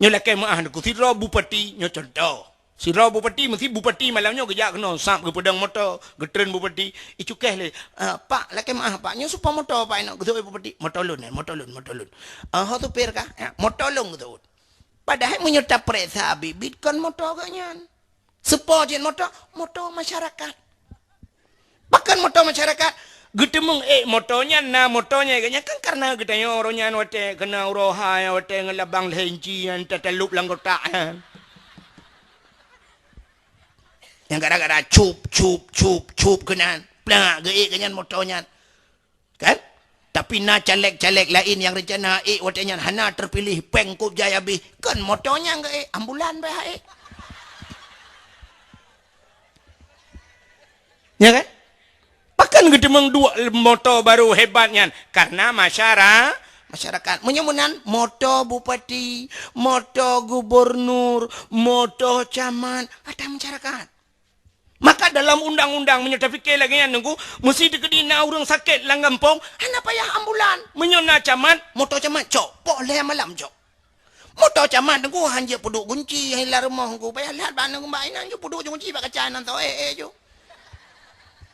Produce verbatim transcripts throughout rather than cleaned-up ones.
Nyoe lakée meuáh neuku sidroe bupati, nyoe cuntoh. Sidroe bupati, meusi bupati malam nyoe geujak keunoe, sab geupeudong moto, geutreun bupati, icukéh lé, "Ah, Pak, lakée meuáh, Pak, nyoe soe po moto, Pak, inoe?" Geuseuôt bupati, "Moto lôn, eh, moto lôn, moto lôn." "Ah, ho supir kah?" "Ya, moto lôn," geuseuôt. Padahai meunyoe tapeuriksa bit-bit kon moto geuh nyan. Soe po jeuet moto? Moto masyarakat. Pakon moto masyarakat? Geuteumeung ék moto nyan, na moto nyan geuh nyan kan kareuna geutanyoe uroe nyan watée keunong uroe hai, watée ngon labang lhée inci nyan tatalop lam kotak nyan. Nyang gara-gara cup, cup, cup, cup keunan, plak geuék geuh nyan moto nyan. Kan? Tapi na caleg-caleg laén nyang reuncana ék watée nyan hana teupiléh, péng kôb jai habéh, kon moto nyan geuék, ambulan beh ék. Ya kan? Pakon geuteumeung duek moto barô hebat nyan? Kareuna masyara-, masyarakat. Meunyoe meunan, moto bupati, moto gubernur, moto camat, atra masyarakat. Maka dalam undang-undang, meunyoe tapike lagée nyan, Teungku, meusi teukeudi na ureuëng sakét lam gampông, hana payah ambulan. Meunyoe na camat, moto camat cok, poh lhée malam cok. Moto camat, Teungku, han jeuet peuduek gunci, hai lam rumoh, Teungku, payah lhat bak aneuk, bak inan, jeuet peuduek gunci bak kaca inan tho, eh, eh, ju.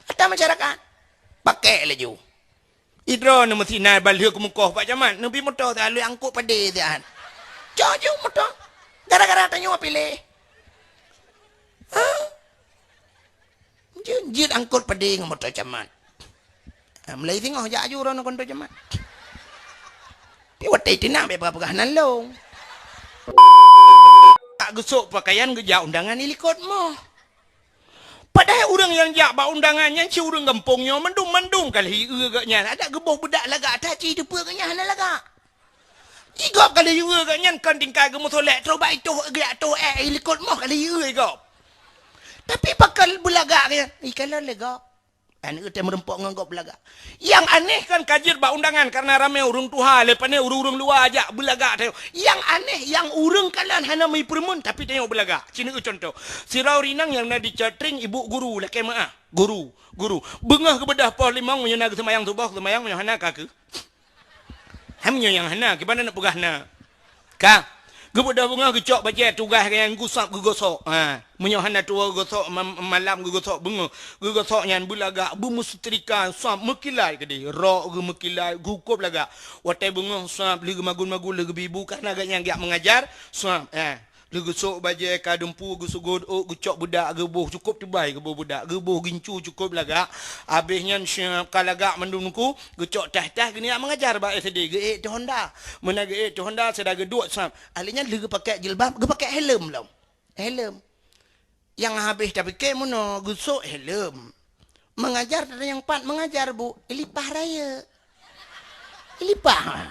Atra masyarakat, pakai laju. Idroe neumeusinan ban lheueh keumukoh bak camat, neubi moto siat lheueh angkot padé siat. Cok ju moto. Gara-gara tanyoe piléh. Ha? Jeuet, jeuet angkot padé ngon moto camat. Ha, mulai singoh jak aju droeneuh ngon moto camat. Pi watée teunak bék peugah-peugah nan lông. Tak geusok pakaian geujak undangan ilikot moh. Padahai ureuëng nyang jak bak undangan nyan cit ureuëng gampông nyoe, mandum-mandum ka lheueh ieu geuh nyan. Adak geuboh beudak lagak that cit, teupeue geuh nyan hana lagak. Igop ka lheueh ieu geuh nyan kon tingkai geumeusolek, troh bak itoh geujak toh ék, ilikot moh ka lheueh ieu igop. Tapi pakon beulagak geuh nyan, ikalon lé gop. Aneuk teuh meureumpok ngon gop beulagak. Nyang aneh kan ka jeuet bak undangan kareuna ramé ureuëng tuha, leupah nyan ureuëng-ureuëng luwa jak beulagak tanyoe. Nyang aneh, nyang ureuëng kalon hana meupeureumeun, tapi tanyoe beulagak. Ci neueu cuntoh. Sidroe ureuëng inong nyang na di Cotring, ibu guru, lakée meuáh. Guru, guru. Beungoh geubeudôh poh limong, meunyoe na geuseumayang suboh, geuseumayang, meunyoe hana ka kheueh. Hai meunyoe nyang hana, kiban na peugah na. Ka, geubeudôh beungoh geucok bajée tugaih geuh nyan geusab geugosok. Ha, meunyoe hana tuwoe geugosok ma-, malam geugosok beungoh. Geugosok nyan beulagak, beumeusetrika, sab meukilat keudeh. Rok geuh meukilat, geukôb lagak. Watée beungoh sab lheueh geumagun-magun lheueh geubi bu, kareuna geuh nyan geujak meungajar, sab, ha. Lheueh geusok bajée ka dumpeue, geuseugot ôk, geucok beudak geuboh, cukôp teubai geuboh beudak, geuboh gincu cukôp lagak. Abéh nyan siap ka lagak mandum Teungku, geucok tah-tah geuniyak meungajar bak S D, geuék teuh honda. Meunan geuék teuh honda, sira geuduek sab. Ahli nyan lheueh geupakai jilbab, geupakai helm lom. Helm. Nyang habéh tapike meunoe geusok helm. Meungajar atra nyang pat meungajar, Bu, ilipah rayeuk. Ilipah.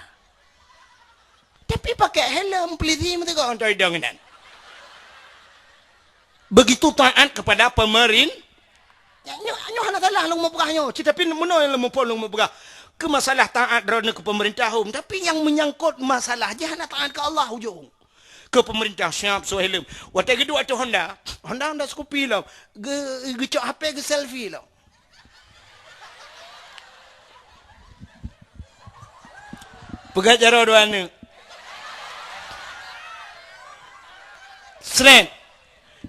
Tapi pakai helm polisi meusigoe ngon idong inan. Begitu taat kepada pemerin-, nyoe, nyoe hana salah lôn meupeugah nyoe. Ci tapi meunoe lôn muphom lôn meupeugah. Keu masalah taat droeneuh keu pemerintah hom, tapi nyang menyangkut masalah jih hana taat keu Allah ujong. Keu pemerintah siap sok helm. Watée geuduek ateueh Honda, Honda, Honda Scoopy lom. Geu-, geucok H P geu-selfie lom. Peugah jaroe dua aneuk. Sret.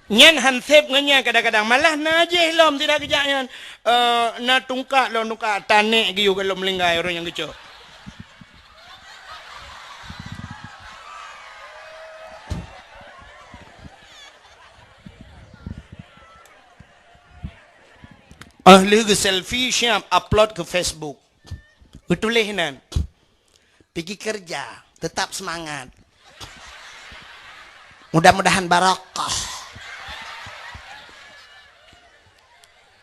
Nyan han sép ngon nyan kadang-kadang. Malah na jih lom sira geujak nyan. Eh, na tungkak lom, tungkak tanek geuyue lom meulinggai ureuëng nyang geucok. Ah, lheueh geu-selfie siap upload keu Facebook. Geutuléh nan, "Pigi keureuja, teutap seumangat. Mudah-mudahan barokah."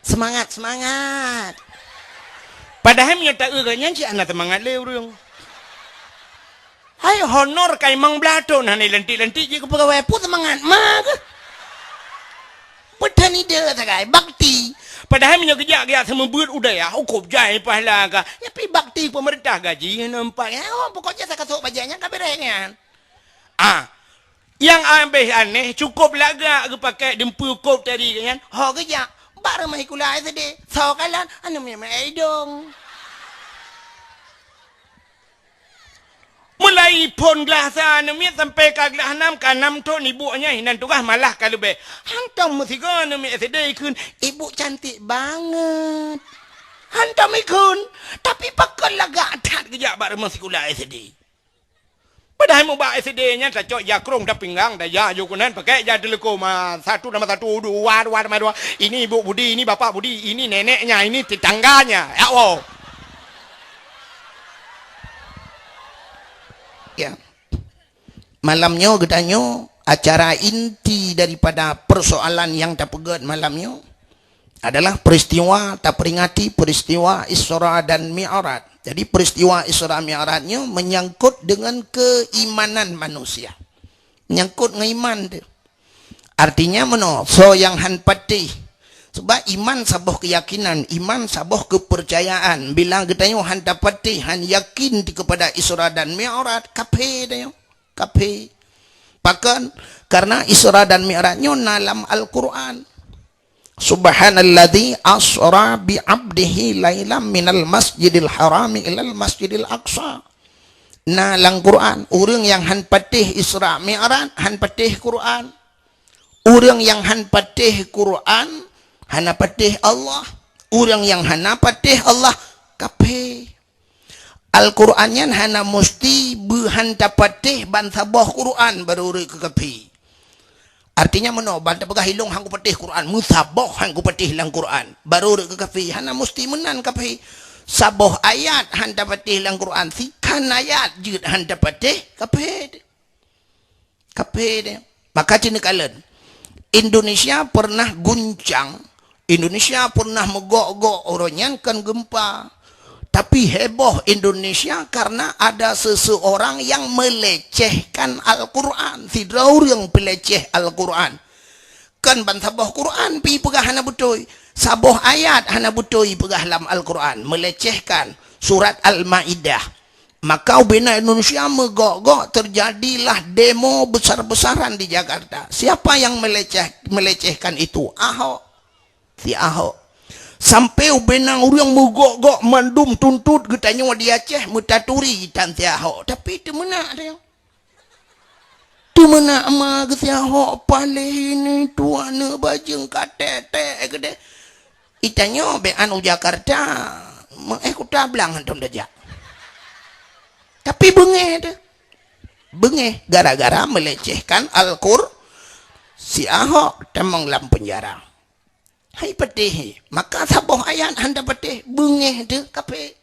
Seumangat, seumangat. Padahai meunyoe taeu geuh nyan cit hana seumangat lé ureuëng. Hai honor kai mang blaton hana lantik-lantik jih keu peugawai, peue seumangat ma geuh. Peuteunide sagai bakti. Padahai meunyoe geujak-geujak seumeubeuet u dayah, u kôb jai pahala ka. Nyapi bakti pemerintah gaji hana empat. Oh, pokoknya sakasok bajai nyan ka beres nyan. Ah, nyang abéh aneh, cukôp lagak geupakai dumpeue kôb tadi nyan, ho geujak, bak rumoh sikula S D, soe kalon, aneuk miet-miet idong. Mulai phon glah sa neumiet sampai ka glah nam, ka nam thon ibu nyan hinan tugaih malah ka leubeh. Hantom meusigoe neumiet S D ikheun, "Ibu cantik banget." Hantom ikheun, tapi pakon lagak that geujak bak rumoh sikula S D. Padahai mubak S D nyan tacok ija krông tapinggang, taja ju keunan, pakèk ija teuleuko ma satu nama satu, dua, dua nama dua. Ini ibu budi, ini bapak budi, ini neneknya, ini tetangganya. Ya Allah. Ya. Malam nyoe geutanyoe acara inti daripada persoalan yang tapeugét malam nyoe adalah peristiwa, taperingati peristiwa Isra dan Mi'raj. Jadi peristiwa Isra Mi'raj nyoe menyangkut dengan keimanan manusia. Menyangkut ngon iman tu. Artinya meunoe, soe nyang han patéh. Sebab iman saboh keyakinan, iman saboh kepercayaan. Bila geutanyoe han tapatéh, han yakin kepada Isra dan Mi'raj, kafé tanyoe. Kafé. Pakon? Karena Isra dan Mi'raj nyoe na lam Al-Quran. Subhanalladzi asra bi abdihi lailam minal masjidil harami ilal masjidil aqsa. Na lam Quran, ureuëng nyang han patéh Isra Mi'raj, han patéh Quran. Ureuëng nyang han patéh Quran, hana patéh Allah. Ureuëng nyang hana patéh Allah, kafé. Al-Quran nyan hana musti beuhan tapatéh ban saboh Quran baru rhot keu kafé. Artinya meunoe, ban tapeugah ilong han kupatéh Quran, meusaboh han kupatéh lam Quran, baru rhot keu kafé, hana musti meunan kafé. Saboh ayat han tapatéh lam Quran, sikhan ayat jeuet han tapatéh, kafé. Kafé deh. Maka ci neukalon, Indonesia pernah guncang, Indonesia pernah meugok-gok uroe nyan kon gempa. Tapi heboh Indonesia karena ada seseorang yang melecehkan Al-Quran. Sidroe ureuëng peuleceh Al-Quran. Kon ban saboh Quran pi peugah hana beutôi. Saboh ayat hana beutôi peugah lam Al-Quran. Melecehkan surat Al-Maidah. Maka ubena Indonesia meugok-gok, terjadilah demo besar-besaran di Jakarta. Siapa yang meleceh-, melecehkan itu? Ahok. Si Ahok. Sampai ubena ureuëng meugok-gok mandum tuntut geutanyoe di Aceh meutaturi tan si Ahok. Tapi teumeunak dia. Teumeunak ma geusiahok paléh ini tuan neuk bajeueng ka tek-tek keudeh. Itanyoe bék anu Jakarta, meuéh kuta blang hantom tajak. Tapi beungéh teuh. Beungéh gara-gara melecehkan Al-Qur-, si Ahok tamong lam penjara. Hai patéh, maka saboh ayat hana patéh, beungéh teuh kafé.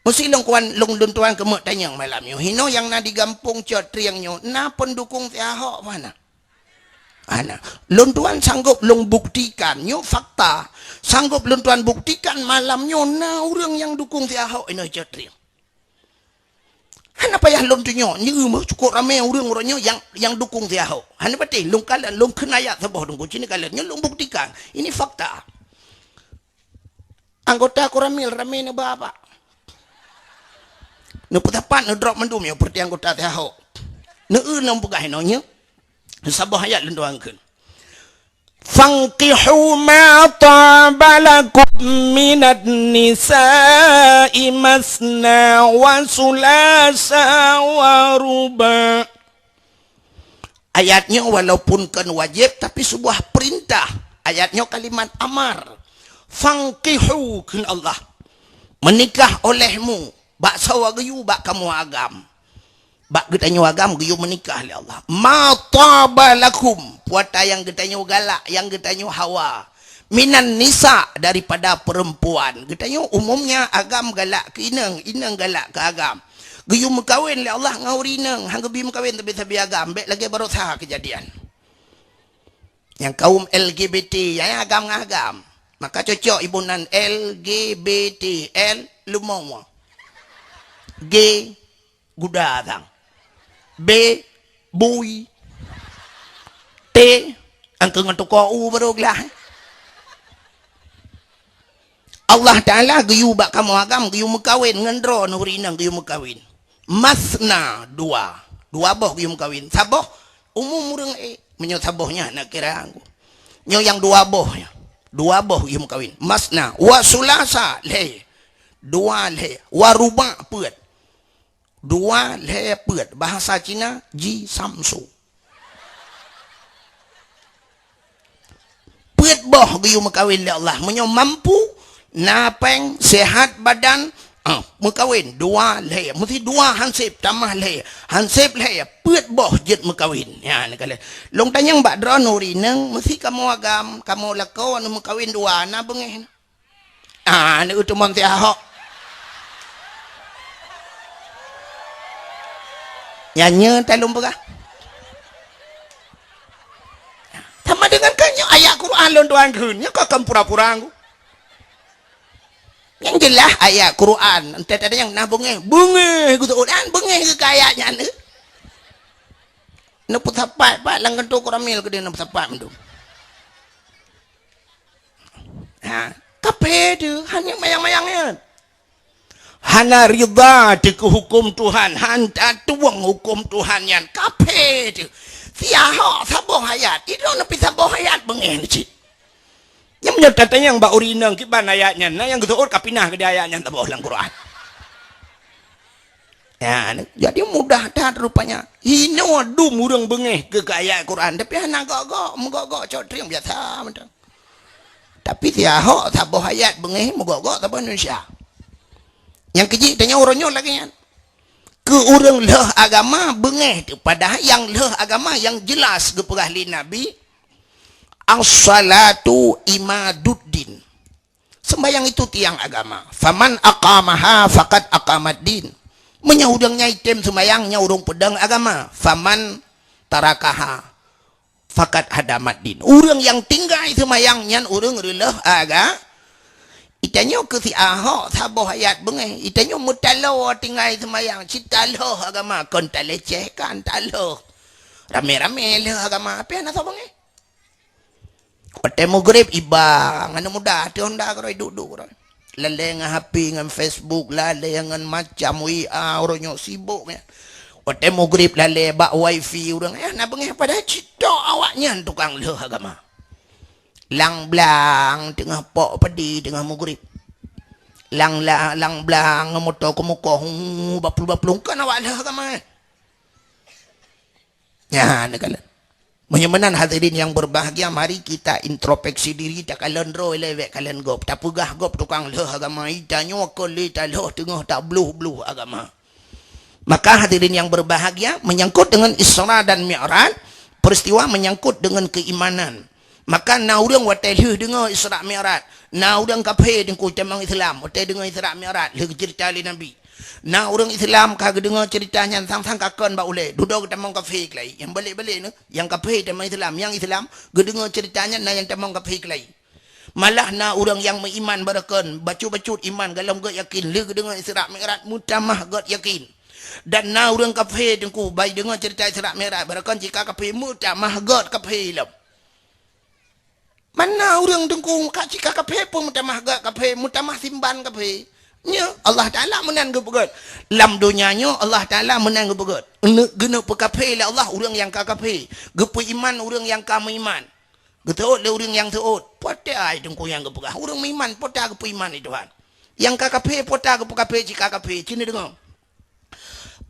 Meusi lôn kuan, lôn, lôn tuan keumeuk tanyong malam nyoe. Hinoe nyang na di gampông Cot Trieng nyoe, na peundukong si Ahok mana? Hana. Lôn tuan sanggob lôn buktikan, nyoe fakta. Sanggob lôn tuan buktikan malam nyoe na ureuëng nyang dukong si Ahok inoe Cot Trieng. Hana payah lôn tunyok, nyoe meuh cukôp ramé ureuëng uroe nyoe nyang, nyang dukong si Ahok. Hana patéh, lôn kalon, lôn kheun ayat saboh teungku, ci neukalon. Nyoe lôn buktikan. Ini fakta. Anggota Koramil ramé neuba bak. Neupeusapat, neudrop mandum nyoe peureuté anggota si Ahok. Neu-eu lôn peugah inoe nyoe. Saboh ayat lôn tuan kheun. "Fankihu ma taba lakum minan nisa'i masna wa sulasa wa ruba." Ayat nyoe walaupun kon wajéb, tapi sebuah perintah. Ayat nyoe kalimat amar. "Fankihu," kheun Allah. Meunikah olehmu, bak sawa geuyue bak kamoe agam. Bak geutanyoe agam geuyue meunikah lé Allah. "Ma taba lakum," puata nyang geutanyoe galak, nyang geutanyoe hawa. "Minan nisa," daripada perempuan. Geutanyoe umumnya agam galak keu inong, inong galak keu agam. Geuyue meukawen lé Allah ngon ureuëng inong, han geubi meukawen sabe-sabe agam, bék lagée baroesa keujadian. Nyang kaum L G B T, nyang agam ngon agam. Maka cocok iboh nan L G B T, L leumo. G guda sang. B bui. T angkeu ngon tuko u baru glah. Allah Taala geuyue bak kamoe agam, geuyue meukawen ngon droe ureuëng inong geuyue meukawen. Masna, dua. Dua boh geuyue meukawen. Saboh umum ureuëng ék. Meunyoe saboh nyan nak kira. Nyoe nyang dua boh nyan. Dua boh geuyue meukawen. Masna, wa sulasa, lhée. Dua lhée. Wa ruba, peuet. Dua lhèe peuet, bahasa Cina, ji samsu. Peuet boh geuyue meukawen lé Allah. Meunyoe mampu, na péng, sehat badan, ah, meukawen dua lhèe. Meusti dua hansép, tamah lhèe. Hansép lhèe, peuet boh jeuet meukawen. Nyan, neukalon. Lôn tanyong bak droeneuh ureueng inong, meusti kamoe agam, kamoe lakoe aneuk meukawen dua, na beungéh na? Ah, aneuk teumon si Ahok. Nyan nyoe talôn peugah. Sama dengan kan nyoe ayat Quran lôn tuan kheun. Nyoe kok kan pura-pura ngu. Nyang jeulaih ayat Quran. Entah ada nyang na beungéh. Beungéh geuseuôt. An beungéh keu ayat nyan. Neupeusapat pat lam kantô Koramil keudéh neupeusapat mandum. Ha, kafé teuh, hana mayang-mayang nyan. Hana ridha teuh keu huköm Tuhan, hana tueng huköm Tuhan nyan, kafé teuh. Si Ahok saboh ayat, idroe neupeusaboh ayat beungéh cit. Nyan meunyoe tatanyong bak ureueng inong kiban ayat nyan, na nyang geuseuôt ka pinah keudéh ayat nyan saboh lam Quran. Ya, jadi mudah that rupanya. Hinoe dum ureueng beungéh keu, keu ayat Quran, tapi hana gok-gok, meugok-gok cok trieng biasa mantong. Tapi si Ahok saboh ayat beungéh meugok-gok saboh Indonesia. Nyang keujih tanyoe uroe nyoe lagée nyan. Keu ureueng lheueh agama beungéh teuh, padahai nyang lheueh agama nyang jelas geupeugah lé Nabi, "As-salatu imaduddin." Sembahyang itu tiang agama. "Faman aqamaha faqad aqamaddin." Meunyoe ureueng nyang item sembahyang, nyan ureueng peudong agama. "Faman tarakaha faqad hadamaddin." Ureueng nyang tinggai sembahyang, nyan ureueng reuleueh aga-, Itanyoe keu si Ahok saboh ayat beungéh. Itanyoe meutaloe tinggai sembahyang. Cit talheueh agama, kon talecehkan, talheueh. Ramé-ramé lheueh agama, pih hana soe beungéh. Watée meugreb iba, aneuk muda, ateueh honda keudroe, duek-duek keudroe. Lalée ngon H P, ngon Facebook, lalée ngon macam W A, uroe nyoe sibok nyan. Watée meugreb lalée bak wifi ureueng, eh, na beungéh padahai cit tok awaknyan tukang lheueh agama. Lang-blang teungoh pok padi teungoh meugreb. Lang-, lang-, lang-blang ngon moto keumukoh, hu, baplueng-baplueng, kon awak lheueh agama, eh. Nyan, neukalon. Meunyoe meunan hadirin yang berbahagia, mari kita introspeksi diri, takalon droe lé bék kalon gob. Tapeugah gob tukang lheueh agama, itanyoe kon lé talheueh teungoh tabloh-bloh agama. Maka hadirin yang berbahagia, menyangkut dengan Isra dan Mi'raj, peristiwa menyangkut dengan keimanan. Maka na ureueng watée lheueh deungoe Isra Mi'raj, na ureueng kafé teungku tamong Islam, watée deungoe Isra Mi'raj, lheueh geuceurita lé Nabi. Na ureueng Islam ka geudeungoe ceurita nyan sang-sang ka kon bak ulée, dudoe geutamong kafé keulai. Nyang balek-balek nyoe, nyang kafé tamong Islam, nyang Islam geudeungoe ceurita nyan na nyang tamong kafé keulai. Malah na ureueng nyang meuiman barokon, bacut-bacut iman gohlom gét yakin, lheueh geudeungoe Isra Mi'raj meutamah gét yakin. Dan na ureueng kafé teungku, bai deungoe ceurita Isra Mi'raj, barokon cit ka kafé meutamah gét kafé lom. Mana ureueng teungku ka cit ka kafé pun meutamah gét kafé, meutamah simban kafé. Nyoe Allah Taala meunan geupeugét. Lam donya nyoe Allah Taala meunan geupeugét. Geuneuk peukafé lé Allah ureueng nyang ka kafé, geupeuiman ureueng nyang ka meuiman. Geuseuôt lé ureueng nyang seuôt. Peue ta ai teungku nyang geupeugah? Ureueng meuiman peue ta geupeuiman lé Tuhan? Nyang ka kafé peue ta geupeukafé cit ka kafé? Cit neudeungoe.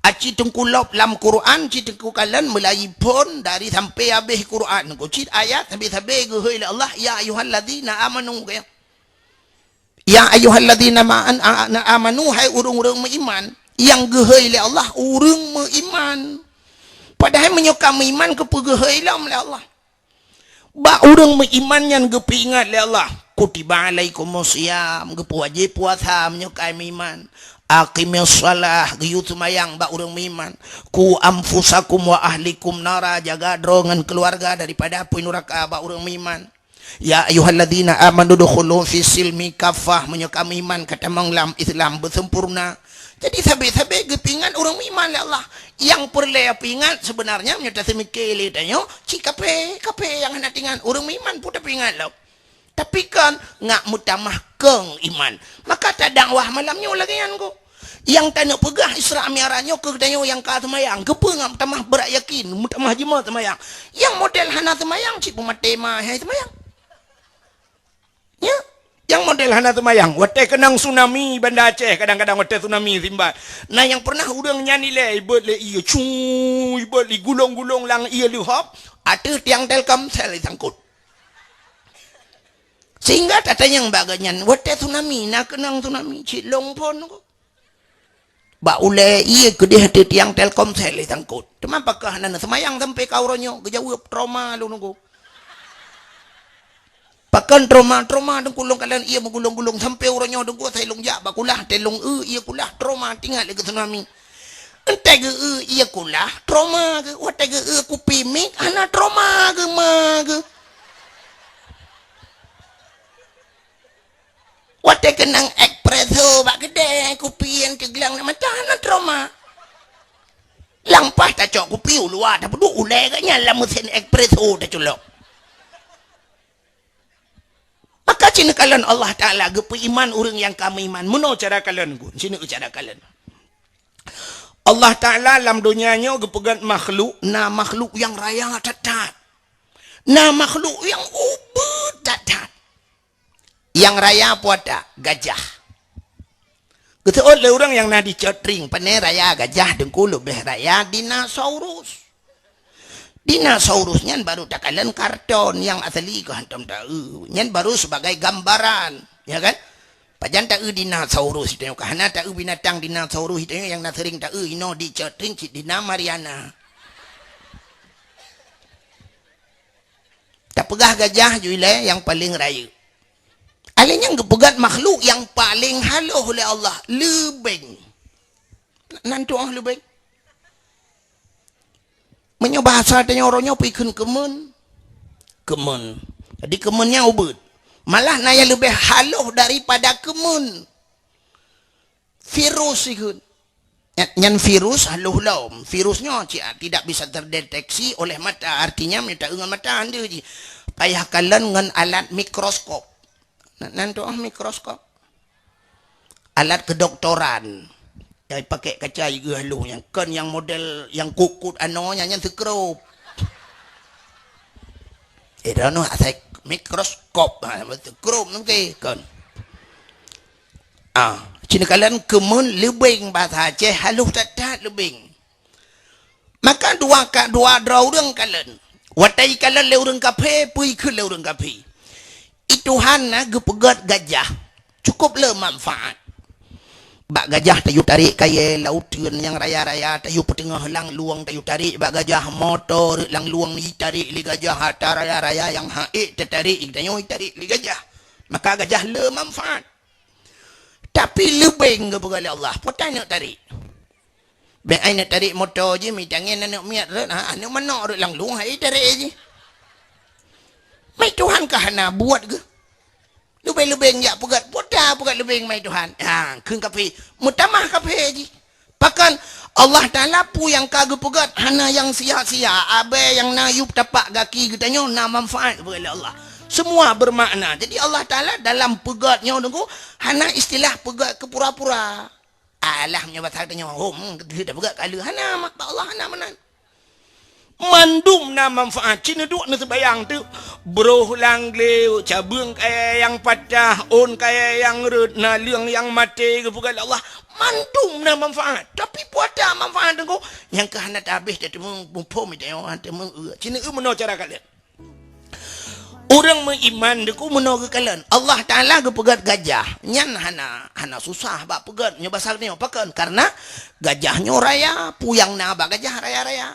Aci teungku lop lam Quran, ci teungku kalon meulayi phon dari sampai habéh Quran. Teungku cit ayat sabe-sabe geuhôi lé Allah, "Ya ayyuhalladzina amanu," kaya. "Ya ayyuhalladzina ma-, an-, a-, na amanu," hai ureueng-ureueng meuiman, nyang geuhôi lé Allah ureueng meuiman. Padahai meunyoe ka meuiman, keupeue geuhôi lom lé Allah? Bak ureueng meuiman nyan geupeuingat lé Allah, "Kutiba alaikumus shiyam," geupeuwajéb puasa meunyoe ka meuiman. "Aqimis shalah," geuyue seumayang bak ureueng meuiman. "Qu anfusakum wa ahlikum nara," jaga droe ngon keuluwarga daripada apui nuraka bak ureueng meuiman. "Ya ayyuhalladzina amanu dukhulu fis silmi kaffah," meunyoe ka meuiman ka tamong lam Islam beuseumpurna. Jadi sabe-sabe geupeuingat ureueng meuiman lé Allah. Nyang peureulée peuingat seubeunarnya meunyoe taseumike lé tanyoe, cit kafé, kafé nyang hana teuingat, ureueng meuiman peue tapeuingat lom. Tapi kon ngak meutamah kong iman. Maka tadakwah malam nyoe lagée nyan kok. Nyang taneuk peugah Isra Mi'raj nyoe keu geutanyoe nyang ka seumayang, keupeue ngak meutamah brat yakin, meutamah jimat seumayang. Nyang model hana seumayang cit peumaté ma hai seumayang. Nya. Nyang model hana seumayang, watèe keunong tsunami Banda Aceh, kadang-kadang watèe tsunami simbat. Na nyang pernah ureueng nyan ilèe, ibeuet lé ié, cu, ibeuet lé gulong-gulong lam ié leuhop, ateueh tiang Telkomsel isangkot. Sehingga tatanyong bak geuh nyan, watèe tsunami, na keunong tsunami, cit lôn phôn ko. Bak ulèe ié keudéh ateueh tiang Telkomsel isangkot. Teuma pakon hana neuseumayang sampoe ka uroe nyoe, geujaweueb, "Trauma lôn nunggu." Pakon trauma, trauma teungku lôn kalon ié meugulong-gulong sampoe uroe nyoe teungku, asai lôn jak bak kulah, teuh lôn eu ié kulah, trauma, teuingat lé keu tsunami. Entèe geu eu ié kulah, trauma geu, watèe geu eu kupi mic, hana trauma geu ma geu. Watèe keunong espresso bak keudè, kupi nyang teuglang lam mata, hana trauma. Lampah tacok kupi u luwa, tapeuduek ulèe geuh nyan lam meusén espresso taculok. Maka ci neukalon Allah Taala geupeuiman ureueng nyang ka meuiman. Meunoe cara kalon, ci neukalon cara kalon. Allah Taala lam donya nyoe geupeugöt makhluk, na makhluk nyang raya that-that. Na makhluk nyang ubit that-that. Nyang raya peue ata? Gajah. Geuseuôt lé ureueng nyang na di Cotring, pane raya gajah teungku leubeh raya dinosaurus. Dinosaurus nyan baru takalon karton, nyang asli keu hantom taeu. Nyan baru sebagai gambaran, ya kan? Pajan taeu dinosaurus tanyoe ka hana taeu binatang dinosaurus tanyoe nyang na sering taeu inoe di Cotring cit dina Mariana. Tapeugah gajah ju ilèe nyang paleng rayeuk. Alèh nyan geupeugöt makhluk nyang paleng halôh lé Allah, leubeng. Nan tu'oh leubeng. Meunyoe bahasa tanyoe uroe nyoe peue kheun keumeun? Keumeun. Jadi keumeun nyan ubit. Malah na nyang leubeh halôh daripada keumeun. Virus ikheun. Nyan, nyan virus halôh lom. Virus nyoe ci-, tidak bisa terdeteksi oleh mata. Artinya, meunyoe taeu ngon mata, hana jih. Payah kalon ngon alat mikroskop. Nan, nan tu'oh mikroskop. Alat kedoktoran. Nyang pakai kaca ieu halôh nyan. Kon nyang model nyang kut-kut anoe nyan, nyan seukrop. Eh, droeneuh asai mikroskop, ha, beutôi. Krom nangkée kon. Ah, ci neukalon keumeun leubeng, bahasa Aceh halôh that-that leubeng. Maka dua ka, dua droe ureueng kalon. Watée jikalon lé ureueng kafé, peue jikheun lé ureueng kafé. I Tuhan na geupeugét gajah. Cukup le manfaat. Bak gajah tayue tarek kayée lauteuen nyang raya-raya, tayue peuteungoh langlueng, tayue tarek bak gajah, moto rot langlueng jitarek lé gajah, atra raya-raya nyang han ék tatarek, tanyoe jitarek lé gajah. Maka gajah le manfaat. Tapi leubeng geupeugah lé Allah, peue ta neuk tarek. Bék ai neuk tarek moto jih, mita ngieng aneuk miet rot, ha, aneuk manok rot langlueng, han ék tarek jih. Mai Tuhan ka hana buet geuh. Leubeng-leubeng jak peugét, peue ta peugét leubeng mai Tuhan. Ha, kheun kafé, meutamah kafé jih. Pakon Allah Taala peue nyang ka geupeugét hana nyang sia-sia, abée nyang na yup tapak gaki geutanyoe na manfaat geupeugét lé Allah. Semua bermakna. Jadi Allah Taala dalam peugét nyoe teungku hana istilah peugét keu pura-pura. Alah meunyoe basa geutanyoe, hom, geupeugét ka lheueh hana, mak bak Allah hana meunan. Mandum na manfaat. Ci neuduek neuseubayang teuk, broh lam glé, cabeueng kayée nyang patah, ôn kayée nyang rot, naleueng nyang maté geupeugét lé Allah. Mandum na manfaat. Tapi peue ta manfaat teungku, nyang ka hana tabéh tateumeung muphom, tanyoe han teumeung eu. Ci neueu meunoe cara kalon. Ureueng meuiman teungku meunoe geukalon. Allah Taala geupeugét gajah. Nyan hana, hana susah bak peugét nyoe basa geutanyoe. Pakon? Karena gajah nyoe raya, peue nyang na bak gajah raya-raya.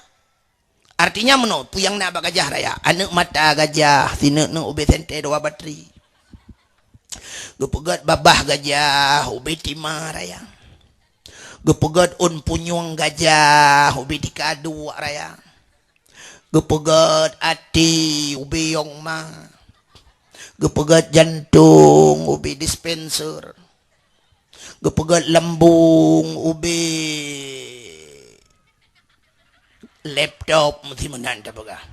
Artinya meunoe, peue nyang na bak gajah raya. Aneuk mata gajah, sineuk-neuk ubé sentée dua batri. Geupeugét babah gajah, ubé tima raya. Geupeugét ôn punyueng gajah, ubé tika duek raya. Geupeugét até, ubé yong ma. Geupeugét jantong, ubé dispenser. Geupeugét lambong, ubé laptop, meusti meunan tapeugah.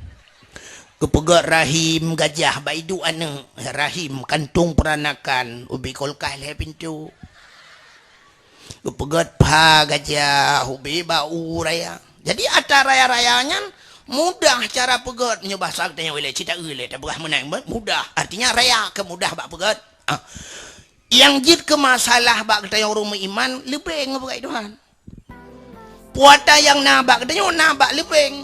Geupeugét rahim gajah, bak iduek aneuk, rahim, kantong peranakan, ubé kulkas lhée pintoe. Geupeugét pha gajah, ubé bak u raya. Jadi atra raya-raya nyan mudah cara peugét, nyoe basa geutanyoe ilée, ci taeu ilée, tapeugah meunan, mudah. Artinya raya keu mudah bak peugét. Ah, nyang jeuet keu masalah bak geutanyoe ureuëng meuiman, leubeng bak Tuhan. Puasa nyang na bak geutanyoe na bak leubeng.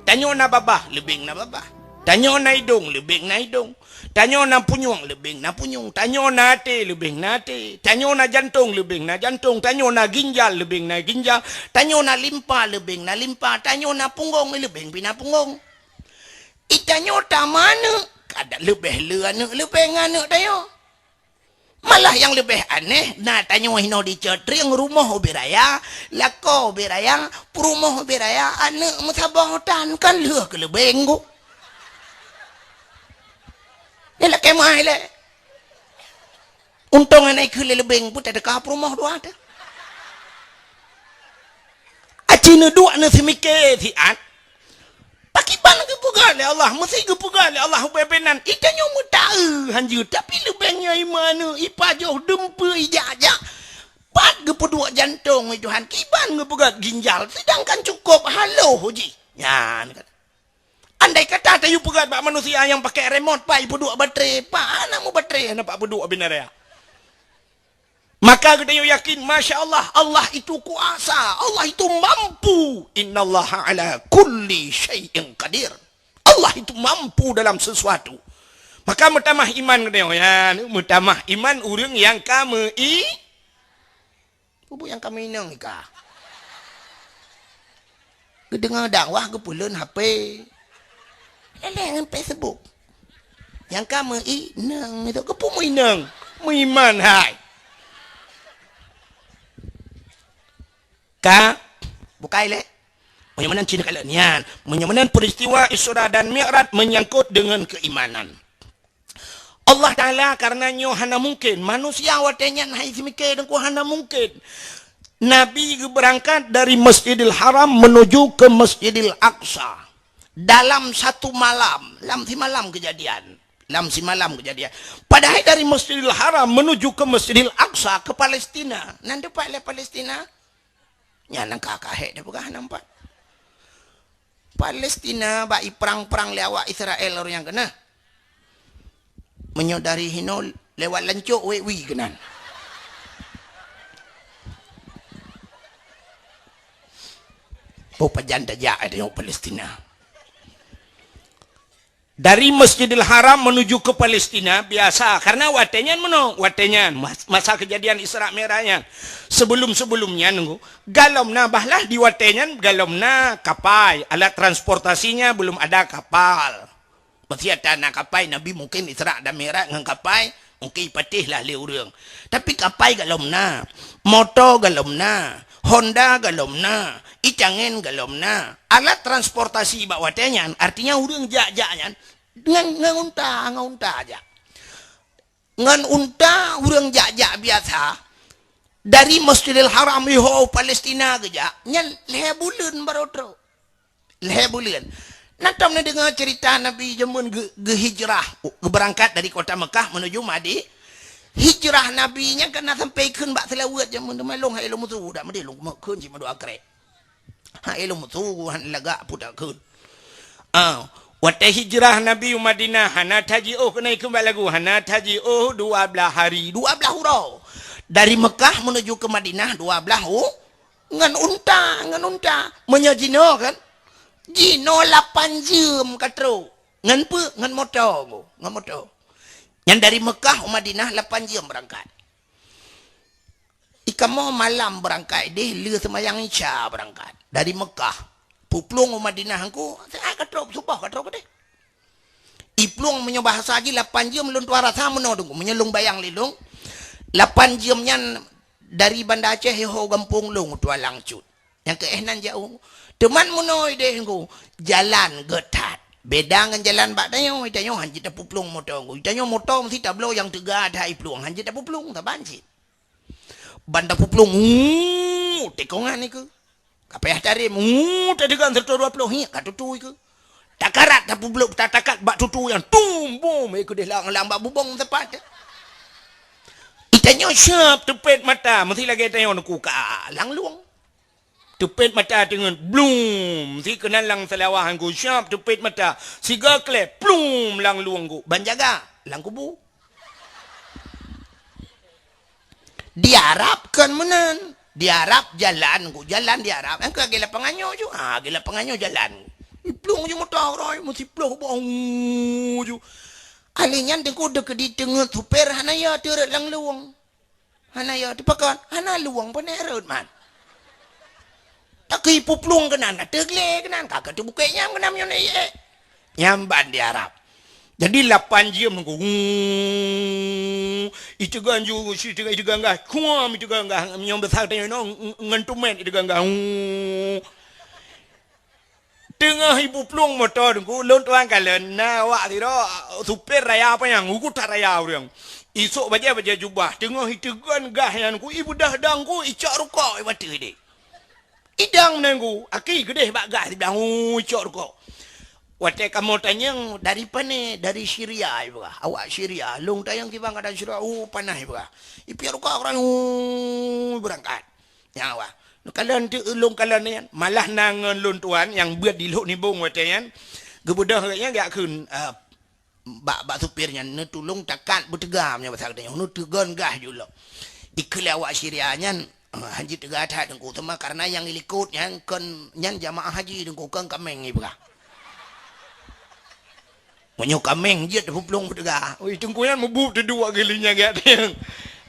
Tanyoe na babah, leubeng na babah. Tanyoe na idong, leubeng na idong. Tanyoe na punyueng, leubeng na punyueng. Tanyoe na até, leubeng na até. Tanyoe na jantong, leubeng na jantong. Tanyoe na ginjal, leubeng na ginjal. Tanyoe na limpa, leubeng na limpa. Tanyoe na punggong, leubeng pih na punggong. Di tanyoe tameuaneuk, kadang leubeh le aneuk leubeng aneuk tanyoe. Malah nyang leubeh aneh, na tanyoe hinoe di Cot Trieng, rumoh ubé raya, lakoe ubé raya, peurumoh ubé raya, aneuk meusaboh tan, kan lheueh keu leubeng ku. Nyan lakée meu'ah ilée. Untông hana ikheun lé leubeng pun tadeuka peurumoh dua teuh. Aci neuduek neuseumiké siat, pakriban geupeugah lé Allah, meusé geupeugah lé Allah ubé-ubé nan, i tanyoe meutaeu hanjeuet, tapi leubeng nyan imeuneu, ipajoh, dumpeue, ijak-jak. Pat geupeuduek jantong, wahai Tuhan, kiban geupeugah ginjal, seudangkan cukôp haloh jih. Nyan kan. Andai kata tayue peugah bak manusia nyang pakai remote, pat ipeuduek baterai, pat hana meubaterai, hana pat peuduek binaraya. Maka geutanyoe yakin, masya Allah, Allah itu kuasa, Allah itu mampu. Innallaha ala kulli syai'in qadir. Allah itu mampu dalam sesuatu. Maka meutamah iman geutanyoe, ya, meutamah iman ureuëng nyang ka meu-i-, Bubu nyang ka meuinong ika. Geudeungoe dakwah geupeuleuen H P. Leleng ngon Facebook. Nyang ka meuinong itu geupeu meuinong. Meuiman hai. Ka bukai lé. Meunyoe meunan cina kalon nyan. Meunyoe meunan peristiwa Isra dan Mi'raj menyangkut dengan keimanan. Allah Ta'ala karena nyoe hana mungkin. Manusia watée nyan hai seumiké deungku hana mungkin. Nabi geubeurangkat dari Masjidil Haram menuju ke Masjidil Aqsa dalam satu malam, lam simalam kejadian. Lam simalam kejadian. Padahai dari Masjidil Haram menuju ke Masjidil Aqsa ke Palestina. Nan tepat lé Palestina? Nyan nyang ka kahek teupeugah nampak. Palestina bak iprang-prang lé awak Israel ureuëng nyang keunah. Meunyoe dari hinoe lewat lancok wek wi keunan. Oh, pajan tajak eh, tengok Palestina. Dari Masjidil Haram menuju ke Palestina biasa, karena watée nyan meunoe, watée nyan mas-, masa kejadian Isra Mi'raj nyan. Sebelum-sebelum nyan nunggu, galom na bahlah di watée nyan, galom na kapai, alat transportasinya belum ada kapal. Masih ada na kapai, Nabi mungkin Isra dan Mi'raj ngon kapai, mungkin ipateh lah lé ureuëng. Tapi kapai galom na, moto galom na, Honda galom na, icangen galom na. Alat transportasi bak watée nyan, artinya ureuëng jak-jak nyan ngon, ngon unta, ngon unta jak. Ngon unta ureuëng jak-jak biasa, dari Masjidil Haram iho Palestina geujak, nyan lhée buleuen baroe trok. Lhée buleuen. Na tom neudeungoe ceurita Nabi jameun geu-, geuhijrah, geubeurangkat dari kota Mekah menuju Madi-, hijrah Nabi nyan ka na sampai kheun bak seulaweuet jameun teuma lôn hai lôn meusu dak meudeh lôn kheun cit meudua krek. Hai lôn meusu han lagak pudak kheun. Ah, watée hijrah Nabi u Madinah hana tajiôh keunoe keumbali lagu, hana tajiôh dua blaih hari, dua blaih uroe. Dari Mekah menuju ke Madinah dua blaih u-, Ngon unta, ngon unta. Meunyoe jinoe kan, jinoe lapan jeuem ka trok. Ngon peue? Ngon moto, ngon moto. Nyan dari Mekah u Madinah lapan jeuem beurangkat. Ikamoe malam beurangkat deh, lheueh seumayang Isya beurangkat. Dari Mekah, puplueng u Madinah engku, siat ka trok, suboh ka trok deh. Iplueng meunyoe bahasa jih lapan jeuem lôn tuan rasa meunoe teungku. Meunyoe lôn bayang lé lôn, lapan jeuem nyan dari Banda Aceh iho gampông lôn u Tualang Cut. Nyang keu éh nan jauh. Teuma meunoe deh teungku, jalan geutat. Beda ngon jalan bak tanyoe, tanyoe han jeuet tapuplueng moto teungku. Tanyoe moto meusti tabloe nyang teuga that iplueng, han jeuet tapuplueng, saban cit. Ban tapuplueng, uu, tikongan ikeue. Ka payah tarem, uu, tadeugang seratus dua puluh, hiek ka tutui keue. Takarat tapubloe, tatakat bak tutui nyan, tum, bum, ikeue deh lang-lang bak bubong tepat. Itanyoe siap teupet mata, meusti lagée tanyoe neukuka langlueng. Teupet mata teungeut, blum, si keunan lam seulawah teungku, siap teupet mata, siga kleh, plum, langlueng ku, ban jaga, lam kubu. Di Arab kon meunan. Di Arab jalan, ku jalan di Arab. Nyang ka lagèe lapangan nyoe ju. Ha, lagèe lapangan nyoe jalan. Iplueng ju moto roh, meusiplôh boh ju. Alèh nyan teungku deukeudi teungeut supir hana ya teureuet lam luwang. Hana ya teupakon, hana luwang pane reuet man. Takeu ipuplueng keunan, ateueh glé keunan, ka ka teubukek nyam keunan meunyoe na ié. Nyam ban di Arab. Jadi lapan jeuem nunggu. Iteugan ju, si iteugan, iteugan gah. Kuam iteugan gah. Meunyoe basa tanyoe ngon tumèn iteugan gah. Teungoh ipuplueng moto teungku, lôn tuan kalon, na awak sidroe, supir raya panyang, ugut that raya ureueng. Isôk bajèe-bajèe jubah, teungoh iteugon gah nyan ku, ibeudoh dong ku, icok rukok, ibateue deh. Idong meunan ku, aki geudeh bak gah siblang, icok rukok. Watèe kamoe tanyong, "Dari pane?" "Dari Syria," ipeugah. "Awak Syria." Lôn tanyong kiban keuadaan Syria, "Oh, panas," ipeugah. Ipiep rukok, ureueng, oh, beurangkat. Nyan awak. Neukalon teuk lôn kalon nyan, malah na ngon lôn tuan nyang beuet di Lhok Nibong watèe nyan, geubeudoh gobnyan geujak kheun, eh, bak, bak supir nyan, "Neutulông takat beuteuga," meunyoe basa geutanyoe, "neuteugon gah ju lom." Dikheun lé awak Syria nyan, eh, hanjeuet teuga that teungku, teuma kareuna nyang ilikot nyan kon, nyan jamaah haji teungku, kon kaméng ipeugah. Meunyoe kaméng jeuet teuplueng beuteuga. Ui, teungku nyan mubuet teuduek geuh lé nyan geuh.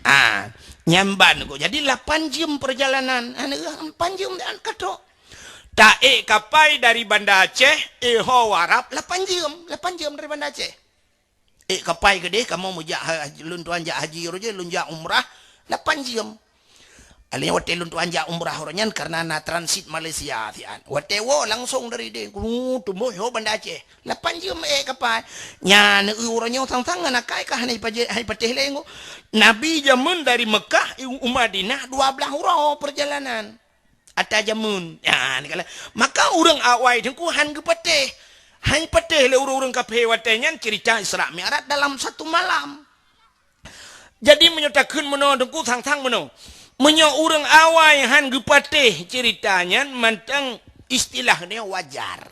Ah, nyan ban ku. Jadi lapan jeuem peurjalanan. Aneuk lapan jeuem dan katok. Taék kapai dari Banda Aceh, éh ho Arab lapan jeuem. Lapan jeuem dari Banda Aceh. Ék kapai keudeh, kamoe meujak ha-, lôn tuan jak haji uroe jih, lôn jak umrah lapan jeuem. Alèh watèe lôn tuan jak umrah uroe nyan kareuna na transit Malaysia siat. Watèe woe langsong dari deh, ku teumboh ho Banda Aceh. Lapan jeuem ék kapai. Nyan, eu, uroe nyoe sang-sang ngon akai ka hana ipaje-, hana ipatéh lé nyoe. Nabi jameun dari Meukah i, u Madinah dua blaih uroe peurjalanan. Ata jameun. Nyan, kala. Maka ureueng awai teungku han geupatéh. Han patéh lé ureueng-ureueng kafé watèe nyan cerita Isra Mi'raj dalam satu malam. Jadi, meunyoe takheun meunoe teungku, sang-sang meunoe. Meunyoe ureueng awai han geupatéh cerita nyan, mantong istilah nyoe wajar.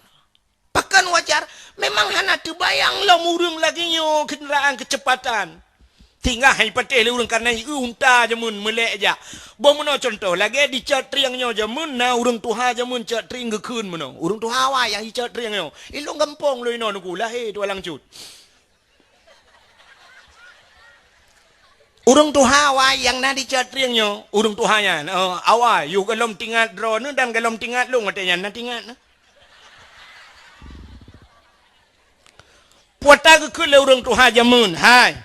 Pakon wajar? Memang hana teubayang lom ureueng lagèe nyoe kendaraan keucepatan. Tinggai han patéh lé ureueng kareuna i unta jameun meulèk jak. Boh meunoe cuntoh, lagèe di Cot Trieng nyoe jameun na ureueng tuha jameun Cot Trieng geukheun meunoe. Ureueng tuha awai nyang di Cot Trieng nyoe. I lôn gampông lôn inoe teungku, lahé Tualang Cut. Ureueng tuha awai nyang na di Cot Trieng nyoe, ureueng tuha nyan, eh, awai, yôh gohlom tingat droeneuh dan gohlom tingat lôn watèe nyan, na tingat na. Peue ata geukheun lé ureueng tuha jameun, hai,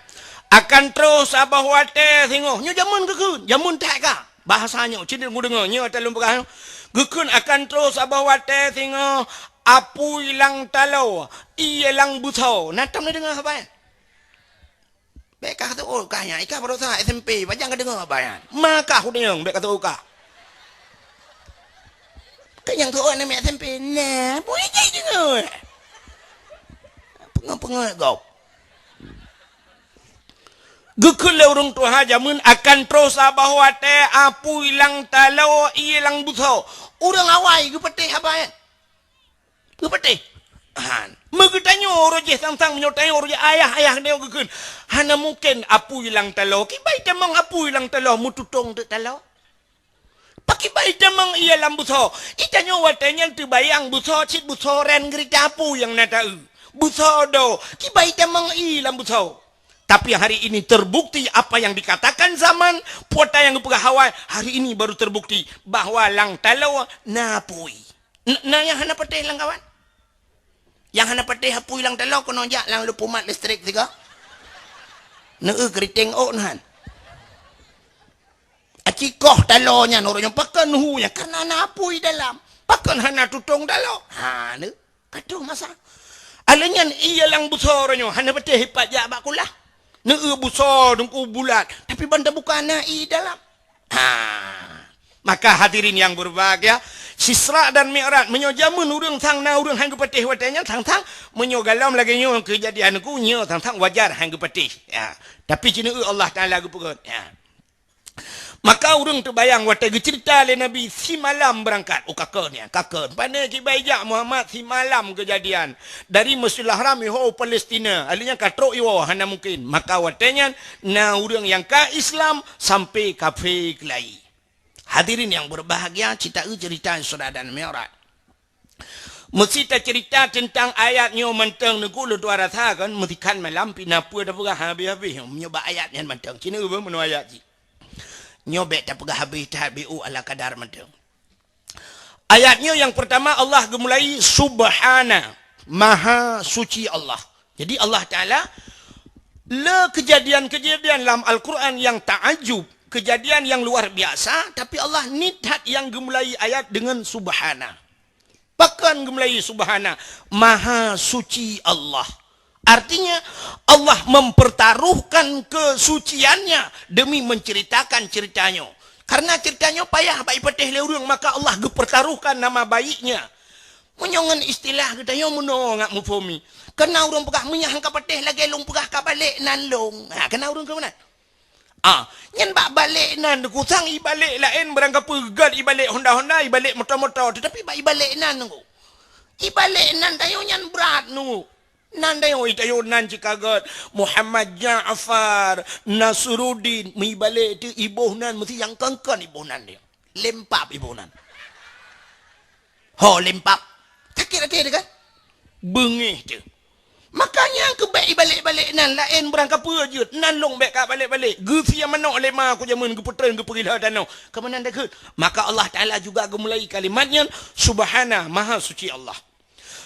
akan troh saboh watèe singoh. Nyoe jameun geukheun, jameun that ka. Bahasa nyoe, cit geudeungoe, nyoe ata lôn peugah nyoe. Geukheun akan troh saboh watèe singoh, apui lam taloe, ié lam beusoe. Na tom neudeungoe haba nyan? Bèk kah teuôt kah nyan, i kah baroesa S M P, pajan ka deungoe haba nyan. Ma kah udeueng, bèk kah teuôt kah. Keu nyang teuôt aneuk miet S M P, nah, bui jih deungoe. Peungeut-peungeut gob. Geukheun lé ureueng tuha jameun akan troh saboh watèe apui lam taloe ié lam beusoe. Ureueng awai geupatéh haba nyan. Geupatéh. Han. Meugeutanyoe uroe jih sang-sang meunyoe tanyoe uroe jih ayah-ayah nyoe geukheun. Hana mungken apui lam taloe. Kiban itamong apui lam taloe meututong teuk taloe. Pakriban itamong ié lam beusoe. Itanyoe watèe nyan teubayang beusoe cit beusoe ran geurita apui nyang na ta-eu. Beusoe do. Kiban itamong ié lam beusoe. Tapi hari ini terbukti apa yang dikatakan zaman, peue ata nyang geupeugah awai, hari ini baru terbukti bahwa lam taloe na apui. N-, na nyang hana patéh lam kawan? Nyang hana patéh apui lam taloe keunoe jak lam leupumat listrik sigoe. Neu-eu keuriteng ôk nyan. Aci koh taloe nyan uroe nyoe pakon hu nyan, kareuna na apui dalam. Pakon hana tutong taloe? Ha, neu. Ka troh masa. Alèh nyan ié lam beusoe uroe nyoe hana patéh ipat jak bak kulah. Neu-eu beusoe teungku bulat, tapi ban tabuka na ié dalam. Ha. Maka hadirin yang berbahagia, Isra dan Mi'raj, meunyoe jameun ureueng sang na ureueng han geupatéh watèe nyan sang-sang, meunyoe gohlom lagèe nyoe keujadian teungku nyoe sang-sang wajar han geupatéh. Ya. Tapi cit neu-eu Allah Taala geupeugöt. Ya. Maka ureuëng teubayang watée geuceurita lé Nabi simalam beurangkat. Oh, ka kheun nyan, ka kheun. Pane kiban jak Muhammad simalam keujadian. Dari Masjidil Haram iho u Palestina. Alheuh nyan ka trok iwoe, hana mungken. Maka watée nyan na ureuëng nyang ka Islam sampai kafé keulayi. Hadirin yang berbahagia, cita-, ceurita Isra dan Mi'raj. Meusi taceurita teuntang ayat nyoe mantong, neugok lôn tuan rasa kan, meusikan malam pih na peue tapeugah habéh-habéh nyoe bak ayat nyan mantong. Cina beuh meunoe ayat jih. Nyoe bék tapeugah habéh that, B U ala kadar mantong. Ayat nyoe nyang peurtama Allah geumulai, Subhana, Maha Suci Allah. Jadi Allah Taala le keujadian-keujadian lam Al-Quran nyang taajub, keujadian nyang luar biasa, tapi Allah niet that nyang geumulai ayat deungon Subhana. Pakon geumulai Subhana? Maha Suci Allah. Artinya, Allah mempertaruhkan kesuciannya demi menceritakan ceritanya. Karena ceritanya payah bak ipatéh lé ureuëng, maka Allah geupertaruhkan nama baiknya. Meunyoe ngon istilah geutanyoe meunoe ngat muphom i. Kana ureuëng peugah meunyoe han ka patéh lagée lôn peugah ka balek nan lôn. Ha, kana ureuëng keu meunan. Ah, nyan bak balek nan, kusang ibalek laén, barangkapeue gét ibalek honda-honda, ibalek moto-moto, tetapi bak ibalek nan nunggu. Ibalek nan tanyoe nyan brat nunggu. Nan tanyoe, tanyoe nan cit ka gét, Muhammad Ja'far Nasruddin, meuibalek teuh iboh nan, meusi nyang kon-kon iboh nan dia. Lempap iboh nan. Ho lempap. Sakét até teuh kan? Beungéh teuh. Makanya keubek ibalek-balek nan laén barangkapeue jeuet, nan lôn bék ka balek-balek. Geusia manok lé ma ku jameun geupeutreun geupeugila tanoh. Keumanan deukeut. Maka Allah Taala juga geumulai kalimat nyan, Subhana, Maha Suci Allah.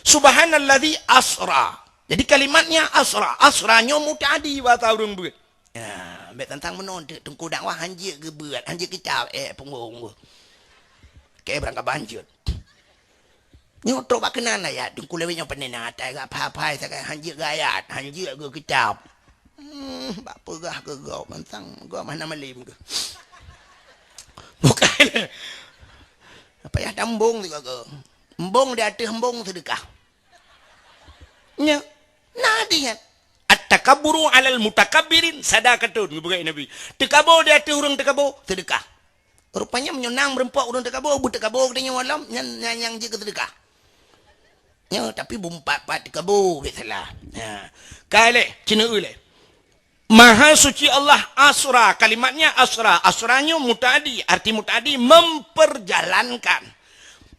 Subhanalladzi asra. Jadi kalimatnya asra. Asra nyoe muta'adi bahasa ureuëng beuet. Ya, bék tantang meunoe teuk, teungku dakwah hanjeuet geubeuet, hanjeuet kitab, eh, punggong. Oke, barangkapeue hanjeuet. Nyoe trok bak keunan ayat, teungku lewat nyoe peunena atai gak phai-phai sagai hanjeuet geuayat, hanjeuet geukitab. Hmm, bak peugah keu gob mantang, gob hana malem keu. Bukan. Apa ya tambong sigoe. Embong di ateueh embong seudeukah. Nya, na di nyan. At-takabburu 'alal mutakabbirin sadaqatun, geupeugah Nabi. Teukabo di ateueh ureuëng teukabo, seudeukah. Rupanya meunyoe na meureumpok ureuëng teukabo, beuteukabo geutanyoe lom, nyan, nyan nyang jeuet keu seudeukah. Nya, tapi bumpat-pat teukabo, bék salah. Ha. Ka lé, cina lé. Maha Suci Allah asra, kalimatnya asra. Asra nyoe muta'adi, arti muta'adi memperjalankan.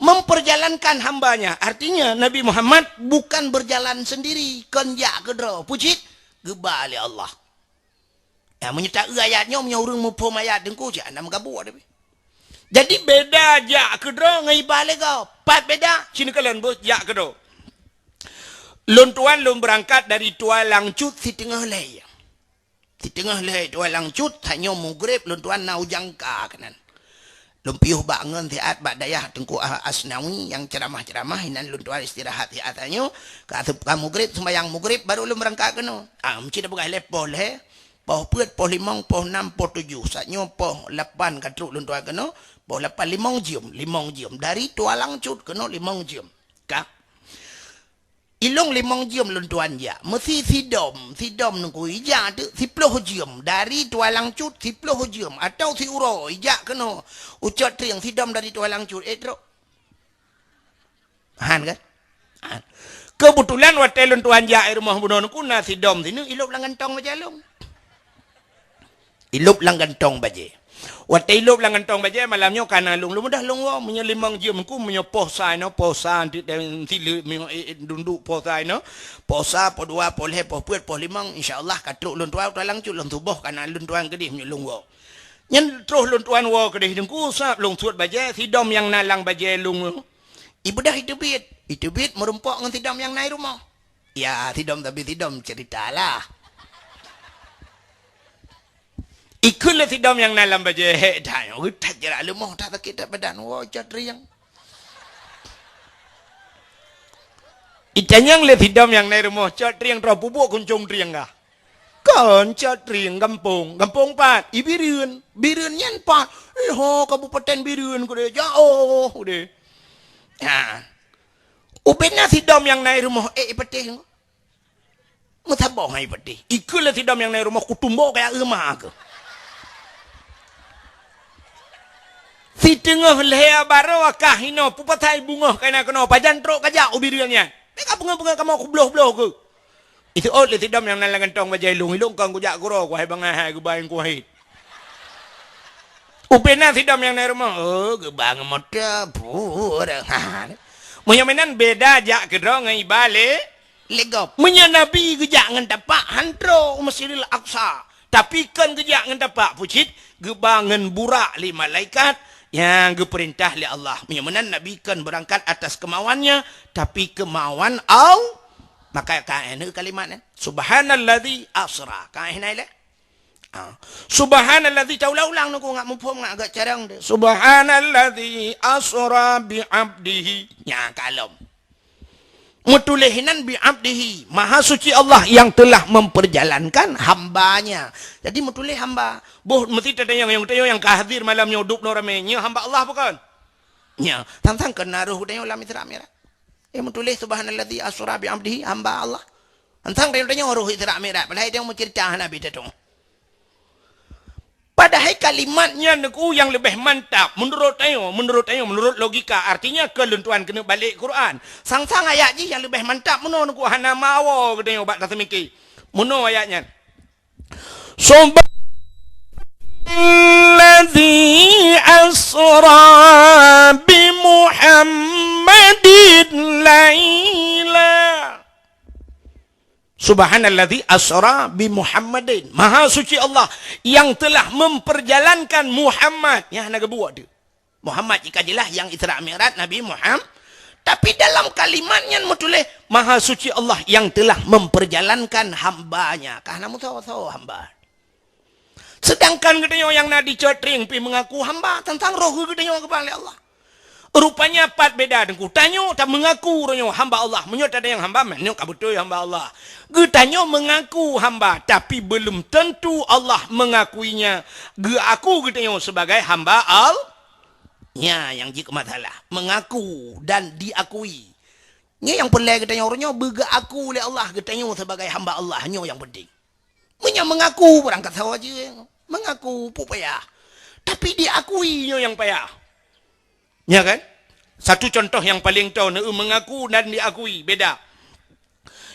Memperjalankan hambanya, artinya Nabi Muhammad bukan berjalan sendiri, kon jak keudroe. Peue cit? Geuba lé Allah. Ya, meunyoe taeu ayat nyoe, meunyoe ureuëng muphom ayat teungku, cit hana meugabuk tapi. Jadi beda jak keudroe ngon iba lé gob. Pat beda, cina kalon beuh jak keudroe. Lôn tuan lôn beurangkat dari Tualang Cut siteungoh lhée. Siteungoh lhée Tualang Cut, tanyoe mugreb lôn tuan na u Jangka keunan. Lôn piôh bak ngon siat bak dayah Teungku Asnawi nyang ceuramah-ceuramah, inan lôn tuan istirahat siat tanyoe, ka aseup ka mugreb, seumbahyang mugreb, baru lôn beurangkat keunoe. Ah, meucit peugah lé poh lhée, poh peuet, poh limong, poh nam, poh tujoh. Saat nyoe poh lapan ka trok lôn tuan keunoe, poh lapan limong jeuem, limong jeuem. Dari Tualang Cut keunoe limong jeuem. Ka. Ilong limong jeuem lôn tuan jak. Meusi sidom, sidom nungku ijak teuk siploh jeuem. Dari Tualang Cut siploh jeuem. Atau siuroe ijak keunoe. U Cot Trieng sidom dari Tualang Cut. Eh, trok. Han kan? Han. Keubeutulan watée lôn tuan jak i rumoh bunoe nungku na sidom sineuk ilop lam gantong bajée lôn. Ilop lam gantong bajée. Watée ilop lam gantong bajée, malam nyoe ka na lôn, lôn mudah lôn woe. Meunyoe limong jeuem ku, meunyoe poh sa inoe, poh sa, nanti dan sileuk, meunyoe, eh, eh, dunduk poh sa inoe, poh sa, poh dua, poh lhée, poh peuet, poh limong, insya Allah ka trok lôn tuan, Tualang Cut lôn tuboh ka na lôn tuan keudeh meunyoe lôn woe. Nyan troh lôn tuan woe keudeh teungku, sab lôn suet bajée, sidom nyang na lam bajée lôn. Ibeudôh iteubiet, iteubiet meurumpok ngon sidom nyang na i rumoh. Ya, sidom tapi sidom cerita lah. Ikheun lé sidom nyang na lam bajée hék that nyoe, geutat jarak leumoh that sakét that badan, woe Cot Trieng. Itanyong lé sidom nyang na i rumoh, Cot Trieng, troh peubuet kuncong Trieng kah? Kon Cot Trieng gampông, gampông pat? I Bireuen. Bireuen nyan pat? Iho Kabupaten Bireuen keudeh, jaoh keudeh. Ha. Ubena sidom nyang na i rumoh, eh, i patéh. Meusaboh hai patéh. Ikheun lé sidom nyang na i rumoh, kutumbo kaya euma keuh. Siteungoh lhèe baroe ka hinoe, peue pasai beungoh ka na keunoe, pajan trok kajak ubit nyan. Meuka beungoh-beungoh kamoe kubloh-bloh keuh. Iseuôt lé sidom nyang na lam gantong bajèe lôn, ilôn kon kujak keudroe, kuhai bangai hai geuba nyang kuhai. Ubena sidom nyang na rumoh, oh, geuba ngon moto, pura. Meunyoe meunan beda jak keudroe ngon iba lé, lé gob. Meunyoe Nabi geujak ngon tapak, han trok u Masjidil Aqsa. Tapi kon geujak ngon tapak pucit, geuba ngon burak lé malaikat nyang geupeurintah lé Allah. Meunyoe meunan Nabi kon beurangkat atas kemauannya, tapi kemauan Al-, maka ka na kalimat nyan, "Subhanalladzi asra." Ka na ilée. Ah. "Subhanalladzi," taulang-ulang nunggu ngat muphom ngat agak carang deh. "Subhanalladzi asra bi abdihi." Nya kalom. Meutuléh inan bi abdihi, Maha Suci Allah yang telah memperjalankan hambanya. Jadi meutuléh hamba. Boh meusti tatanyong, nyang tatanyong nyang ka hadir malam nyoe dub nyoe ramé, nyoe hamba Allah bukan? Nya, tang-tang keunan roh geutanyoe lam Isra Mi'raj. Eh, meutuléh subhanalladzi asra bi abdihi, hamba Allah. Tang-tang tanyoe roh Isra Mi'raj, padahai tanyoe meuceurita hana bit teutong. Padahai kalimat nyan nyoe nyang leubeh mantap meunurot tanyoe, meunurot tanyoe, meunurot logika. Artinya, keu lôn tuan keuneuk balek Quran. Sang-sang ayat jih nyang leubeh mantap meunoe nyoe hana meuawoe geutanyoe bak taseumiké. Meunoe ayat nyan. Subhanalladzi asra bi Muhammadin laila. Subhanalladzi asra bi Muhammadin. Maha suci Allah yang telah memperjalankan Muhammad. Nyan hana geubuet tu. Muhammad jika jeulaih nyang Isra Mi'raj Nabi Muhammad. Tapi dalam kalimat nyan meutuléh, Maha suci Allah yang telah memperjalankan hamba-Nya. Ka hana meusawa-sawa hamba. Sedangkan geutanyoe nyang na di Cot Tring pih meungaku hamba, teuntang roh geutanyoe geupeugah lé Allah. Rupanya pat beda teungku. Tanyoe ta meungaku roh nyoe hamba Allah. Meunyoe tatanyong hamba, meunyoe ka beutôi hamba Allah. Geutanyoe meungaku hamba, tapi belum tentu Allah mengakuinya. Geuaku geutanyoe sebagai hamba Al-, nya nyang jeuet keu masalah. Meungaku dan diakui. Nyoe nyang peureulée geutanyoe roh nyoe beugeuaku lé Allah geutanyoe sebagai hamba Allah. Nyoe nyang penting. Meunyoe meungaku barang ka sawa jeueng, meungaku peue payah. Tapi diakui nyoe nyang payah. Nya kan? Satu contoh nyang paleng toe, neu meungaku dan diakui, beda.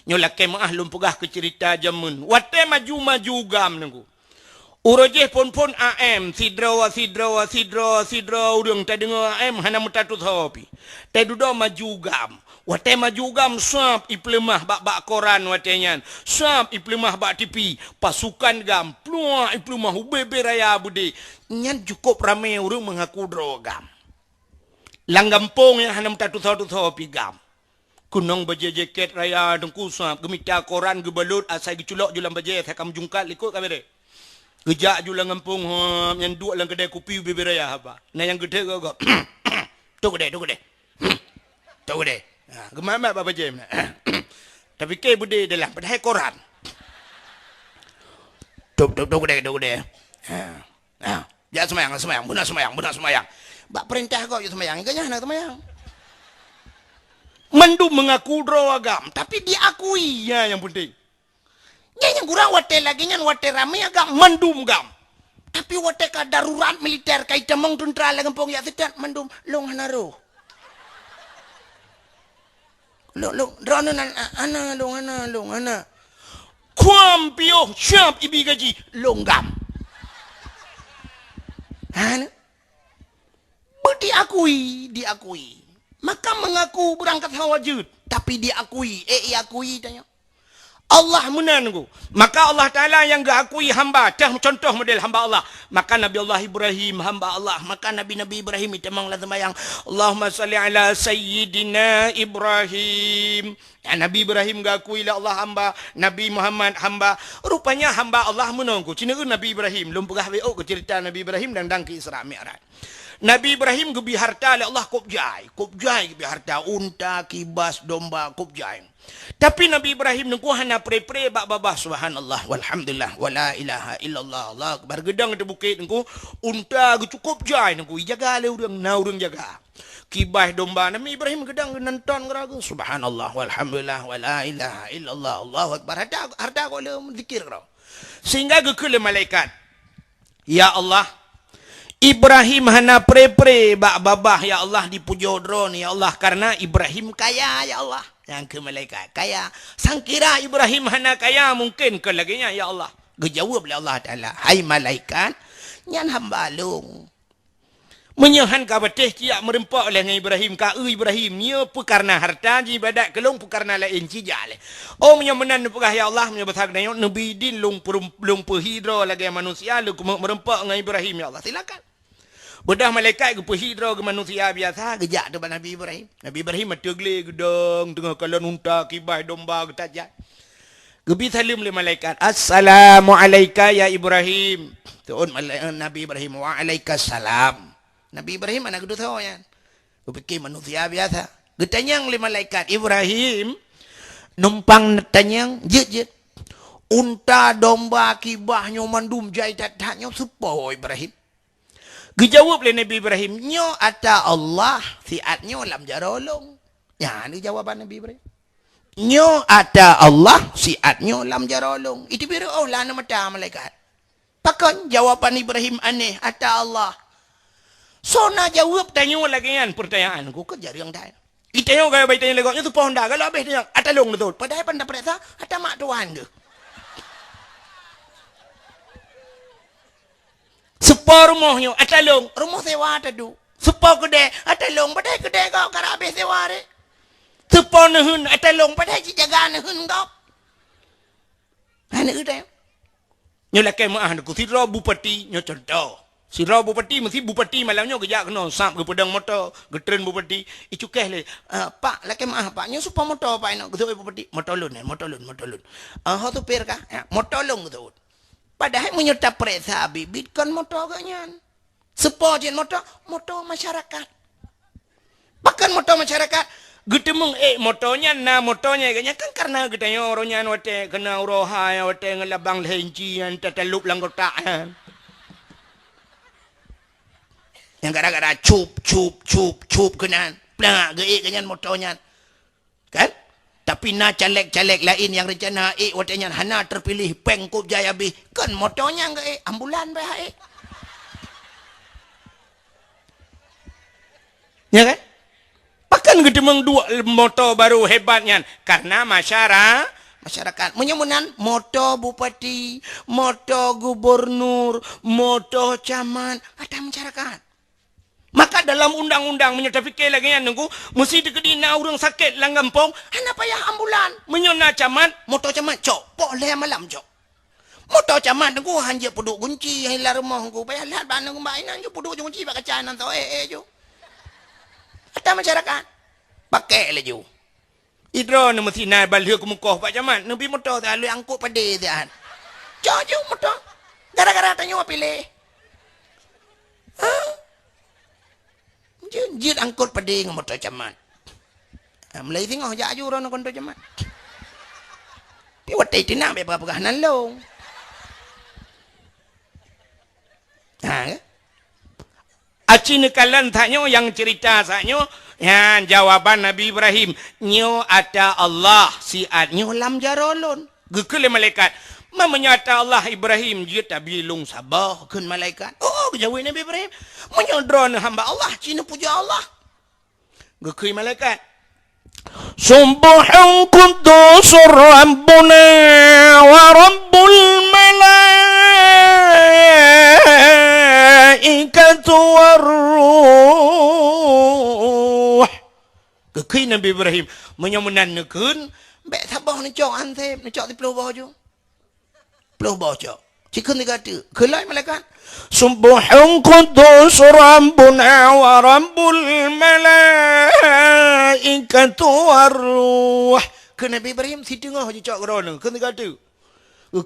Nyoe lakée meuáh lôn peugah keu ceurita jameun. Watée maju-maju GAM nunggu. Uroe jéh phon-phon A M, sidroe, sidroe, sidroe, sidroe ureuëng tadeungoe A M hana meutatusoe pih. Tadudoe maju GAM. Watée maju GAM, sab ipeuleumah bak-bak koran watée nyan, sab ipeuleumah bak T V, pasukan GAM, pluak ipeuleumah ubé-bé raya beudé. Nyan cukôp ramé ureuëng meungaku droe GAM. Lam gampông nyang hana meutatusoe-tusoe pih GAM. Keunong bajée jakét raya teungku sab, geumita koran geubalot asai geuculok ju lam bajée asai ka meujungkat likot ka bereh. Geujak ju lam gampông, hom, nyan duek lam keudée kupi ubé-bé raya haba. Na nyang geuthée gob-gob. Tok keudée, tok keudée. Tok keudée. Ha, geumat-mat bak bajée meunan. Tapike beudé dalam, padahai koran. Tok, tok, tok keudée, tok keudée. Ha. Ha. Jak seumayang, seumayang, beuna seumayang, beuna seumayang. Bak peurintah gob jak seumayang, ingat nyan hana seumayang. Mandum meungaku droe GAM, tapi diakui, nya nyang penting. Nyan nyang kurang watée lagée nyan, watée ramé GAM, mandum GAM. Tapi watée ka darurat militer, ka itamong teuntra lam gampông jak seutôt, mandum lôn hana roh. Lôn, lôn, droeneuh nan, a-, hana lôn, hana lôn, hana. Kuam piôh siab ibi gaji, lôn GAM. Hana. Beu diakui, diakui. Maka meungaku beurangkat sawa jeuet, tapi diakui, eh, iakui tanyoe. Allah meunan nunggu. Maka Allah Taala nyang geuakui hamba, teuh contoh model hamba Allah. Maka Nabi Allah Ibrahim hamba Allah, maka Nabi-Nabi Ibrahim itamong lam seumayang, "Allahumma shalli ala sayyidina Ibrahim." Ya, Nabi Ibrahim geuakui lé Allah hamba, Nabi Muhammad hamba. Rupanya hamba Allah meunan nunggu. Cina Nabi Ibrahim, lôn peugah wéh ôk keu ceurita Nabi Ibrahim dan dang keu Isra Mi'raj. Nabi Ibrahim geubri harta lé Allah kôb jai, kôb jai geubri harta, unta, kibas, domba, kôb jai. Tapi Nabi Ibrahim nunggu hana pre-pre bak babah, subhanallah, walhamdulillah, wala ilaha illallah, Allahu akbar. Geudong di bukét nunggu, unta geucukôp jai nunggu, ijaga lé ureuëng, na ureuëng jaga. Kibas domba, Nabi Ibrahim geudong geunonton geuragu, subhanallah, walhamdulillah, wala ilaha illallah, Allahu akbar. Harta, harta kok lé zikir keudroe. Sehingga geukheun lé malaikat, "Ya Allah, Ibrahim hana pre-pre bak babah, "Ya Allah, dipujoe droeneuh, ya Allah, karena Ibrahim kaya, ya Allah." Nyang keu malaikat, "Kaya. Sangkira Ibrahim hana kaya, mungken kon lagée nyan, ya Allah." Geujaweueb lé Allah Taala, "Hai malaikat, nyan hamba lôn." Meunyoe han ka patéh, siap meureumpok lé ngon Ibrahim, ka, "Eu Ibrahim, nyoe peu kareuna hareuta jiibadat keu lôn, peu kareuna laén, ci jak lé." "Oh, meunyoe meunan neupeugah, ya Allah, meunyoe basa geutanyoe, neubi idin lôn peurum-, lôn peuhi droe lagée manusia, lôn keumeung meureumpok ngon Ibrahim, ya Allah." Silakan. Beudôh malaikat geupeuhi droe geumanusia biasa, geujak teuk bak Nabi Ibrahim. Nabi Ibrahim ateueh glé geudong, teungoh kalon unta, kiban, domba geutajak. Geubi saleuem lé malaikat, "Assalamu alaika ya Ibrahim." Seuôt malai-, Nabi Ibrahim, "Wa alaika salam." Nabi Ibrahim hana geuteupeue nyan. Geupike manusia biasa. Geutanyong lé malaikat, "Ibrahim, numpang neutanyong, jeuet, jeuet. Unta, domba, kiban nyoe mandum jai that-that nyoe soe po, Ibrahim?" Geujaweueb lé Nabi Ibrahim, "Nyoe ata Allah, siat nyoe lam jaroe lôn." Nyan jawaban Nabi Ibrahim. "Nyoe ata Allah, siat nyoe lam jaroe lôn." Iteubiet reuôh lam mata malaikat. Pakon jawaban Ibrahim aneh, "Ata Allah"? Soe na jaweueb tanyoe lagée nyan peurtanyaan? Ku keu jareueng that. Itanyong gaya bai tanyong lé gobnyan, soe po unta, galak abéh tanyong, "Ata lôn neutôt." Padahai pan tapeuriksa, ata mak tuan geuh. Soe po rumoh nyoe, ata lôn, rumoh sewa taduek. Soe po keudè, ata lôn, padahai keudè gob karab abéh sewa ré. Soe po neuheun, ata lôn, padahai jijaga neuheun gob. Hana udeb. Nyoe lakée meuáh neuku sidroe bupati, nyoe cuntoh. Sidroe bupati, meusi bupati malam nyoe geujak keunoe, sab geupeudong moto, geutreun bupati, icukéh lé, "Eh, Pak, lakée meuáh, Pak, nyoe soe po moto, Pak, inong?" Geuseuôt bupati, "Moto lôn, eh, moto lôn, moto lôn." "Ah, ho supir kah?" "Ya, moto lôn," geuseuôt. Padahai meunyoe tapeuriksa biet-biet kon moto geuh nyan. Soe po jeuet moto? Moto masyarakat. Pakon moto masyarakat? Geuteumeung ék moto nyan, na moto nyan, geuh nyan kan kareuna geutanyoe uroe nyan watée keunoe uroe hai, watée ngon labang lhée inci nyan tatalop lam kotak nyan. Nyang gara-gara cup, cup, cup, cup keunan. Plak, geuék geuh nyan moto nyan. Kan? Tapi na caleg-caleg laén nyang reuncana ék watée nyan hana teupiléh, péng kôb jai abéh. Kon moto nyang geuék, ambulan beh ék. Ya kan? Pakon geuteumeung duek moto barô hebat nyan? Kareuna masyara-, masyarakat. Meunyoe meunan, moto bupati, moto gubernur, moto camat, ata masyarakat. Maka dalam undang-undang, meunyoe tapike lagée nyan, Teungku, meusi teukeudi na ureuëng sakét lam gampông, hana payah ambulan. Meunyoe na camat, moto camat cok, poh lhée malam cok. Moto camat, Teungku, han jeuet peuduek gunci, han lam rumoh, Teungku, payah lhat bak aneuk bak inan ju peuduek gunci bak kaca nan tho, eh, eh, ju. Ata masyarakat, pakai laju. Idroe neuh meusi na balheueh keumukoh bak camat, neubi moto siat lôn angkot padé siat. Cok ju moto. Gara-gara tanyoe piléh. Ha? Jeuet, jeuet angkot padé ngon moto camat. Ha, mulai singoh jak aju droeneuh ngon moto camat. Pi watée teunak bèk peugah-peugah nan lôn. Ha, ya? Aci neukalon that nyoe nyang ceurita saat nyoe, nyan jawaban Nabi Ibrahim, "Nyoe ata Allah, siat nyoe lam jaroe lôn." Geukheun lé malaikat, "Ma meunyoe ata Allah Ibrahim, jeuet tabi lôn saboh," kheun malaikat. "Oh," geujaweueb Nabi Ibrahim, "meunyoe droeneuh hamba Allah, ci neupujoe Allah." Geukheun malaikat, "Subbuhun quddusur Rabbuna wa Rabbul malaikatu war ruh." Geukheun Nabi Ibrahim, "Meunyoe meunan neukheun, bèk saboh neucok han sép, neucok siplôh boh ju." Ploh boh cok. Ci kheun siga teuk. Kheun lom malaikat, "Subbuhun quddus Rabbuna wa Rabbul malaikatu war ruh." Kheun Nabi Ibrahim, "Siteungoh jicok keudroe nyoe." Kheun siga teuk.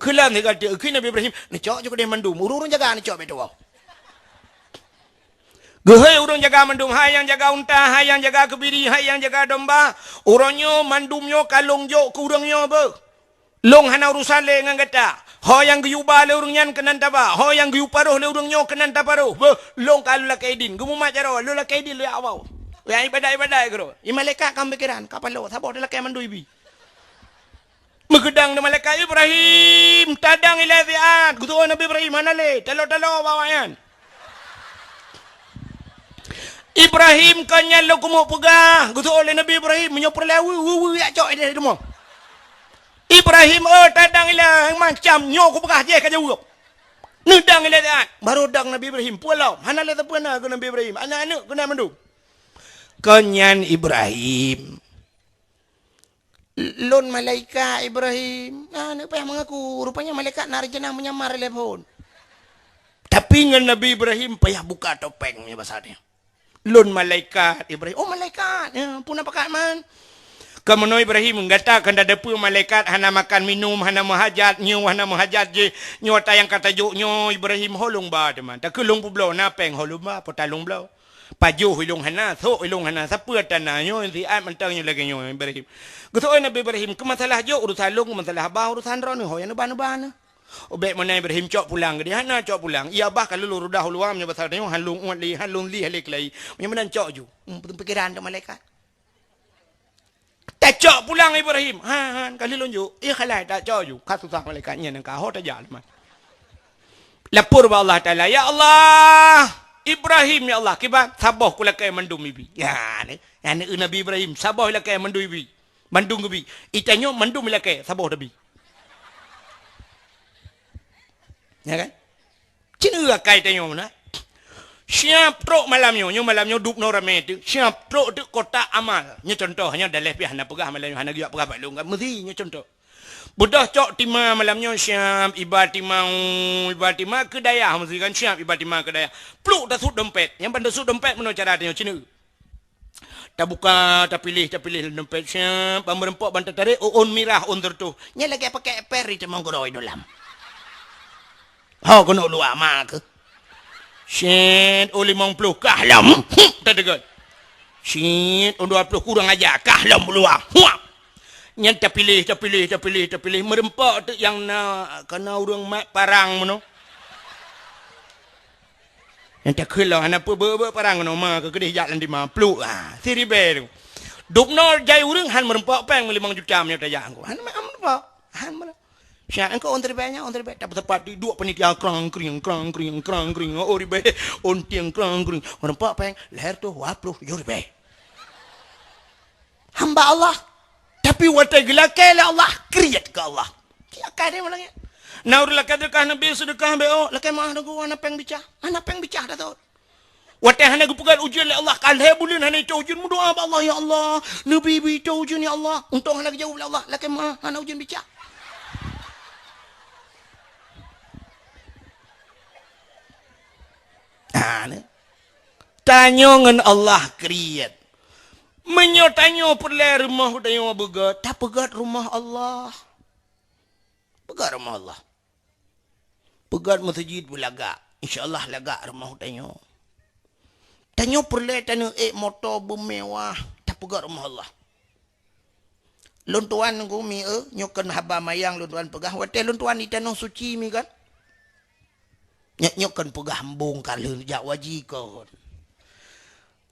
Kheun lom siga teuk. Kheun Nabi Ibrahim, "Neucok ju keudeh mandum. Ureueng-ureueng jaga neucok bèk tuwoe." Geuhôi ureueng jaga mandum, hai nyang jaga unta, hai nyang jaga keubiri, hai nyang jaga domba. Uroe nyoe mandum nyoe ka lôn jok keu ureueng nyoe beuh. Lôn hana urusan lé ngon gata. Ho nyang geuyue ba lé ureueng nyan keunan taba, ho nyang geuyue paroh lé ureueng nyoe keunan taparoh. Beuh, lôn ka lôn lakée idin. Geumumat jaroe, lôn lakée idin lôn jak woe. Nyang ibadat-ibadat keudroe. Di malaikat ka meupikiran, ka paloe, saboh talakée mandum ibi. Meugeudang di malaikat, "Ibrahim, tadang ilée siat." Geutuwoe Nabi Ibrahim, "Hana lé, talo-talo bak awaknyan." Ibrahim, kon nyan lôn keumeung peugah, geuseuôt lé Nabi Ibrahim, meunyoe peureulèe weu, weu, weu, jak cok idéh teuma. Ibrahim, oh, tadang ilèe macam nyoe kupeugah jéh ka jaweueb. Neudang ilèe siat, barô dang Nabi Ibrahim, peue lom, hana lé sapeue na keu Nabi Ibrahim, aneuk-aneuk keunan mandum. Kon nyan Ibrahim. Lôn malaikat Ibrahim. Nah, aneuk payah mengaku. Rupanya malaikat na rencana menyamar lé phon. Tapi ngon Nabi Ibrahim payah buka topeng, meunyoe basa nyoe. Lôn malaikat Ibrahim. Oh, malaikat. Ya, puna pakat man. Keumeunyoe Ibrahim, gata kanda deupeu malaikat hana makan minum, hana meuhajat, nyoe hana meuhajat jih, nyoe ata nyang ka tajok nyoe Ibrahim, ho lôn ba teuma. Takheun lôn peubloe, na péng ho lôn ba, peutalong bloe. Pajoh ilong hana, sok ilong hana, sapeue tana nyoe, siat mantong nyoe lagèe nyoe Ibrahim. Geuseuôt Nabi Ibrahim, keu masalah jok urusan lôn, keu masalah bah urusan droeneuh, ho nyang neuba-neuba neuh. Ubek meunan Ibrahim cok pulang, geudeh hana cok pulang. Iya bah ka lôn rudah u luwa, meunyoe basa tanyoe, han lôn uet lé, han lôn lieh lé keulayi. Meunyoe meunan cok ju. Hmm, pikiran tu malaikat. Tacok pulang Ibrahim. Ha, ha, ka lheueh lôn jok. Ikhalai tacok ju. Ka susah malaikat nyan ka ho tajak leumah. Lapor bak Allah Taala, "Ya Allah, Ibrahim ya Allah, kiban saboh kulakèe mandum ibi." Ya, ni. Ya, ni Nabi Ibrahim, saboh ilakèe mandum ibi. Mandum geubi. Itanyoe mandum ilakèe, saboh tabi. Ya kan? Cit eu akai tanyoe na. Siap trok malam nyoe, nyoe malam nyoe dubnoe ramè teuk. Siap trok teuk kotak amal. Nyoe contoh, nyoe daleh pih hana peugah malam nyoe, hana geujak peugah bak lôn kan. Meusi nyoe contoh. Beudôh cok tima malam nyoe siap, iba tima, iba tima keu dayah meusi kan siap, iba tima keu dayah. Pluk tasut dompet. Nyang ban tasut dompet meunoe cara tanyoe cit eu. Tabuka, tapiléh, tapiléh lam dompet, siap, ban meureumpok, ban tatarek, ôn mirah, ôn seureutôh. Nyan lagèe pakèk per di teumong keudroe dalam. Ho keuneuk luwa ma keuh. Siet, ôn limong ploh, kah lom. Huh, tadeungon. Siet, ôn dua ploh, kurang aja, kah lom luwa. Huap. Nyan tapiléh, tapiléh, tapiléh, tapiléh. Meureumpok teuk nyang na, kana ureueng mat parang meunoe. Nyang takheun lom hana peue, beu-beu parang ngon ma keu keudeh jak lam dima, pluk, ha, siribèe tu. Dubnoe jai ureueng han meureumpok péng meulimong juta meunyoe tajak engko. Han meureumpok, han meureumpok. Siat engko ôn siribèe nyan, ôn siribèe. Tapeusapat di duek panitia krang kring, krang kring, krang kring, oh ribèe, ôn tieng krang kring. Meureumpok péng, lhèe reutôh dua ploh tujoh ribèe. Hamba Allah. Tapi watèe geulakèe lé Allah, kriet keu Allah. Lakèe deh malam nyan. Na ureueng lakèe seudeukah Nabi seudeukah bèk, oh, lakèe meu'ah Teungku, hana péng bicah. Hana péng bicah dah thot. Watèe hana geupeugöt ujeuen lé Allah, ka lhèe buleuen hana itô ujeuen, meudoa bak Allah, "Ya Allah, neubi-bi itô ujeuen ya Allah." Untông hana geujaweueb lé Allah, lakèe meu'ah hana ujeuen bicah. Ha, ni. Tanyoe ngon Allah kriet. Meunyoe tanyoe peureulèe rumoh tanyoe beugöt, tapeugöt rumoh Allah. Peugöt rumoh Allah. Peugöt meuseujid beulagak. Insya Allah lagak rumoh tanyoe. Tanyoe peureulèe taneuk ék moto beumewah, tapeugöt rumoh Allah. Lôn tuan Teungku mi eu, nyoe kon haba manyang lôn tuan peugah, watèe lôn tuan di Tanoh Suci mi kan. Nyoe, nyoe kon peugah embong ka lheueh jak waji kon.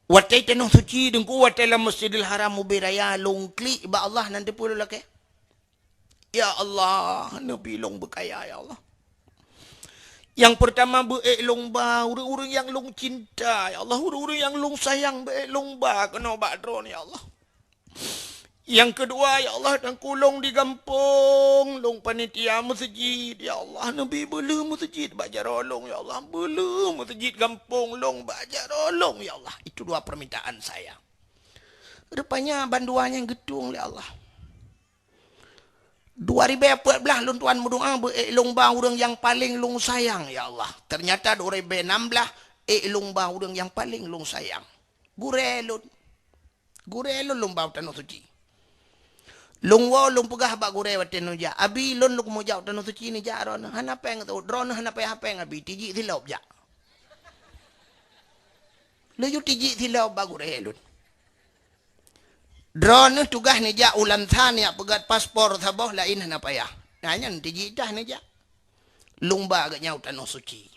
Watèe Tanoh Suci Teungku, watèe lam Masjidil Haram ubé raya lôn klik bak Allah nan teupeu lôn lakèe. Ya Allah, neubi lôn beukaya, ya Allah. Nyang peurtama beu ék lôn ba ureueng-ureueng nyang lôn cinta, ya Allah, ureueng-ureueng nyang lôn sayang beu ék lôn ba keunoe bak Droeneuh, ya Allah. Nyang keudua, ya Allah, Teungku lôn di gampông, lôn panitia meuseujid, ya Allah, neubi beuleueh meuseujid bak jaroe lôn, ya Allah, beuleueh meuseujid gampông lôn bak jaroe lôn, ya Allah. Itu dua permintaan saya. Rupanya bandua nyan geutueng lé Allah. Dua ribèe peuet blah lôn tuan meudoa beu ék lôn ba ureueng nyang paleng lôn sayang, ya Allah. Teunyata dua ribèe nam blah ék lôn ba ureueng nyang paleng lôn sayang. Gurèe lôn. Gurèe lôn lôn ba u Tanoh Suci. Lôn woe lôn peugah bak gurèe watèe neujak, "Abi, lôn lôn meujak u Tanoh Suci neujak Droeneuh. Hana péng, Droeneuh hana payah péng, Abi. Tijik silop jak." Laju tijik silop bak gurèe lôn. Droeneuh tugaih neujak u Lansa neujak peugöt paspor saboh laén hana payah. Nah, nyan tijik tah neujak. Lôn ba geuh nyan u Tanoh Suci.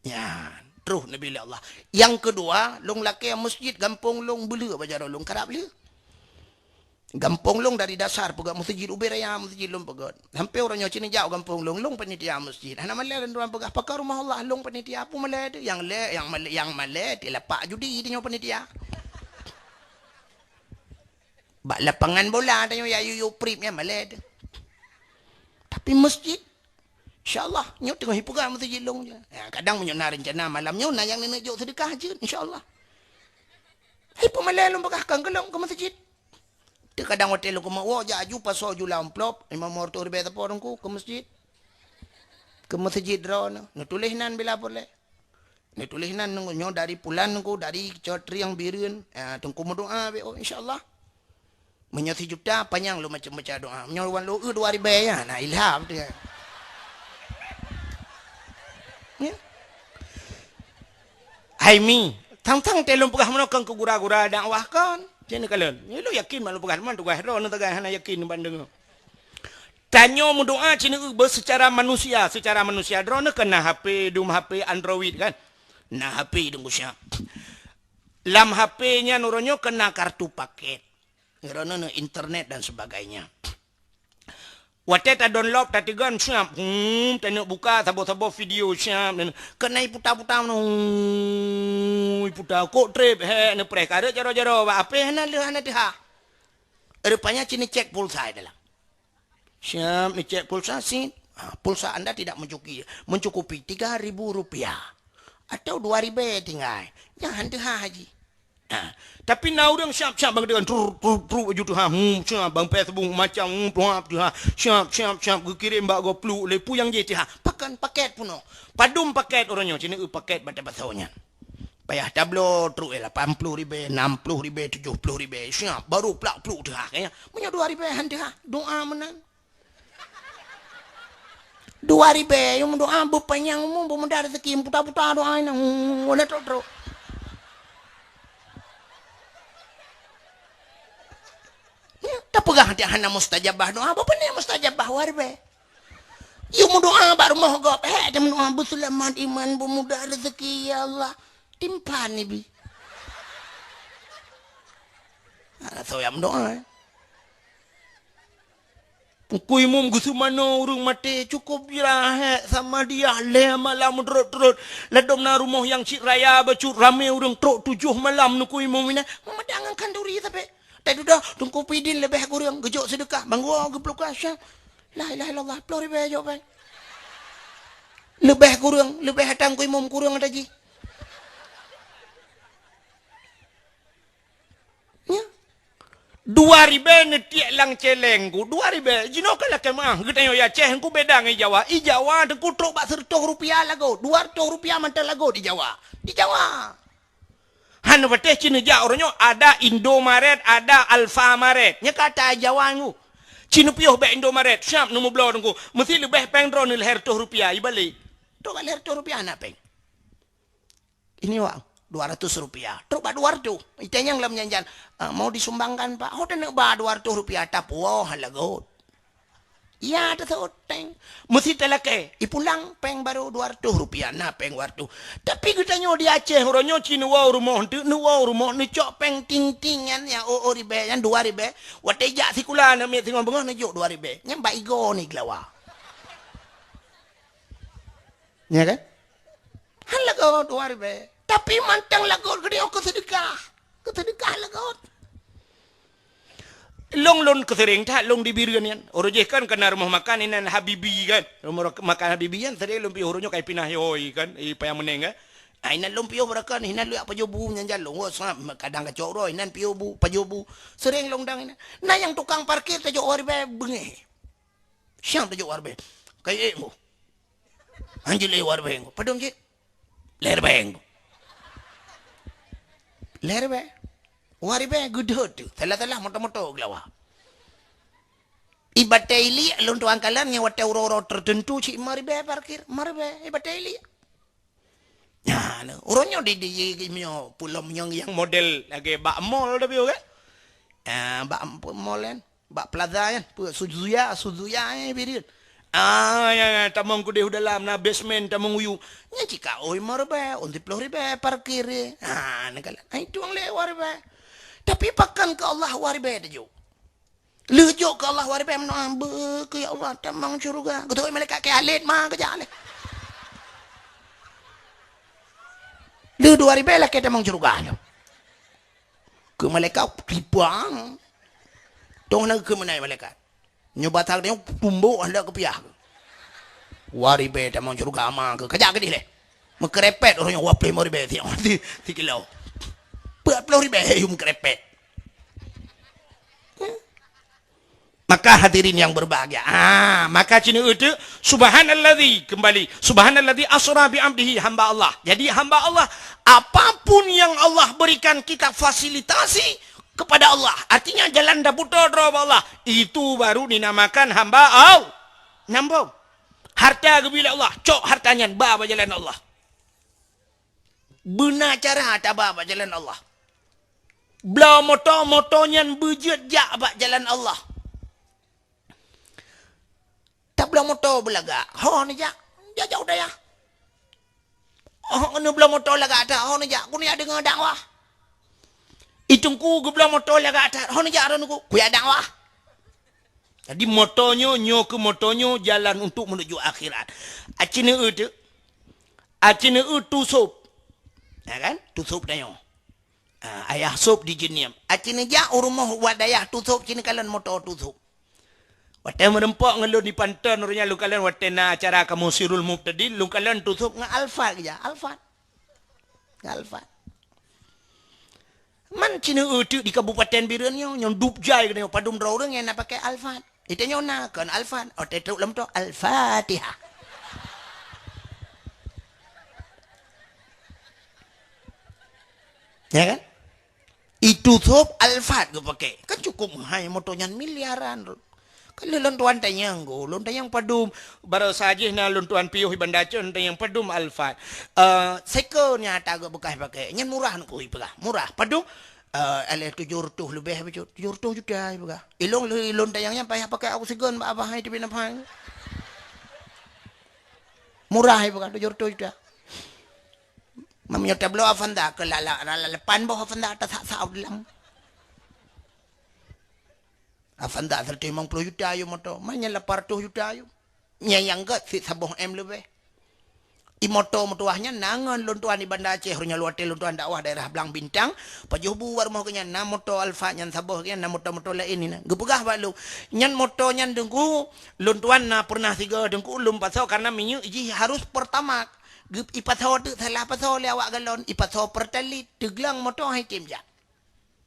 Nyan, troh neubi lé Allah. Nyang keudua, lôn lakèe meuseujid gampông lôn beuleueh bak jaroe lôn karab lheueh. Gampông lôn dari dasar peugöt meuseujid, ubé raya meuseujid lôn peugöt. Sampoe uroe nyoe cit neujak gampông lôn, lôn panitia meuseujid. Hana malèe lôn tuan peugah, pakon rumoh Allah lôn panitia, peue malèe teuh? Nyang lé, nyang malèe, nyang malèe teuh lapak judi tanyoe panitia. Bak lapangan bola tanyoe ya yue-yue prip nyan malèe teuh. Tapi meuseujid, insya Allah, nyoe teungoh ipeugah meuseujid lôn je. Ya, kadang meunyoe na reuncana malam nyoe, na nyang neujok seudeukah jeuet, insya Allah. Hai peumalèe lôn peugah kan keu lôn keu meuseujid. Teu kadang watèe lôn keumeung woe jak aju pasoe ju lam amplop, lima ploh ribèe sapo Teungku keu meuseujid. Keu meuseujid droeneuh, neutuléh nan bila peureulèe. Neutuléh nan nyoe dari pulan Teungku, dari Cot Trieng Bireuen, ah, Teungku meudoa bèk, oh, insya Allah. Meunyoe sijuta panyang lôn macam-macam doa. Meunyoe wan lôn eu dua ribèe ya, na ilham tu ya. Ya. Hai mi, tang-tang teuh lôn peugah meunoe kon keu gura-gura dakwah kon. Cen kalon. Nyoe lôn yakin mak lôn peugah teuma tugaih droeneuh tagai hana yakin ban deungoe. Tanyoe meudoa cit neu beu secara manusia, secara manusia droeneuh kan na H P, dum H P Android kan. Na H P dum siap. Lam H P nyan uroe nyoe kan na kartu paket. Droeneuh na internet dan sebagainya. Watèe ta download, ta teugon siap, hmm, taneuk buka saboh-saboh video siap. Keuneuk iputa-puta meunoe, hmm, iputa kok treb, hek neupreh kareuet jaroe-jaroe bak H P hana leuh hana teuhah. Rupanya cit neucek pulsa di dalam. Siap neucek pulsa sit. Ha, pulsa anda tidak mencukupi, mencukupi tiga ribu rupiah. Atau dua ribèe tinggai. Nyan han teuhah haji. Ha, tapi na ureueng siap-siap bang dengan truk truk truk aju teuhah. Hmm, siap bang Facebook macam hmm, tuha teuhah. Siap siap siap geukirém bak gopluk lé pu nyang jiteuhah. Pakon paket punoh. Padum paket uroe nyoe cit neu paket bak tabaso nyan. Payah tabloe trok eh lapan ploh ribèe, enam ploh ribèe, tujoh ploh ribèe. Siap, baru plak pluk teuhah kayaknya. Meunyoe dua ribèe han teuhah, doa meunan. Dua ribèe, nyang doa beupanyang umu, beumudah rezeki, puta-puta doa inong, hmm, wana trok-trok. Ya, tapeugah tiak hana mustajabah doa, apa ni mustajabah dua ribèe? Yue meudoa bak rumoh gob, eh, dia meudoa beuseulamat iman, beumudah rezeki, ya Allah. Timpan ibi. Hana soe nyang meudoa, eh. Teungku Imum geuseumanoe ureueng maté, cukôp jirahat sama dia lhèe malam meudrot-drot. Ladôm na rumoh nyang cit raya bacut ramé ureueng trok tujoh malam Teungku Imum inan. Meumada ngon khanduri sabe. Teududoe Teungku Pidin leubeh kureueng geujok seudeukah, banggoe geupluka syah. La ilaha illallah, ploh ribèe jok péng. Leubeh kureueng, leubeh ata Teungku Imum kureueng ata jih. Nya. Dua ribèe neutiek lam céléng ku, dua ribèe. Jinoe ka lakèe meuah, geutanyoe i Aceh ku beda ngon i Jawa. I Jawa Teungku trok bak seureutôh rupiah lagot, dua reutôh rupiah mantong lagot di Jawa. Di Jawa. Han neupatéh cit neujak uroe nyoe ada Indomaret, ada Alfamaret. Nyan ka ata Jawa Teungku. Cit neupiôh bèk Indomaret, siap neumeubloe Teungku. Meusti leubeh péng droeneuh lhèe reutôh rupiah, ibalek. Trok bak lhèe reutôh rupiah na péng. Ini wak, dua ratus rupiah. Trok bak dua reutôh. Itanyong lam janjan, "Ah, mau disumbangkan, Pak?" "Oh, taneuk ba dua reutôh rupiah, tapuwoe lagot." Ya, taseuôt péng. Meusti talakèe. Ipulang péng barô dua reutôh rupiah, na péng dua reutôh. Tapi geutanyoe di Aceh uroe nyoe cit neuwoe rumoh, neuteuek neuwoe rumoh, neucok péng ting-ting nyan, nyang oh, oh ribèe, nyan dua ribèe. Watèe jak sikula aneuk miet singoh beungoh neujok dua ribèe. Nyan bak igoe ni geulawa. Ya kan? Han lagot dua ribèe. Tapi mantong lagot geutanyoe keu seudeukah. Keu seudeukah lagot. Lôn, lôn keuseureng that lôn di Bireuen nyan. Uroe jih kan ka na rumoh makan inan Habibi kan. Rumoh makan Habibi nyan seureng lôn piôh uroe nyoe ka ipinah yôi kan, i Paya Meuneng kan. Ah, inan lôn piôh beurakan, inan lôn jak pajoh bu nyan jan lôn. Wah, sa-, kadang kacok uroe inan piôh bu, pajoh bu. Seureng lôn dang inan. Na nyang tukang parkir tajok dua ribèe beungèh. Siang tajok dua ribèe. Ka ék mu. Han jeuet lé dua ribèe. Padum cit? Lhèe ribèe. Lhèe ribèe. Dua ribèe geudeuet teuh. Salah-salah moto-moto geulawa. I Batèe Iliek lôn tuan kalon nyan watèe uroe-uroe teuteuntu cit lima ribèe parkir. Lima ribèe i Batèe Iliek. Nyan, uroe nyoe di, di, di, di, meunyoe pulo meunyoe nyang model lagèe bak mall tapi kan. Ah, bak mall kan. Bak plaza nyan, peue, Suzuya, Suzuya, eh, Bireuen. Ah, ya, ya, tamong keudeh u dalam, na basement, tamong u yup. Nyan cit ka, oh, lima ribèe, oh, siplôh ribèe, parkir, eh. Ah, na kalon. Ai, tueng lé dua ribèe. Tapi pakon keu Allah dua ribèe tajok. Lheueh jok keu Allah dua ribèe meunoe, beu keu ya Allah tamong syeuruga. Geutôi malaikat keu alet ma keujak lé. Lheueh dua ribèe lakèe tamong syeuruga lom. Keu malaikat tipang. Tong na keu meunai malaikat. Nyoe batang nyoe tumbok handak keupiah. Dua ribèe tamong syeuruga ma keu keujak keudeh lé. Meukeurepet ureueng nyoe dua ploh limong ribèe si, si, si kilo. Empat puluh ribèe yum keurepet. Maka hadirin yang berbahagia, ah, maka cina itu, subhanalladzi, kembali, subhanalladzi asra bi abdihi, hamba Allah. Jadi hamba Allah, apapun yang Allah berikan kita fasilitasi kepada Allah, artinya jalan daputo droe bak Allah, itu baru dinamakan hamba Allah. Nyambung. Harta geubri lé Allah, cok harta nyan ba bak jalan Allah. Beuna cara taba bak jalan Allah. Bloe moto, moto nyan beujeuet jak bak jalan Allah. Tabloe moto beulagak, ho neujak, jak-jak u dayah. Oh, neubloe moto lagak that, ho neujak, keuneuk deungoe dakwah. I teungku geubloe moto lagak that, ho neujak droeneuh, kujak dakwah. Jadi moto nyoe, nyoe keuh moto nyoe jalan untuk menuju akhirat. Aci neueu teuk. Aci neueu tu sôb. Ya kan? Tu sôb tanyoe. Ah, ayah sôb di Jeunieb. Aci neujak u rumoh wat dayah tu sôb, ci neukalon moto tu sôb. Watèe meureumpok ngon lôn di Panton, ureueng nyan lôn kalon watèe na acara kamoe Sirul Mubtadin, lôn kalon tu sôb ngon Alphard geujak. Alphard. Ngon Alphard. Man ci neueu teuk di Kabupaten Bireuen nyoe, nyang dub jai keunoe padum droe ureueng nyang na pakai Alphard. Di tanyoe na kon Alphard, oh, teutrok lam moto Al-Fatihah. Ya kan? Itu sôb Alphard geupakai. Kan cukup meuhai moto nyan miliaran. Ka lheueh lôn tuan tanyong, lôn tanyong padum, baroesa jih na lôn tuan piôh i Banda Aceh, lôn tanyong padum Alphard. Eh, seko nyang ata geubeukah pakai, nyan murah nyan keuh ipeugah. Murah, padum? Eh, alah tujoh reutôh leubeh bacut. Tujoh reutôh juta ipeugah. Ilôn lheueh lôn tanyong nyan payah pakai oksigen bak abah hai teubiet nafai. Murah ipeugah tujoh reutôh juta. Meunyoe tabloe Avanza keu la-, la-, la-, la-, lapan boh Avanza tasak-sak u dalam. Avanza seratus lima puluh juta yum moto, ma nyan lapan ratus juta yum. Nyan nyang gèt cit saboh M leubeh. I moto meutuwah nyan na ngon lôn tuan i Banda Aceh, uroe nyoe watèe lôn tuan dakwah daerah Blang Bintang, pajoh bu bak rumoh geuh nyan na moto Alphard nyan saboh geuh nyan na moto-moto laén nyan. Geupeugah bak lôn, nyan moto nyan teungku, lôn tuan na pernah sigoe teungku lôn pasoe karena minyeuk jih harus Pertamax. Geu-, ipasoe teuk salah pasoe lé awak galon, ipasoe Pertalite, teuglang moto han item jak.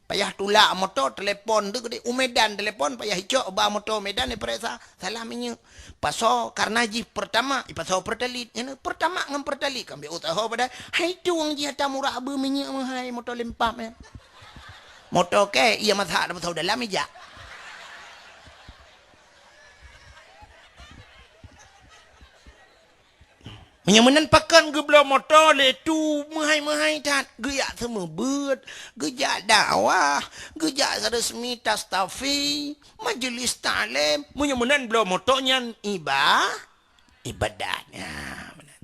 Payah tulak moto, telepon tu keudéh u Medan telepon, payah icok ba moto Medan ipareksa, salah minyeuk. Pasoe karena jih Pertamax, ipasoe Pertalite. Nyan Pertamax ngon Pertalite kan bèk usaha padahai. Hai tueng jih ata murah beu minyeuk meuhai moto lempam nyan. Moto kèe, iya masak dah pasoe dalam ijak. Meunyoe meunan pakon geubloe moto lé tu meuhai-meuhai that, geujak seumeubeuet, geujak dakwah, geujak resmi tastafi, majeulis taklim. Meunyoe meunan bloe moto nyan iba-, ibadat. Ya, meunan.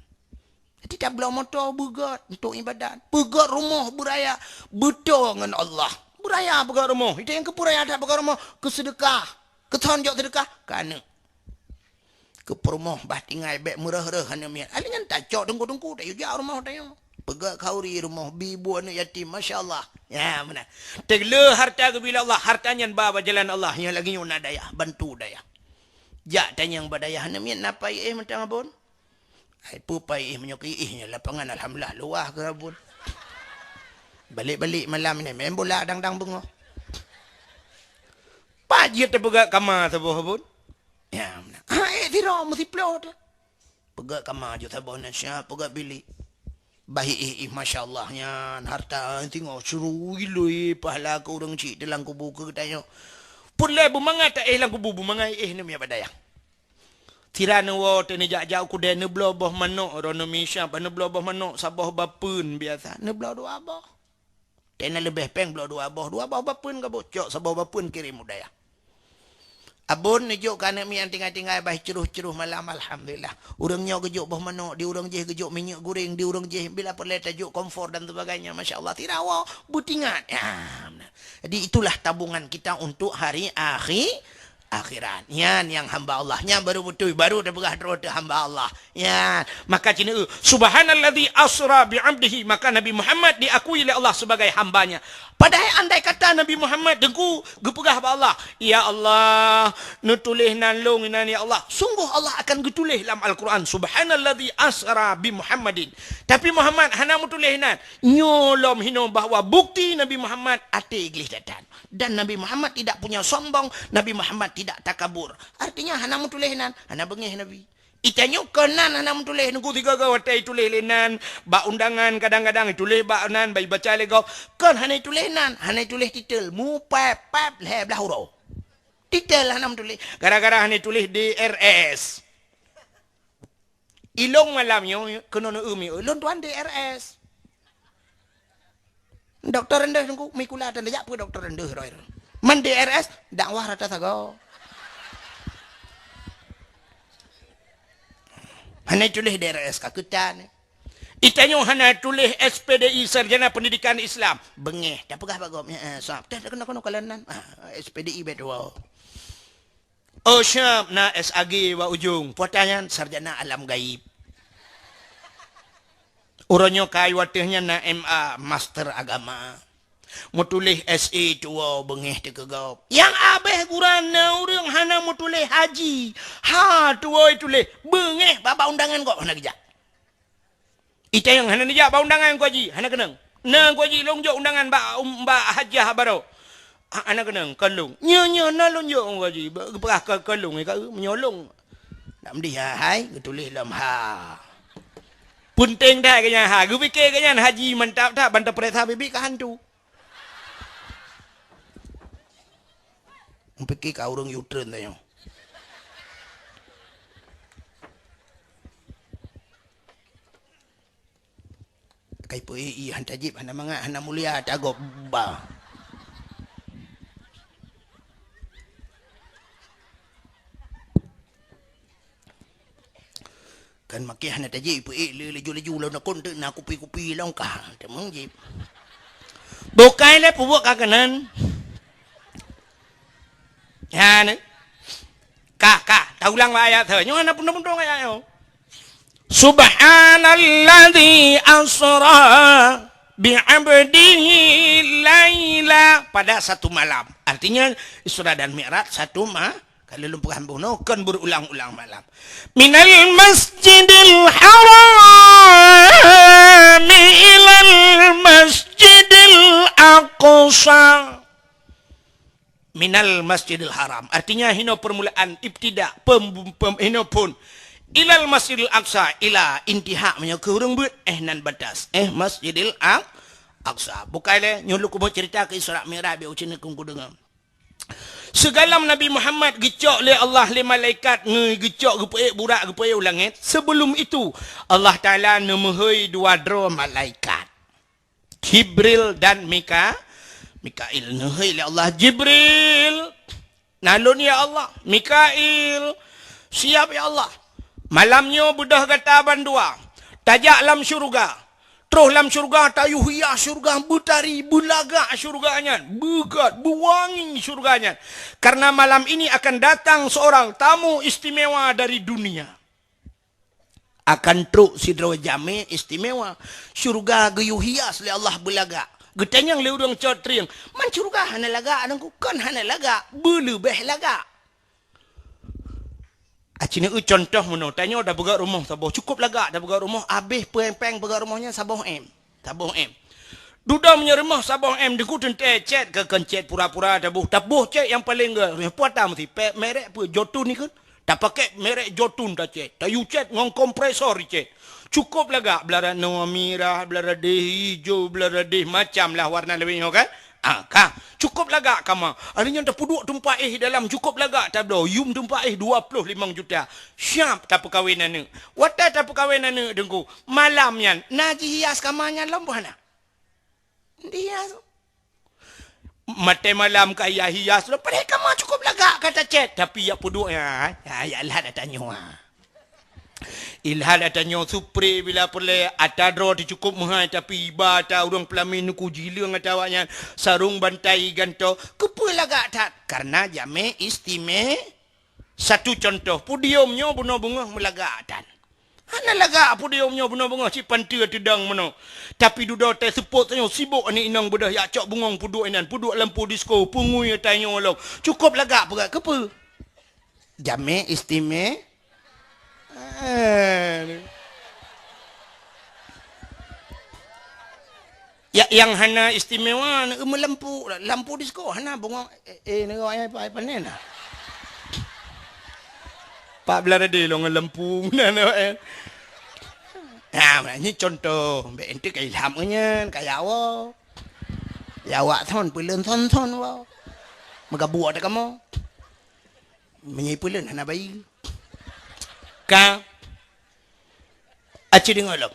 Jadi tabloe moto beugöt untuk ibadat. Beugöt rumoh beuraya, beutôi ngon Allah. Beuraya beugöt rumoh. Itu nyang keupeuraya that beugöt rumoh, keu seudeukah. Keu thon jok seudeukah, keu aneuk. Keu peurumoh bah tinggai bèk meureuh-reuh aneuk miet. Aneuk nyan tacok teungku-teungku, tayue jak rumoh tanyoe. Peugöt khauri rumoh, bi bu aneuk yatim, masya Allah. Ya, meunan. Teulheueh harta geubri lé Allah, harta nyan ba bak jalan Allah, nyang lagèe nyoe na dayah, bantu dayah. Jak tanyong bak dayah, aneuk miet na pai éh mantong Abon? Hai peue pai éh meunyoe keu éh nyoe lapangan alhamdulillah luwah keu Abon. Balek-balek malam nyoe main bola dang-dang beungoh. Pat jeuet teupeugöt kama saboh Abon? Ya, meunan. Ha, éh sidroe meusiplôh teuh. Peugöt kama jeuet saboh na siap peugöt bilik. Bah éh, éh, masya Allah nyan harta singoh syuru ilui pahala keu ureueng chik teuh lam kubu keu geutanyoe. Pun lé beumangat ta éh lam kubu, beumangat éh neumi bak dayah. Sira neuwoe teuh neujak-jak u keudè neubloe boh manok, droeneuh mi siap neubloe boh manok saboh bapeuen biasa, neubloe dua boh. Teuh na leubeh péng bloe dua boh, dua boh bapeuen ka bocok, saboh bapeuen kirém u dayah. Abon neujok keu aneuk miet nyang tinggai-tinggai bah cruh-cruh malam, alhamdulillah. Ureueng nyoe geujok boh manok, di ureueng jéh geujok minyeuk goreng, di ureueng jéh bila peureulée tajok kompor dan sebagainya. Masya Allah, tirawa beutingat. Ya, benar. Jadi itulah tabungan kita untuk hari akhi-, akhirat. Nyan nyang hamba Allah. Nyan baru beutôi, baru tapeugah droe teuh hamba Allah. Ya, maka cina, "Subhanalladzi asra bi 'abdihi," maka Nabi Muhammad diakui lé Allah sebagai hambanya. Padahai andai kata Nabi Muhammad teungku geupeugah bak Allah, "Ya Allah, neutuléh nan lôn inan ya Allah," sungguh Allah akan geutuléh lam Al-Quran, "Subhanalladzi asra bi Muhammadin." Tapi Muhammad hana meutuléh nan. Nyoe lom hinoe bahwa bukti Nabi Muhammad até gleh that-that. Dan Nabi Muhammad tidak punya sombong, Nabi Muhammad tidak takabur. Artinya hana meutuléh nan, hana beungéh Nabi. Itanyoe kon nan hana meutuléh, nunggu tiga-tiga watée ituléh lé nan, bak undangan kadang-kadang ituléh bak nan, bak ibaca lé gob. Kon hana ituléh nan, hana ituléh titel, mupép-pép lhée blaih uroe. Titel hana meutuléh, gara-gara hana ituléh D R S. Ilong malam nyoe keunoe neu-eu mi, "Lôn tuan D R S." Dokto rendeh teungku, mikula tan jak peue dokto rendeh roh. Man D R S, dakwah rata sagoe. Hana tuléh D R S ka keutan. Itanyoe hana tuléh S P D I, Sarjana Pendidikan Islam. Beungéh, tapeugah bak gob, "Eh, eh, sab." Teuh, keunoe, keunoe, kalon nan. Ah, S P D I beutôi. Oh, siap, na S A G bak ujong. Puata nyan sarjana alam gaib. Uroe nyoe kai watèe nyan na M A, master agama. Meutuléh S A tuwoe beungéh teukeugop. Nyang abéh gura na ureueng hana meutuléh haji. Ha, tuwoe tuléh beungéh babah undangan gob hana geujak. Ita nyang hana neujak bak undangan Teungku Haji, hana keunong. Na Teungku Haji, lôn jok undangan bak, um, bak hajah baroe. Ha, hana keunong, kon lôn. Nyoe, nyoe, na lôn jok Teungku Haji. Ba-, geupeugah kon, kon lôn, ka, meunyoe lôn. Nak meudeh, ha, hai, geutuléh lom ha. Peunteng that keu nyan ha. Geupike keu nyan haji mantap that, ban tapeuriksa bibi ka hantu. Pike ka ureueng U-turn tanyoe. Kai peu-i, i, han tajib, hana mangat, hana mulia, tagop ba. Kan makai hana tajib, peu-ék le laju-laju lôn akon teuk na kupi-kupi lôn kah. Teumong jib. Bukai lé peubuet ka keunan. Ya, ni. Kah, kah. Taulang bak ayat tu. Nyoe hana pundong-pundong ayat nyoe. Subhanalladzi asra bi 'abdihi laila. Pada satu malam. Artinya, Isra dan Mi'raj satu ma-, Ka lôn peugah bunoe, kon berulang-ulang malam. Minal masjidil haram ilal masjidil aqsa. Minal masjidil haram. Artinya, hinoe permulaan, ibtida, pem-, pem-, hinoe phon. Ilal masjidil aqsa, ila intiha, meunyoe keu ureueng beuet, eh, nan batas. Eh, masjidil Aq-, aqsa. Bukai lé, nyoe lôn keumeung cerita keu Isra Mi'raj, biar ucen keu kudeungoe. Sigohlom Nabi Muhammad geucok lé Allah lé malaikat ngon geucok geupeuék burak geupeuék u langét, sibeulom itu Allah Taala neumeuhôi dua droe malaikat, Jibril dan Mika-, Mikail. Neuhôi lé Allah, "Jibril, na lôn ya Allah." "Mikail, siap ya Allah." "Malam nyoe beudôh gata bandua, tajak lam syeuruga. Troh lam syeuruga, tayue hias syeuruga, beutari, beulagak syeuruga nyan, beugét, beuwangi syeuruga nyan. Karena malam ini akan datang seorang tamu istimewa dari dunia." Akan trok sidroe jamé istimewa. Syeuruga geuyue hias lé Allah beulagak. Geutanyong lé ureueng cot trieng, "Man syeuruga hana lagak, Teungku?" "Kon hana lagak, beuleubeh lagak." Aci neueu contoh meunoe, tanyoe tapeugét rumoh saboh, cukôp lagak tapeugét rumoh, abéh péng-péng peugét rumoh nyan saboh M. Saboh M. Dudoe meunyoe rumoh saboh M, Teungku teuntée cét keu kon cét pura-pura taboh, taboh cét nyang paleng gét, puata meusi pé-, merek peue, Jotun ikheun. Tapakèk merek Jotun tacét, tayue cét ngon kompresor icét. Cukôp lagak, blah radeh mirah, blah radeh ijo, blah radeh macam lah warna lawét nyoe kan. Ah, ka. Cukôp lagak kama. Ari nyan tapeuduek teumpat éh dalam, cukôp lagak tabloe. Yum teumpat éh dua ploh limong juta. Siap tapeukawen aneuk. Watèe tapeukawen aneuk Teungku, malam nyan na jihias kama nyan lom boh hana? Dihias. Maté malam ka hias-hias lom, padahai kamoe cukup lagak ka tacét, tapi yak peuduek nyan, ha, yak lhah ata nyoe, ha. Ilhad ata nyoe supre bila peureulée, ata droe teuh cukup meuhai, tapi iba ata ureuëng peulaminan ku jileueng ata awaknyan, sarong bantai gantoe, keupeue lagak that? Karena jamé istime-, satu contoh, podium nyoe bunoe beungoh meulagak that. Hana lagak podium nyoe bunoe beungoh cit panteue teudong meunoe. Tapi dudoe teuh seupôt tanyoe sibok aneuk inong beudôh yak cok bungong peuduek inan, peuduek lampu disko, peungui ata nyoe lom. Cukup lagak peugah keupeue? Jamé istime-, eh. Ya, nyang hana istimewa, meulampôk, lampu disko, hana bungong, eh, eh, nyoe ai, ai panen na. Pak belah tadi lôn ngon lampu, na, na, eh. Nah, nyoe contoh, bèk ente ka ilham nyan, ka yawa. Yawa thon, peuleuen thon-thon wa. Meugabuk ata kamoe. Meunyoe peuleuen hana bayi. Ka. Aci deungoe lom.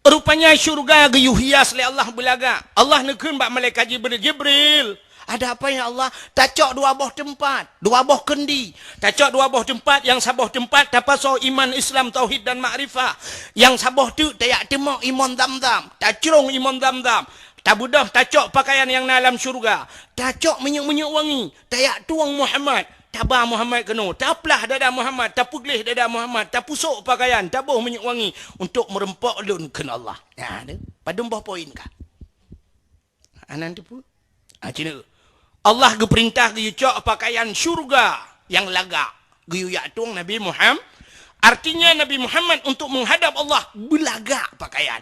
Rupanya syurga geuyue hias lé Allah beulagak. Allah neukheun bak malaikat Jibril, "Jibril, ada apa ya Allah?" "Tacok dua boh teumpat, dua boh keundi. Tacok dua boh teumpat, nyang saboh teumpat tapasoe iman, Islam, tauhid dan makrifah. Nyang saboh teuk tayak teumok imon Zamzam, tacrông imon Zamzam. Tabeudôh tacok pakaian nyang na lam syurga. Tacok minyeuk-minyeuk wangi, tayak tueng Muhammad. Taba Muhammad keunoe, taplah dada Muhammad, tapeugleh dada Muhammad, tapusok pakaian, taboh minyeuk wangi untuk meureumpok lôn," kheun Allah. Nyan, padum boh poin ka. Anan teupeu? Ah, cina. Allah geupeurintah geuyue cok pakaian syurga nyang lagak, geuyue yak tueng Nabi Muhammad. Artinya Nabi Muhammad untuk menghadap Allah beulagak pakaian.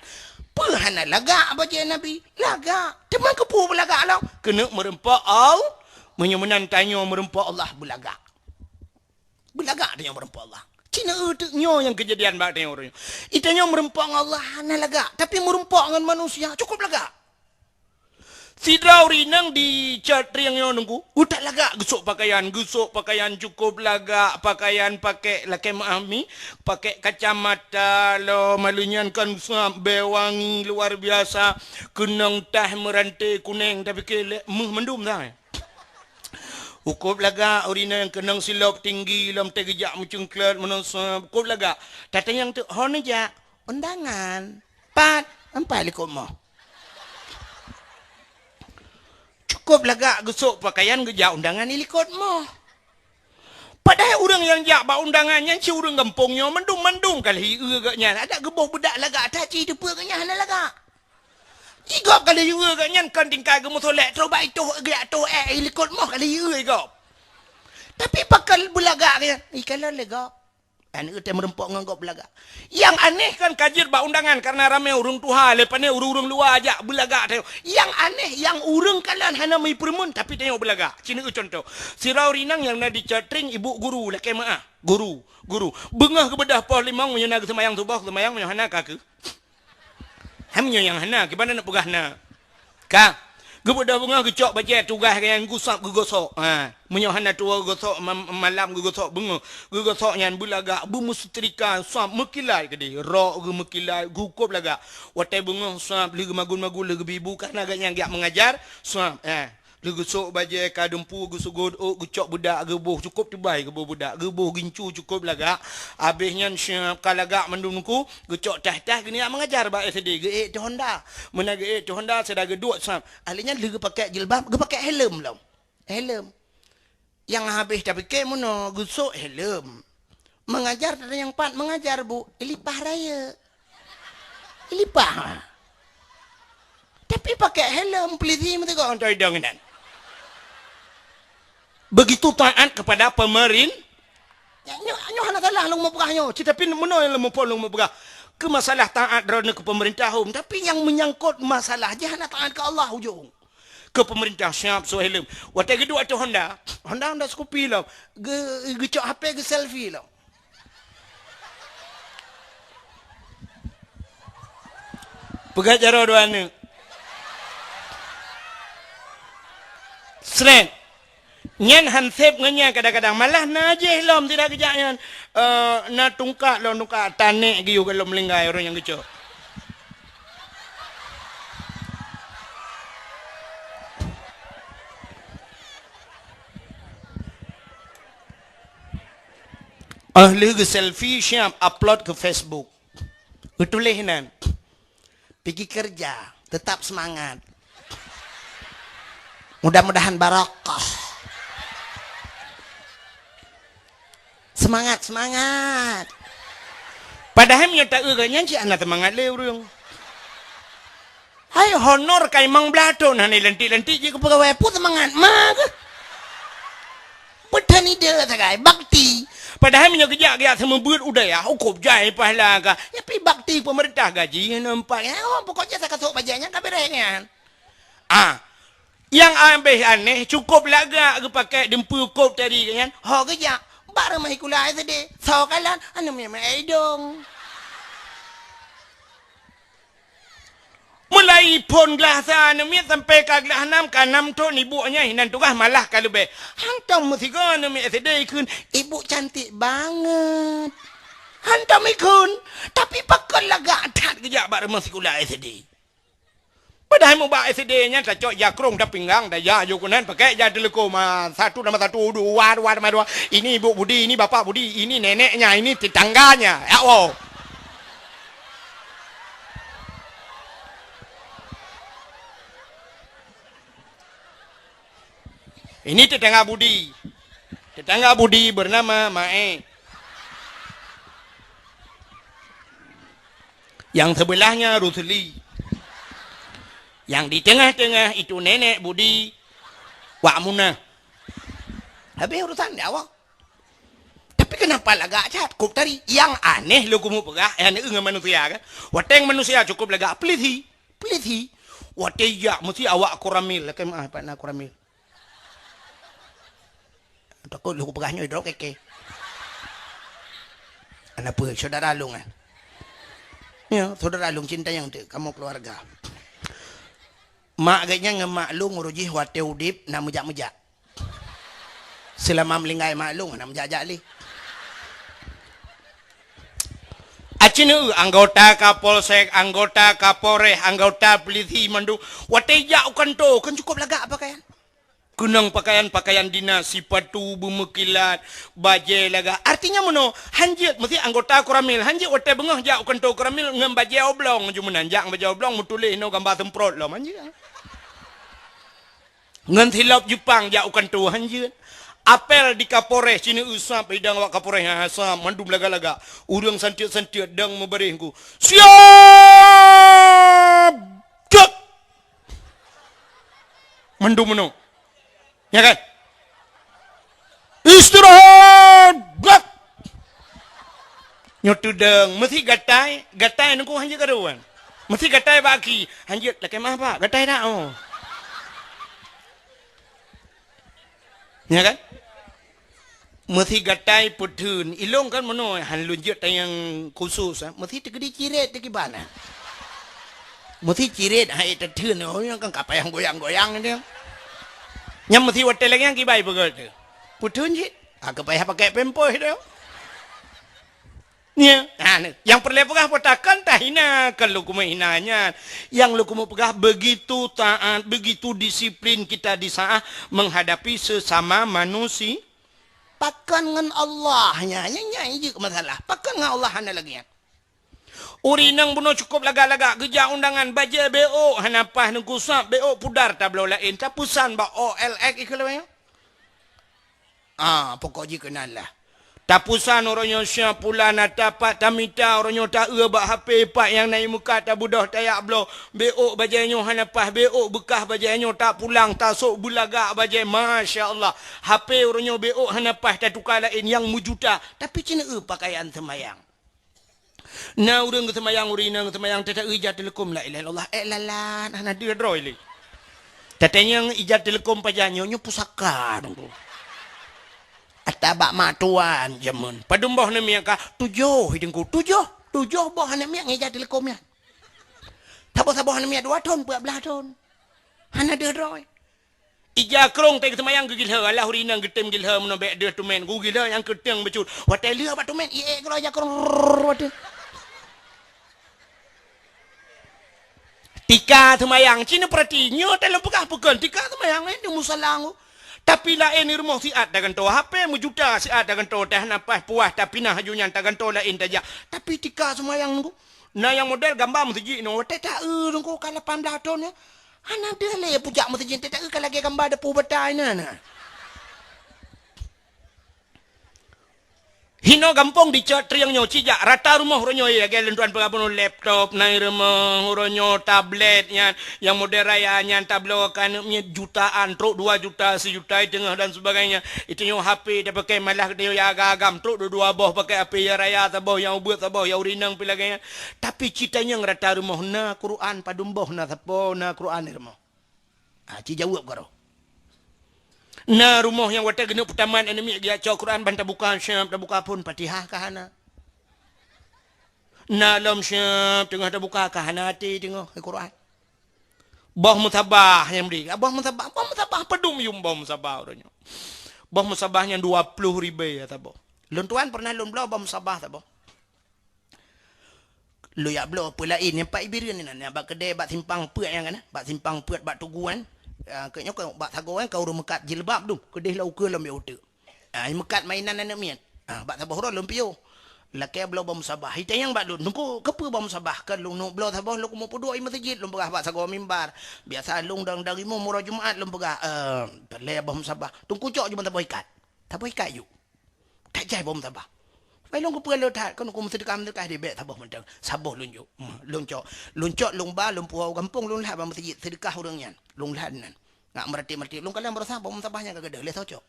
Peue hana lagak bajée Nabi? Lagak. Teuma keupeue beulagak lom? Keuneuk meureumpok Allah. Meunyoe meunan tanyoe meureumpok Allah beulagak. Beulagak tanyoe meureumpok Allah. Cina teuk nyoe nyang keujadian bak tanyoe uroe nyoe. Itanyoe meureumpok ngon Allah hana lagak, tapi meureumpok ngon manusia cukup lagak. Sidroe ureuëng inong di Catrieng nyoe nunggu, utak lagak geusok pakaian, geusok pakaian cukup lagak, pakaian pakai lakée meuah mi, pakai kacamata lom, malu nyan kan sab bèe wangi luar biasa, keunong tah meurante kuneng, tapike lé meuh mandum dah. Cukup lagak ureuëng inong keunong silop tinggi lom teuh geujak meucungklot meunoe sab, cukup lagak. Tatanyong teuk, "Ho neujak?" "Undangan." "Pat?" "Empat likot moh." Cukup lagak geusok pakaian geujak undangan ilikot moh. Padahai ureuëng nyang jak bak undangan nyan si ureuëng gampông nyoe mandum-mandum ka lheueh ieu geuh nyan. Adak geuboh beudak lagak that, ci teupeue geuh nyan hana lagak. Jigob ka lheueh ieu geuh nyan kon tingkai geumeusolek, trok bak itoh geujak toh ék ilikot moh ka lheueh ieu gob. Tapi pakon beulagak geuh nyan, ikalon lé gob. Aneuk teuh meureumpok ngon gob beulagak. Nyang aneh kan ka jeuet bak undangan karena ramé ureuëng tuha, lé pane ureuëng-ureuëng luwa jak beulagak tanyoe. Nyang aneh, nyang ureuëng kalon hana meupeureumeun tapi tanyoe beulagak. Ci neueu contoh. Sidroe ureuëng inong nyang na di Catrieng ibu guru lakée meuah. Guru, guru. Beungoh geubeudôh poh limong meunyoe na geuseumayang suboh, geuseumayang meunyoe hana ka kheueh. Hai meunyoe nyang hana, kiban na peugah na. Ka. Geubeudôh beungoh geucok bajée tugaih geuh nyan geusab geugosok. Ha. Meunyoe hana tuwoe geugosok ma-, malam geugosok beungoh. Geugosok nyan beulagak, beumeusetrika, sab meukilat keudeh. Rok geuh meukilat, geukup lagak. Watée beungoh sab lheueh geumagun-magun lheueh geubi bu kana geuh nyan geujak meungajar, sab. Ha. Lheueh geusok bajée ka dumpeue, geusugot ôk, geucok beudak geuboh, cukup teubai geuboh beudak, geuboh gincu cukup lagak. Abéh nyan siap ka lagak mandum nungku, geucok tah-tah geuniyak meungajar bak S D, geuék teuh honda. Meunan geuék teuh honda, sada geuduek sab. Ahli nyan lheueh geupakék jilbab, geupakék helm lom. Helm. Nyang habéh tapike meunoe geusok helm. Meungajar tada nyang pat meungajar, Bu, ilipah rayeuk. Ilipah. Tapi pakai helm polisi meuteugok ngon idong inan. Begitu taat kepada pemerin-, nyoe, nyoe hana salah lôn meupeugah nyoe. Tetapi meunoe lôn muphom lôn meupeugah. Keu masalah taat droeneuh keu pemerintah hom, tapi nyang menyangkut masalah jih hana taat keu Allah ujong. Keu pemerintah siap sok helm. Watée geuduek ateueh Honda, Honda, Honda Scoopy lom. Ge-, geucok H P geuselfie lom. Peugah jaroe dua aneuk. Sret. Nyan han sép ngon nyan kadang-kadang. Malah na jih lom tidak geujak nyan. Eh, na tungkak lom, tungkak tanek geuyue lom linggai ureuëng nyang geucok. Óh lheueh geuselfie siap upload keu Facebook. Geutuléh nan, "Pigi keureuja, teutap seumangat. Mudah-mudahan barokah. Seumangat, seumangat." Padahai meunyoe taeu geuh nyan cit hana seumangat lé ureuëng. Hai honor ka limong blaih thon hana lantik-lantik jih keu peugawée, peue seumangat ma keuh? Beutani deuh sagai bakti. Padahai meunyoe geujak-geujak seumeubeuet u dayah, ukôb jai pahala ka. Nyapi bakti peumeurintah gaji hana empat. Oh, pokok jih sakasok bajée nyan ka beureh nyan. Ah, nyang abéh aneh, cukôp lagak geupakée dumpeue kôb tadi nyan. Ho geujak bak rumoh sikula S D, soe kalon aneuk miet-miet idong. Mulai phon glah sa aneuk miet sampai ka glah nam, ka nam thon ibu nyan hinan tugaih malah ka leubeh. Hantom meusigoe aneuk miet S D ikheun, "Ibu cantik banget." Hantom ikheun, tapi pakon lagak that geujak bak rumoh sikula S D. Padahai mubak S D nyan tacok jakrong tapinggang, daya jok keunan pakai ja teuleukom, ah, satu nama satu, dua, dua nama dua. Ini Ibu Budi, ini Bapak Budi, ini neneknya, ini tetangganya. Ya Allah. Ini tetangga Budi. Tetangga Budi bernama Mae. Yang sebelahnya Rusli. Yang di tengah-tengah itu nenek Budi, Wak Munah. Habis urusan dia awak. Tapi kenapa lagak that? Kok tadi yang aneh lo kamu peugah, eh, aneh ngon manusia kan? Wateng manusia cukup lagak, pelisi. Pelisi. Wateng jak mesti awak koramil. Lakée maah, pat na koramil. Takot lôn peugah nyoe droe keke. Ana peue, saudara lôn, eh? Ya, saudara lôn cinta nyang teuk, kamoe keluarga. Mak geuh nyan ngon mak lôn uroe jih watée udeb na meujak-meujak. Seulama meulinggai mak lôn na meujak-jak lé. Aci neu anggota Kapolsek, anggota Kapolres, anggota polisi mandum. Watée jak u kanto, kan cukup lagak pakaian. Keunong pakaian-pakaian dinas, sipatu beumeukilat, bajée lagak. Artinya meunoe, hanjeuet meusti anggota koramil, hanjeuet watée beungoh jak u kanto koramil ngon bajée oblong jumeunan, jak ngon bajée oblong meutuléh inoe gamba seumprot lom, hanjeuet. Ngon silop Jepang jak u kanto, hanjeuet. Apel di Kapolres, cina usap idang awak Kapolres, ha, sap, mandum lagak-lagak. Ureuëng santiet-santiet dang meubareh ku. Siap! Cek! Mandum meunoe. Ya kan? Istirahat! Brak! Nyoe teudong, meusi gatai, gatai nungku hanjeuet karuan. Meusi gatai bak aki, hanjeuet lakée maah, Pak, gatai dak, oh. Ya kan? Meusi gatai peutheun, ilong kan meunoe, han lôn jeuet tayang khusus, eh. Meusi teukeudi ciret teukiban, eh. Meusi ciret hai teutheun, oh, nyang kan ka payah goyang-goyang dia. Nyang meusi watée lagée nyang kibai peugah tu. Peutheun cit, ha, ka payah pakai pampers tu. Ya, ha, ni. Yang peureulée peugah peutakan tahina, kan lôn keumeung hina nyan. Yang lôn keumeung peugah begitu taat, begitu disiplin kita di saat menghadapi sesama manusia. Pakon ngon Allah nyan, nyan, nyan jeuet masalah. Pakon ngon Allah hana lagée nyan. Ureuëng inong bunoe cukup lagak-lagak geujak undangan, bajée beok hana paih neugusab, beok pudar tabloe laén, tapeusan bak O L X ikeu lawée. Ah, pokok jih keunan lah. Tapeusan uroe nyoe siap pulan, na tapat tamita uroe nyoe taeu bak H P pat nyang na i muka tabeudôh tayak bloe. Beok bajée nyoe hana paih, beok beukah bajée nyoe tapulang tasok beulagak bajée. Masya Allah. H P uroe nyoe beok hana paih tatuka laén nyang meujuta. Tapi cina eu pakaian seumayang. Na ureuëng geuseumayang, ureuëng inong geuseumayang, teuta ija teuleukom la ilaha illallah, eh, lalan, hana deuh droe lé. Teuta nyang ija teuleukom pajan nyoe, nyoe pusaka dong tu. Ata bak mak tuan jameun. Padum boh aneuk miet ka? Tujoh, hi Teungku, tujoh, tujoh boh aneuk miet ngon ija teuleukom nyan. Saboh-saboh aneuk miet dua thon, peuet blaih thon. Hana deuh droe. Ija krong teuh geuseumayang geugilhée, alah ureuëng inong geutem gilhée meunoe bék deuh teumén, geugilhée nyang keuteung bacut. Watée lheueh bak teumén, iék keudroe ija krong, rrrr, watée. Tika seumayang, cina peurati, nyoe teuh lôn peugah peukon, tika seumayang, eh, di musala ngu. Tapi laén i rumoh siat tagantoe, H P meujuta siat tagantoe, teuh hana paih puas tapinah aju nyan tagantoe laén tajak. Tapi tika seumayang nunggu. Na nyang model gamba meuseujid nyoe, watée ta-eu nunggu ka lapan blaih thon nyoe. Hana deuh lé pujak meuseujid, ta-eu ka lagée gamba deupue bata inan na. Hinoe gampông dicok trieng nyoe, cijak rata rumoh uroe nyoe, ya, lagée lôn tuan peugah bunoe, laptop na i rumoh, uroe nyoe tablet nyan, nyang model raya nyan tabloe keu aneuk miet jutaan, trok dua juta, sijuta i teungoh dan sebagainya. Itu nyoe H P tapakai malah geutanyoe ya agam-agam, trok dua-dua boh pakai H P, ya raya saboh, ya ubeuet saboh, ya urineng pi lagée nyan. Tapi citanyong rata rumoh na Quran, padum boh na sapo na Quran i rumoh. Ha, ci jaweueb karoe. Na rumoh nyang watée geuneuk peutamat aneuk miet geujak cok Quran ban tabuka syab, tabuka phon Fatihah ka hana. Na lom syab teungoh tabuka ka hana até teungoh Quran. Boh musabah nyang bri. Boh musabah, boh musabah padum yum boh musabah uroe nyoe. Boh musabah nyang dua ploh ribée ya saboh. Lôn tuan pernah lôn bloe boh musabah saboh. Lôn jak bloe peue laén nyang pat Ibireuen inan, nyang bak keudè bak simpang peuet nyang kana, bak simpang peuet bak tugu nyan. Ah, keu nyoe keu bak sagoe nyan ka ureuëng meukat jilbab dum, keudeh lom ukeue lom bieu uteuk. Ah, meukat mainan aneuk miet. Ah, bak saboh uroe lôn piôh. Lakée bloe boh musabah. Itanyong bak lôn, "Teungku, keupeue boh musabah?" Keu lôn neuk bloe saboh lôn keumeung peuduek i meuseujid, lôn peugah bak sagoe mimbar. Biasa lôn dang-dang imum uroe Jumat lôn peugah, "Eh, peureulée boh musabah." "Teungku cok ju ban saboh ikat." Saboh ikat ju. That jai boh musabah. Pai lôn keupeue le that, kon ku meuseudeukah-meuseudeukah di bék saboh mantong. Saboh lôn jok. Hmm, lôn cok. Lôn cok, lôn ba, lôn puwoe u gampông, lôn lhat bak meuseujid, seudeukah ureuëng nyan. Lôn lhat nan. Ngak meuratéb-meuratéb, lôn kalon baroesa boh musabah nyang ka gadôh, lheueh soe cok.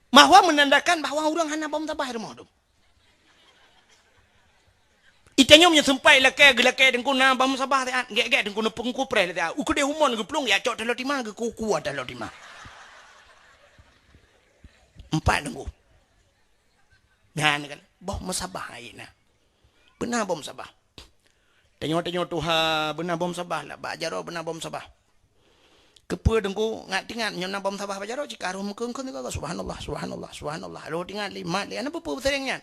Bahwa menandakan bahwa ureuëng hana boh musabah di rumoh tu. Itanyong meunyoe seumpat lakée, geulakée teungku na boh musabah siat, gét-gét teungku neupeungku preh siat. Ukeudeh umon geuplueng, ya cok taloe tima, geukuku taloe tima. Empat teungku. Nyan kan, boh musabah ayeuna. Beuna boh musabah. Tanyoe-tanyoe tuha beuna boh musabah lah, bak jaroe beuna boh musabah. Keupeue teungku ngat-ingat nyoe na boh musabah bak jaroe, cit ka roh meukeun-keun sigoe, subhanallah, subhanallah, subhanallah. Roh ingat lima lé, ana peue-peue seuring nyan.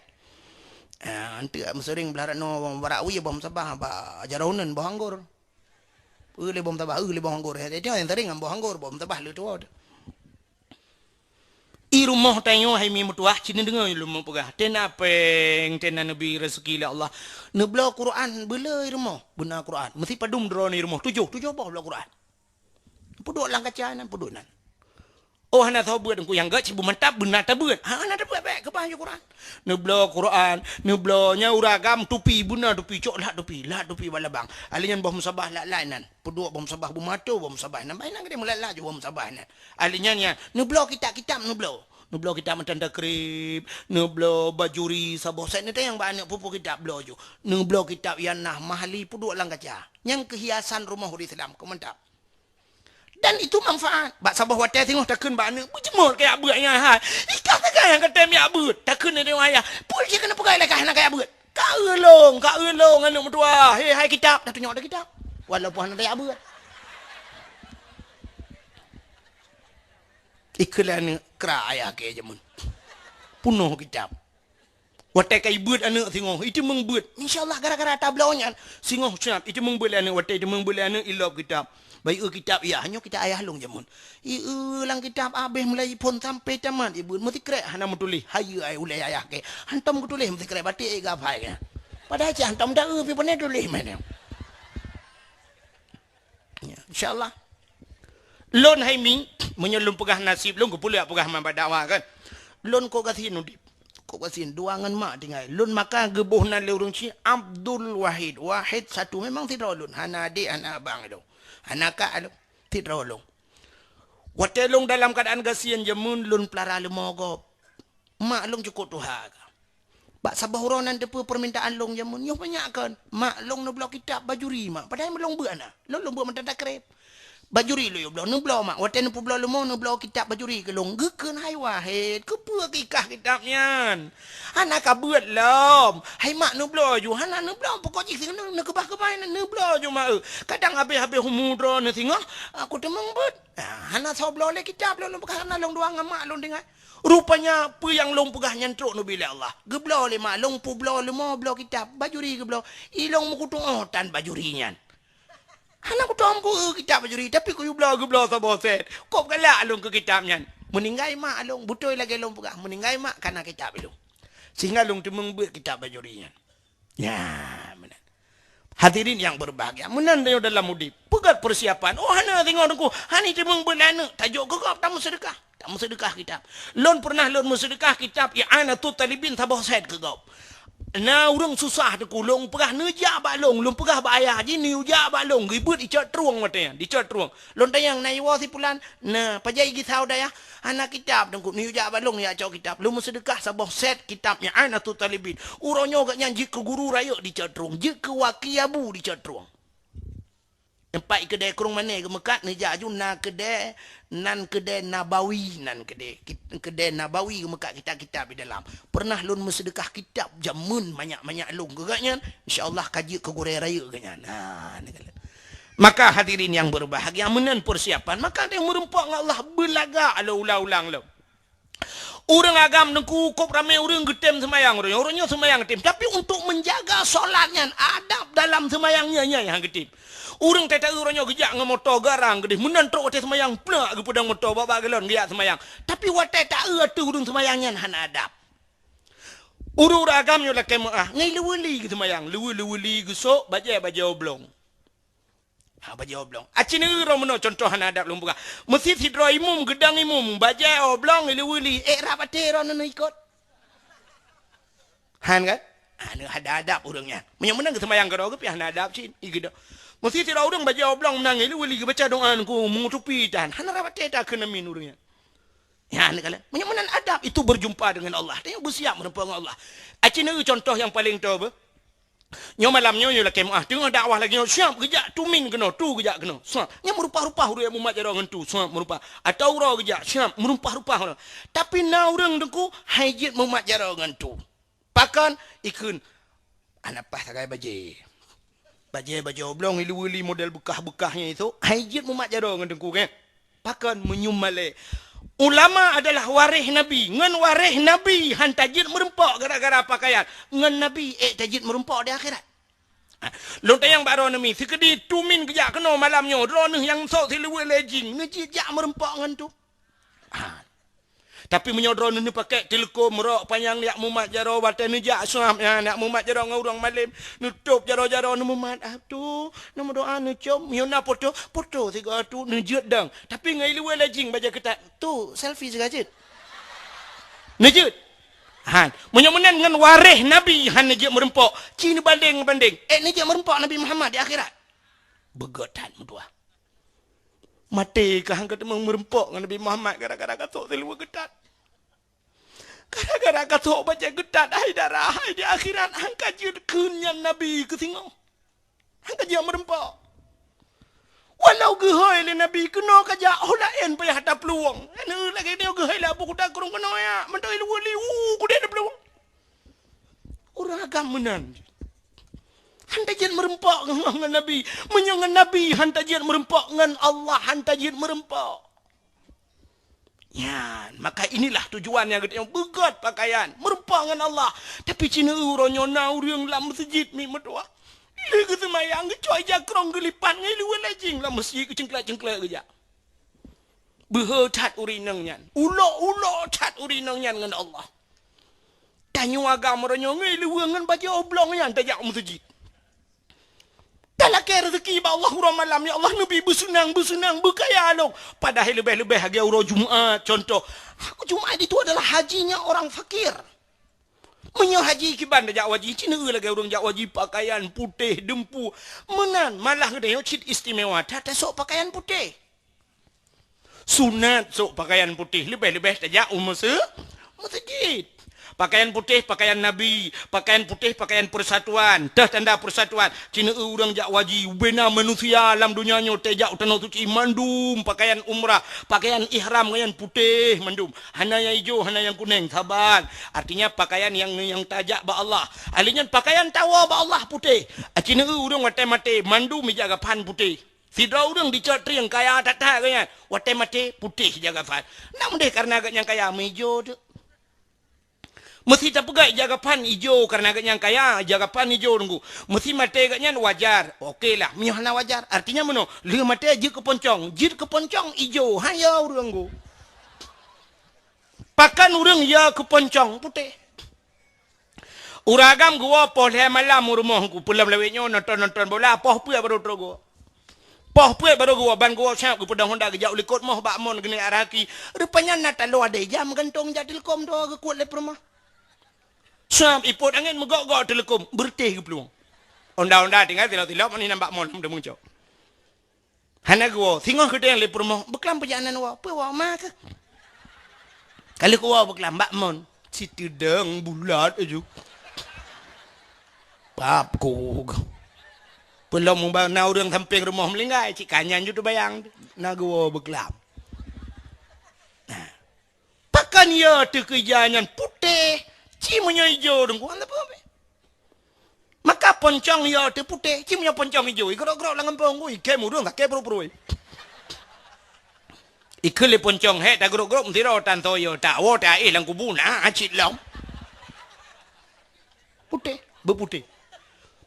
Ah, anteuk meuseuring blah rano barak wie boh musabah bak jaroe uneun boh anggor. Eu lé boh musabah, eu lé boh anggor. Hei, nyang seuring ngon boh anggor, boh musabah leutuwoe. I rumoh tanyoe hai mi meutuwah, ci neudeungoe lôn meupeugah. Tena péng, tena neubi rezeki lé Allah. Neubloe Quran, beuleu i rumoh, beuna Quran. Meusipadum droeneuh i rumoh, tujoh, tujoh boh bloe Quran. Peuduek lam kaca nan, peuduek nan. Oh, hana soe beuet, Teungku, nyang gét cit beumantap, beuna tabeuet. Ha, hana tabeuet, bék, keubah ju Quran. Neubloe Quran, neubloe nyan ureueng agam tupi, beuna tupi, cok lhat tupi, lhat tupi bak labang. Alèh nyan boh musabah lak-lak nan. Peuduek boh musabah beumato, boh musabah nan. Bah inan keudeh meulat-lat ju boh musabah nan. Alèh nyan, nyan, neubloe kitab-kitab neubloe. Neubloe kitab matan takrib, neubloe bajuri saboh set neutanyong bak aneuk peue-peue kitab bloe ju. Neubloe kitab Ianah Mahali peuduek lam kaca. Nyan keuh hiasan rumoh ureueng Islam, keu mantap. Dan itu manfaat. Bak saboh watèe singoh takheun bak aneuk, "Beujeuet kajak beuet nyan hai." Ikah sagai nyang ka tem jak beuet. Takheun lé ayah, "Peue cit keuneuk peugah lé kah hana kajak beuet?" "Ka eu lôn, ka eu lôn aneuk meutuwah. He, hai kitab." Dah tunyok dah kitab. Walaupun hana tajak beuet. Ikheun lé aneuk kra ayah kèe jameun. Peunoh kitab. Watèe ka ibeuet aneuk singoh, iteumeung beuet. Insya Allah gara-gara tabloe nyan, singoh siap iteumeung beuet lé aneuk, watèe iteumeung beuet lé aneuk ilop kitab. Bah ieu kitab, "Yah, nyoe kitab ayah lôn jameun." Ieu lam kitab abéh mulai phôn sampai tamat ibeuet, meusikrek hana meutuléh, "Hayeue ai ulèe ayah kèe." Hantom geutuléh meusikrek batik ai geuhafai kèe. Padahai cit hantom taeu pih pane tuléh meunan. Ya, insya Allah. Lôn hai mi, meunyoe lôn peugah naseb lôn, keupeue lôn jak peugah man bak dakwah kan. Lôn kok gasien udép. Kok gasien, dua ngon mak tinggai. Lôn maka geuboh nan lé ureueng chik Abdul Wahid. Wahid satu, memang sidroe lôn. Hana adék, hana abang lôn. Hana kak lôn. Sidroe lôn. Watèe lôn dalam keuadaan gasien jameun, lôn peulara leumo gob. Mak lôn cukôp tuha ka. Bak saboh uroe nan teupeue peurmintaan lôn jameun, nyoe banyak kon. Mak lôn neubloe kitab bajuri, mak. Padahai lôn beuet na. Lôn, lôn beuet mantong takrib. Bajuri lôn yue bloe, neubloe mak. Watèe neupeubloe leumo, neubloe kitab bajuri keu lôn. Geukheun, "Hai Wahid, keupeue keu ikah kitab nyan? Hana ka beuet lom." "Hai mak, neubloe ju." "Hana neubloe, pokok jih singoh neukeubah-keubah nyan, neubloe ju mak eu. Kadang habéh-habéh umu droeneuh singoh, aku teumeung beuet." Ah, hana soe bloe lé kitab lôn, lôn peugah hana lôn dua ngon mak lôn tinggai. Rupanya peue nyang lôn peugah nyan trok neubi lé Allah. Geubloe lé mak lôn peubloe leumo bloe kitab, bajuri geubloe. I lôn meukutueng oh tan bajuri nyan. Hana kutom ku kitab Bajuri, tapi kuyue bloe geubloe saboh set. Kok galak lôn keu kitab nyan. Meuninggai mak lôn, beutôi lagée lôn peugah, meuninggai mak kana kitab lôn. Sehingga lôn teumeung beuet kitab Bajuri nyan. Ya, meunan. Hadirin yang berbahagia, meunan tanyoe dalam udeb. Peugét persiapan. Oh, hana singoh Teungku, hana teumeung beuet lé aneuk, tajok keu gob tameuseudeukah. Tameuseudeukah kitab. Lôn pernah lôn meuseudeukah kitab I'anatut Talibin saboh set keu gob. Na ureuëng susah Teungku, lôn peugah neujak bak lôn, lôn peugah bak ayah jih neujak bak lôn, geubeuet dicok trueng watée nyan, dicok trueng. Lôn tanyong, "Na iwoe si pulan?" "Na." "Pajan igisau dayah?" "Hana kitab Teungku." "Neujak bak lôn jak cok kitab." Lôn meuseudeukah saboh set kitab I'anatut Talibin. Uroe nyoe gobnyan jeuet keu guru rayeuk dicok trueng, jeuet keu waki abu dicok trueng. Teumpat keudè Krueng Mané geumeukat, neujak aju na keudè, nan keudè Nabawi, nan keudè, kit-, keudè Nabawi geumeukat kitab-kitab di dalam. Pernah lôn meuseudeukah kitab jameun manyak-manyak lôn keu gobnyan, insya Allah ka jeuet keu gurée rayeuk gobnyan. Ha, ni kalian. Maka hadirin yang berbahagia, meunan persiapan, maka tanyoe meureumpok ngon Allah beulagak lôn ulang-ulang lom. Ureuëng agam Teungku, kop ramé ureuëng geutem seumayang uroe nyoe. Uroe nyoe seumayang geutem, tapi untuk menjaga solat nyan, adab dalam seumayang nyan, nyan nyang geutem. Ureuëng tata uroe nyoe geujak ngon moto garang geudeh, meunan trok watée seumayang, plak geupeudong moto bak-bak galon geujak seumayang. Tapi watée ta-eu ateueh ureuëng seumayang nyan hana adab. Ureuëng-ureuëng agam nyoe lakée meuáh, ngon luweuli geuseumayang, luweuli geusok, bajée-bajée oblong. Ha, bajée oblong. Aci neueu droe meunoe contoh hana adab lôn peugah. Meusi sidroe imum geudong imum, bajée oblong, luweuli, ék rab até droeneuh ikot. Han kan? Ha, neu hana adab ureuëng nyan. Meunyoe meunan geuseumayang keudroe geuh pih hana adab cit, i geudong. Meusi sidroe ureuëng bajée oblong meunan, luweuli geubaca doa Teungku, meutupi tan. Hana rab até takheun amin ureuëng nyan. Ya, ni kalian. Meunyoe meunan adab itu berjumpa dengan Allah. Tanyoe beusiap meureumpok ngon Allah. Aci neueu contoh nyang paleng toe beuh. Nyoe malam nyoe, nyoe lakée meuáh. Teungoh dakwah lagée nyoe, siap geujak tumin keunoe, tu geujak keunoe. Siap. Nyan meurumpah-rumpah ureuëng mumat jaroe ngon tu. Siap meurumpah. Atau uroe geujak, siap meurumpah-rumpah ureuëng. Tapi na ureuëng Teungku, hai jeuet mumat jaroe ngon tu. Pakon? Ikheun, hana paih sagai bajée. Bajée, bajée oblong, luweuli model beukah-beukah nyan itu, hai jeuet mumat jaroe ngon Teungku, kan? Pakon? Meunyoe malée. Ulama adalah waréh Nabi. Ngon waréh Nabi han tajeuet meureumpok gara-gara pakaian. Ngon Nabi ék tajeuet meureumpok di akhirat. Ha, lôn tanyong bak droeneuh mi, sikeudi tumin geujak keunoe malam nyoe, droeneuh nyang sok siluweue lé jing, neujeuet jak meureumpok ngon tu. Ha. Tapi meunyoe droeneuh neupakèk teuleukom, rok panyang jak mumat jaroe, watèe neujak swab nyan, jak mumat jaroe ngon ureueng malém, neutôp jaroe-jaroe neumumat, "Ah, tu, neumeudoa neucom, meunyoe na poto, poto sigoe tu," neujeuet dong. Tapi ngon iluweue lé jing bajèe keutat, "Tu, selfie sigoe jeuet." Neujeuet. Han, meunyoe meunan ngon waréh Nabi han neujeuet meureumpok, ci neubandeng-bandeng. Eh, neujeuet meureumpok Nabi Muhammad di akhirat. Beugöt that meutuah. Maté ka han ka teumong meureumpok ngon Nabi Muhammad gara-gara ka sok siluweue keutat. Gara-gara ka sok bajèe keutat, hai dara, hai di akhirat han ka jeuet kheun nyan Nabi keu singoh. Han ka jeuet meureumpok. Walau geuhôi lé Nabi keunoe ka jak, ho laén payah taplueng. Anu lagèe nyoe geuhôi lé Abu Kuta Krueng keunoe ya, mantong iluweue liwu kudeh taplueng. Ureueng agam meunan. Han tajeuet meureumpok ngon, ngon Nabi. Meunyoe ngon Nabi han tajeuet meureumpok, ngon Allah han tajeuet meureumpok. Nyan, maka inilah tujuan nyang geutanyoe beugöt pakaian, meureumpok ngon Allah. Tapi ci neueu uroe nyoe na ureueng lam meuseujid miet meutuah. Lheueh geuseumayang geucok ija krong geulipat ngon iluweue lé jing lam meuseujid geucengklek-cengklek geujak. Beuhe that ureueng inong nyan. Ulok-ulok that ureueng inong nyan ngon Allah. Tanyoe agam uroe nyoe ngon iluweue ngon bajèe oblong nyan tajak u meuseujid. Talakèe reuzeki bak Allah uroe malam, "Ya Allah, neubi beuseunang, beuseunang, beukaya lôn." Padahai leubeh-leubeh lagèe uroe Jumat, contoh. Jumat itu adalah hajinya orang fakir. Meunyoe haji kiban tajak u haji, ci neueu lagèe ureueng jak u haji pakaian putéh, deumpu. Meunan, malah geutanyoe cit istimewa that tasok pakaian putéh. Sunat sok pakaian putéh, leubeh-leubeh tajak u meuse-, meuseujid. Pakaian putéh, pakaian Nabi. Pakaian putéh, pakaian persatuan. Teuh tanda persatuan. Ci neueu ureueng jak u haji, ubena manusia lam donya nyoe tajak u Tanoh Suci mandum pakaian umrah, pakaian ihram, pakaian putéh mandum. Hana nyang ijo, hana nyang kuneng, saban. Artinya pakaian nyang, nyang tajak bak Allah. Ahli nyan pakaian tawoe bak Allah putéh. Ci neueu ureueng watèe maté, mandum ija gapan putéh. Sidroe ureueng dicok trieng kaya that-that geuh nyan, watèe maté putéh ija gapan. Nak meudeh kareuna geuh nyang kaya meuijo teuk. Meusi tapeugah ija gapan ijo karena geuhnyan kaya, ija gapan ijo Teungku. Meusi maté geuhnyan wajar. Oke lah, meunyoe hana wajar. Artinya meunoe, lheueh maté jeuet keu poncong. Jeuet keu poncong ijo, han yo ureuëng Teungku. Pakon ureuëng yo keu poncong putéh. Ureuëng agam geuwoe poh lhée malam u rumoh Teungku, peulom lawét nyoe nonton-nonton bola, poh peuet baru trok geuwoe. Poh peuet baru geuwoe, ban geuwoe siap geupeudong honda geujak u likot moh bak mon geuneuk arah aki. Rupanya na taloe adé jam gantong jak teuleukom droe geukuet lé peurumoh. Siap ipot angén meugok-gok teuleukom, beureutéh geuplueng. Honda-honda tinggai tilok-tilok, mani nambak mon, meucok. Hana geuwoe, singoh keudéng lé peurumoh, beuklam peujalanan woe, peue woe ma keuh. Ka lheueh kuwoe beuklam bak mon, siteudong bulat aju. Pap kuk. Peulom muba na ureuëng sampéng rumoh meulinggai, cit ka nyan ju teubayang, na geuwoe beuklam. Nah. Pakon yo teuh keu ija nyan putéh, ci meunyoe ijo Teungku, hana peue. Maka poncong yo teuh putéh, ci meunyoe poncong ijo, igrok-grok lam gampông, ui, kém ureuëng sakét pruet-pruet. Ikheun lé poncong, hék tagrok-grok meusidroe tan toyo, tawoe taéh lam kubu na cit lom. Putéh, beuputéh.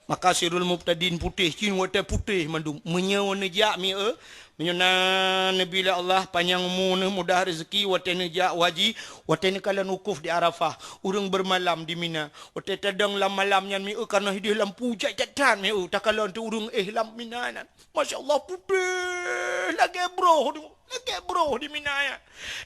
Maka sirul mubtadin putéh, cit watée putéh mandum. Meunyoe neujak mieu, meunyoe na neubi lé Allah panyang umu neuh mudah rezeki, watée neujak haji, watée neukalon wukuf di Arafah, ureuëng beureumalam di Mina. Watée tadong lam malam nyan mieu, karna hideh lam pucak that-that mieu, takalon teuh ureuëng éh lam Mina nyan. Masya Allah, putéh lagée broh tu, lagée broh di Mina nyan.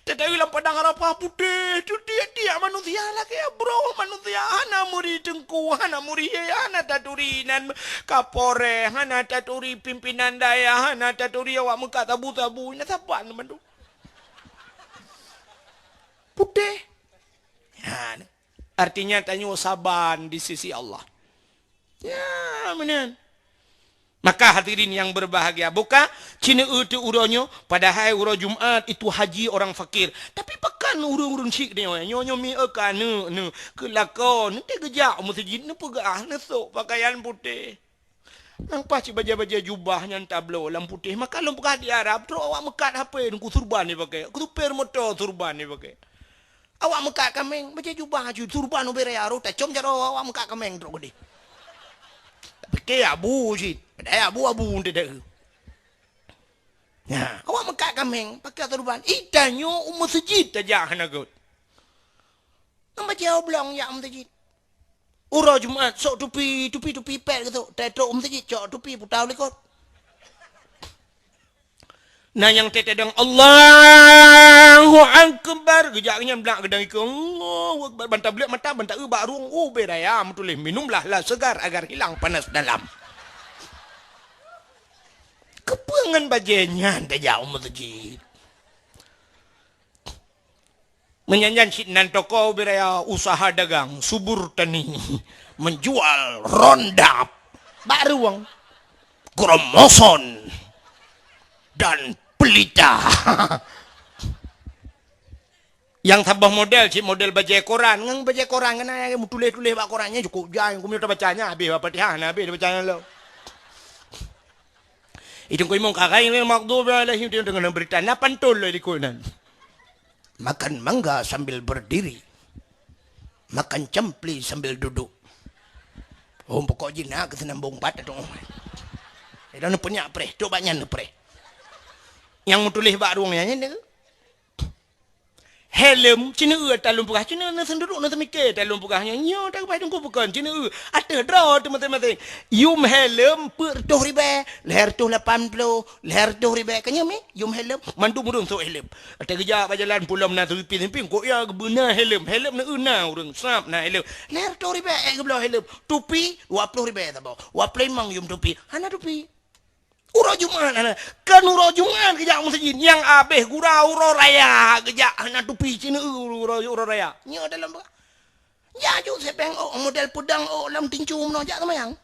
Teuh lam padang Arafah putéh, teutiek-tiek manusia lagée broh manusia, hana meuri teungku, hana meuri, hana taturi nan kapolres, hana taturi pimpinan dayah, hana taturi awak meukat sabu-sabu, na saban mandum. Putéh. Ya, artinya tanyoe saban di sisi Allah. Ya, meunan. Maka hadirin yang berbahagia, buka, ci neueu teuh uroe nyoe, padahai uroe Jumat itu haji orang fakir. Tapi pakon ureuëng-ureuëng syik nyoe, nyoe, nyoe mieu ka neu, neu, keu lakoe, neuteuh geujak u meuseujid, neupeugah, neusok pakaian putéh. Nang paih cit bajée-bajée jubah nyan tabloe lam putéh, maka lôn peugah di Arab, trok awak meukat hapé Teungku, surban jipakée, supir moto surban jipakée. Awak meukat kaméng, bajée jubah aju, surban ubé raya, roh tacom jaroe awak meukat kaméng trok keudeh. Tapike abu cit, padahai abu-abu teuh. Nah, awak meukat kaméng, pakai surban. Itanyoe u meuseujid tajak hana göt. Nang bajée oblong jak u meuseujid. Uroe Jumat, sok tupi, tupi-tupi pet geusok. Teutrok u meuseujid, cok tupi, puta u likot. Na nyang teuteudong, "Allahu Akbar." Geujak nyan blak geudang ikeue, "Allahu Akbar." Banta bleuek mata, banta eu bak rueng, ubé raya meutuléh, "Minumlah lah segar agar hilang panas dalam." Keupeue ngon bajée nyan tajak u meuseujid? Meunyan nyan cit nan toko ubé raya usaha dagang, subur tani, menjual rondap, bak rueng, kromoson, dan pelita. Nyang saboh model, cit model bajée koran. Ngon bajée koran, keunan nyang meutuléh-tuléh bak koran nyan cukôp jai, keumeunyoe tabaca nyan habéh bak Fatihah, na habéh tabaca nyan lom. Itu keu imum kagai lil maghdubi alaihim, itu deungon berita na pantun lé likot nan. Makan mangga sambil berdiri. Makan campli sambil duduk. Oh, pokok jih na keuseunambong bat tu. Ida neupeunyak preh, trok bak nyan neupreh. Nyang meutuléh bak rueng nyan, nyan. Helm, ci neueu ata lôn peugah, ci neueu neuseunduruk neuseumiké ata lôn peugah nyan. Nyoe takeubah teungku bukon, ci neueu. Ateueh droe teuh maséng-maséng. Yum helm peuet reutôh ribée, lhée reutôh lapan ploh, lhée reutôh ribée. Ka nyoe mi, yum helm, mandum ureuëng sôk helm. Ata geujak bak jalan pulo meunan seupi-seupi, kok ya geubeuna helm. Helm neueu na ureuëng, sab na helm. Lhée reutôh ribée ék geubloe helm. Tupi, dua ploh ribée saboh. Dua ploh limong yum tupi. Hana tupi. Uroe Jumat hana. Kan uroe Jumat geujak meuseujid. Nyang abéh gura uroe raya geujak hana tupi ci neueu uroe, uroe raya. Nyoe dalam ba-, jak ju sipéng ôk model peudong ôk lam tincu meunoe jak seumayang.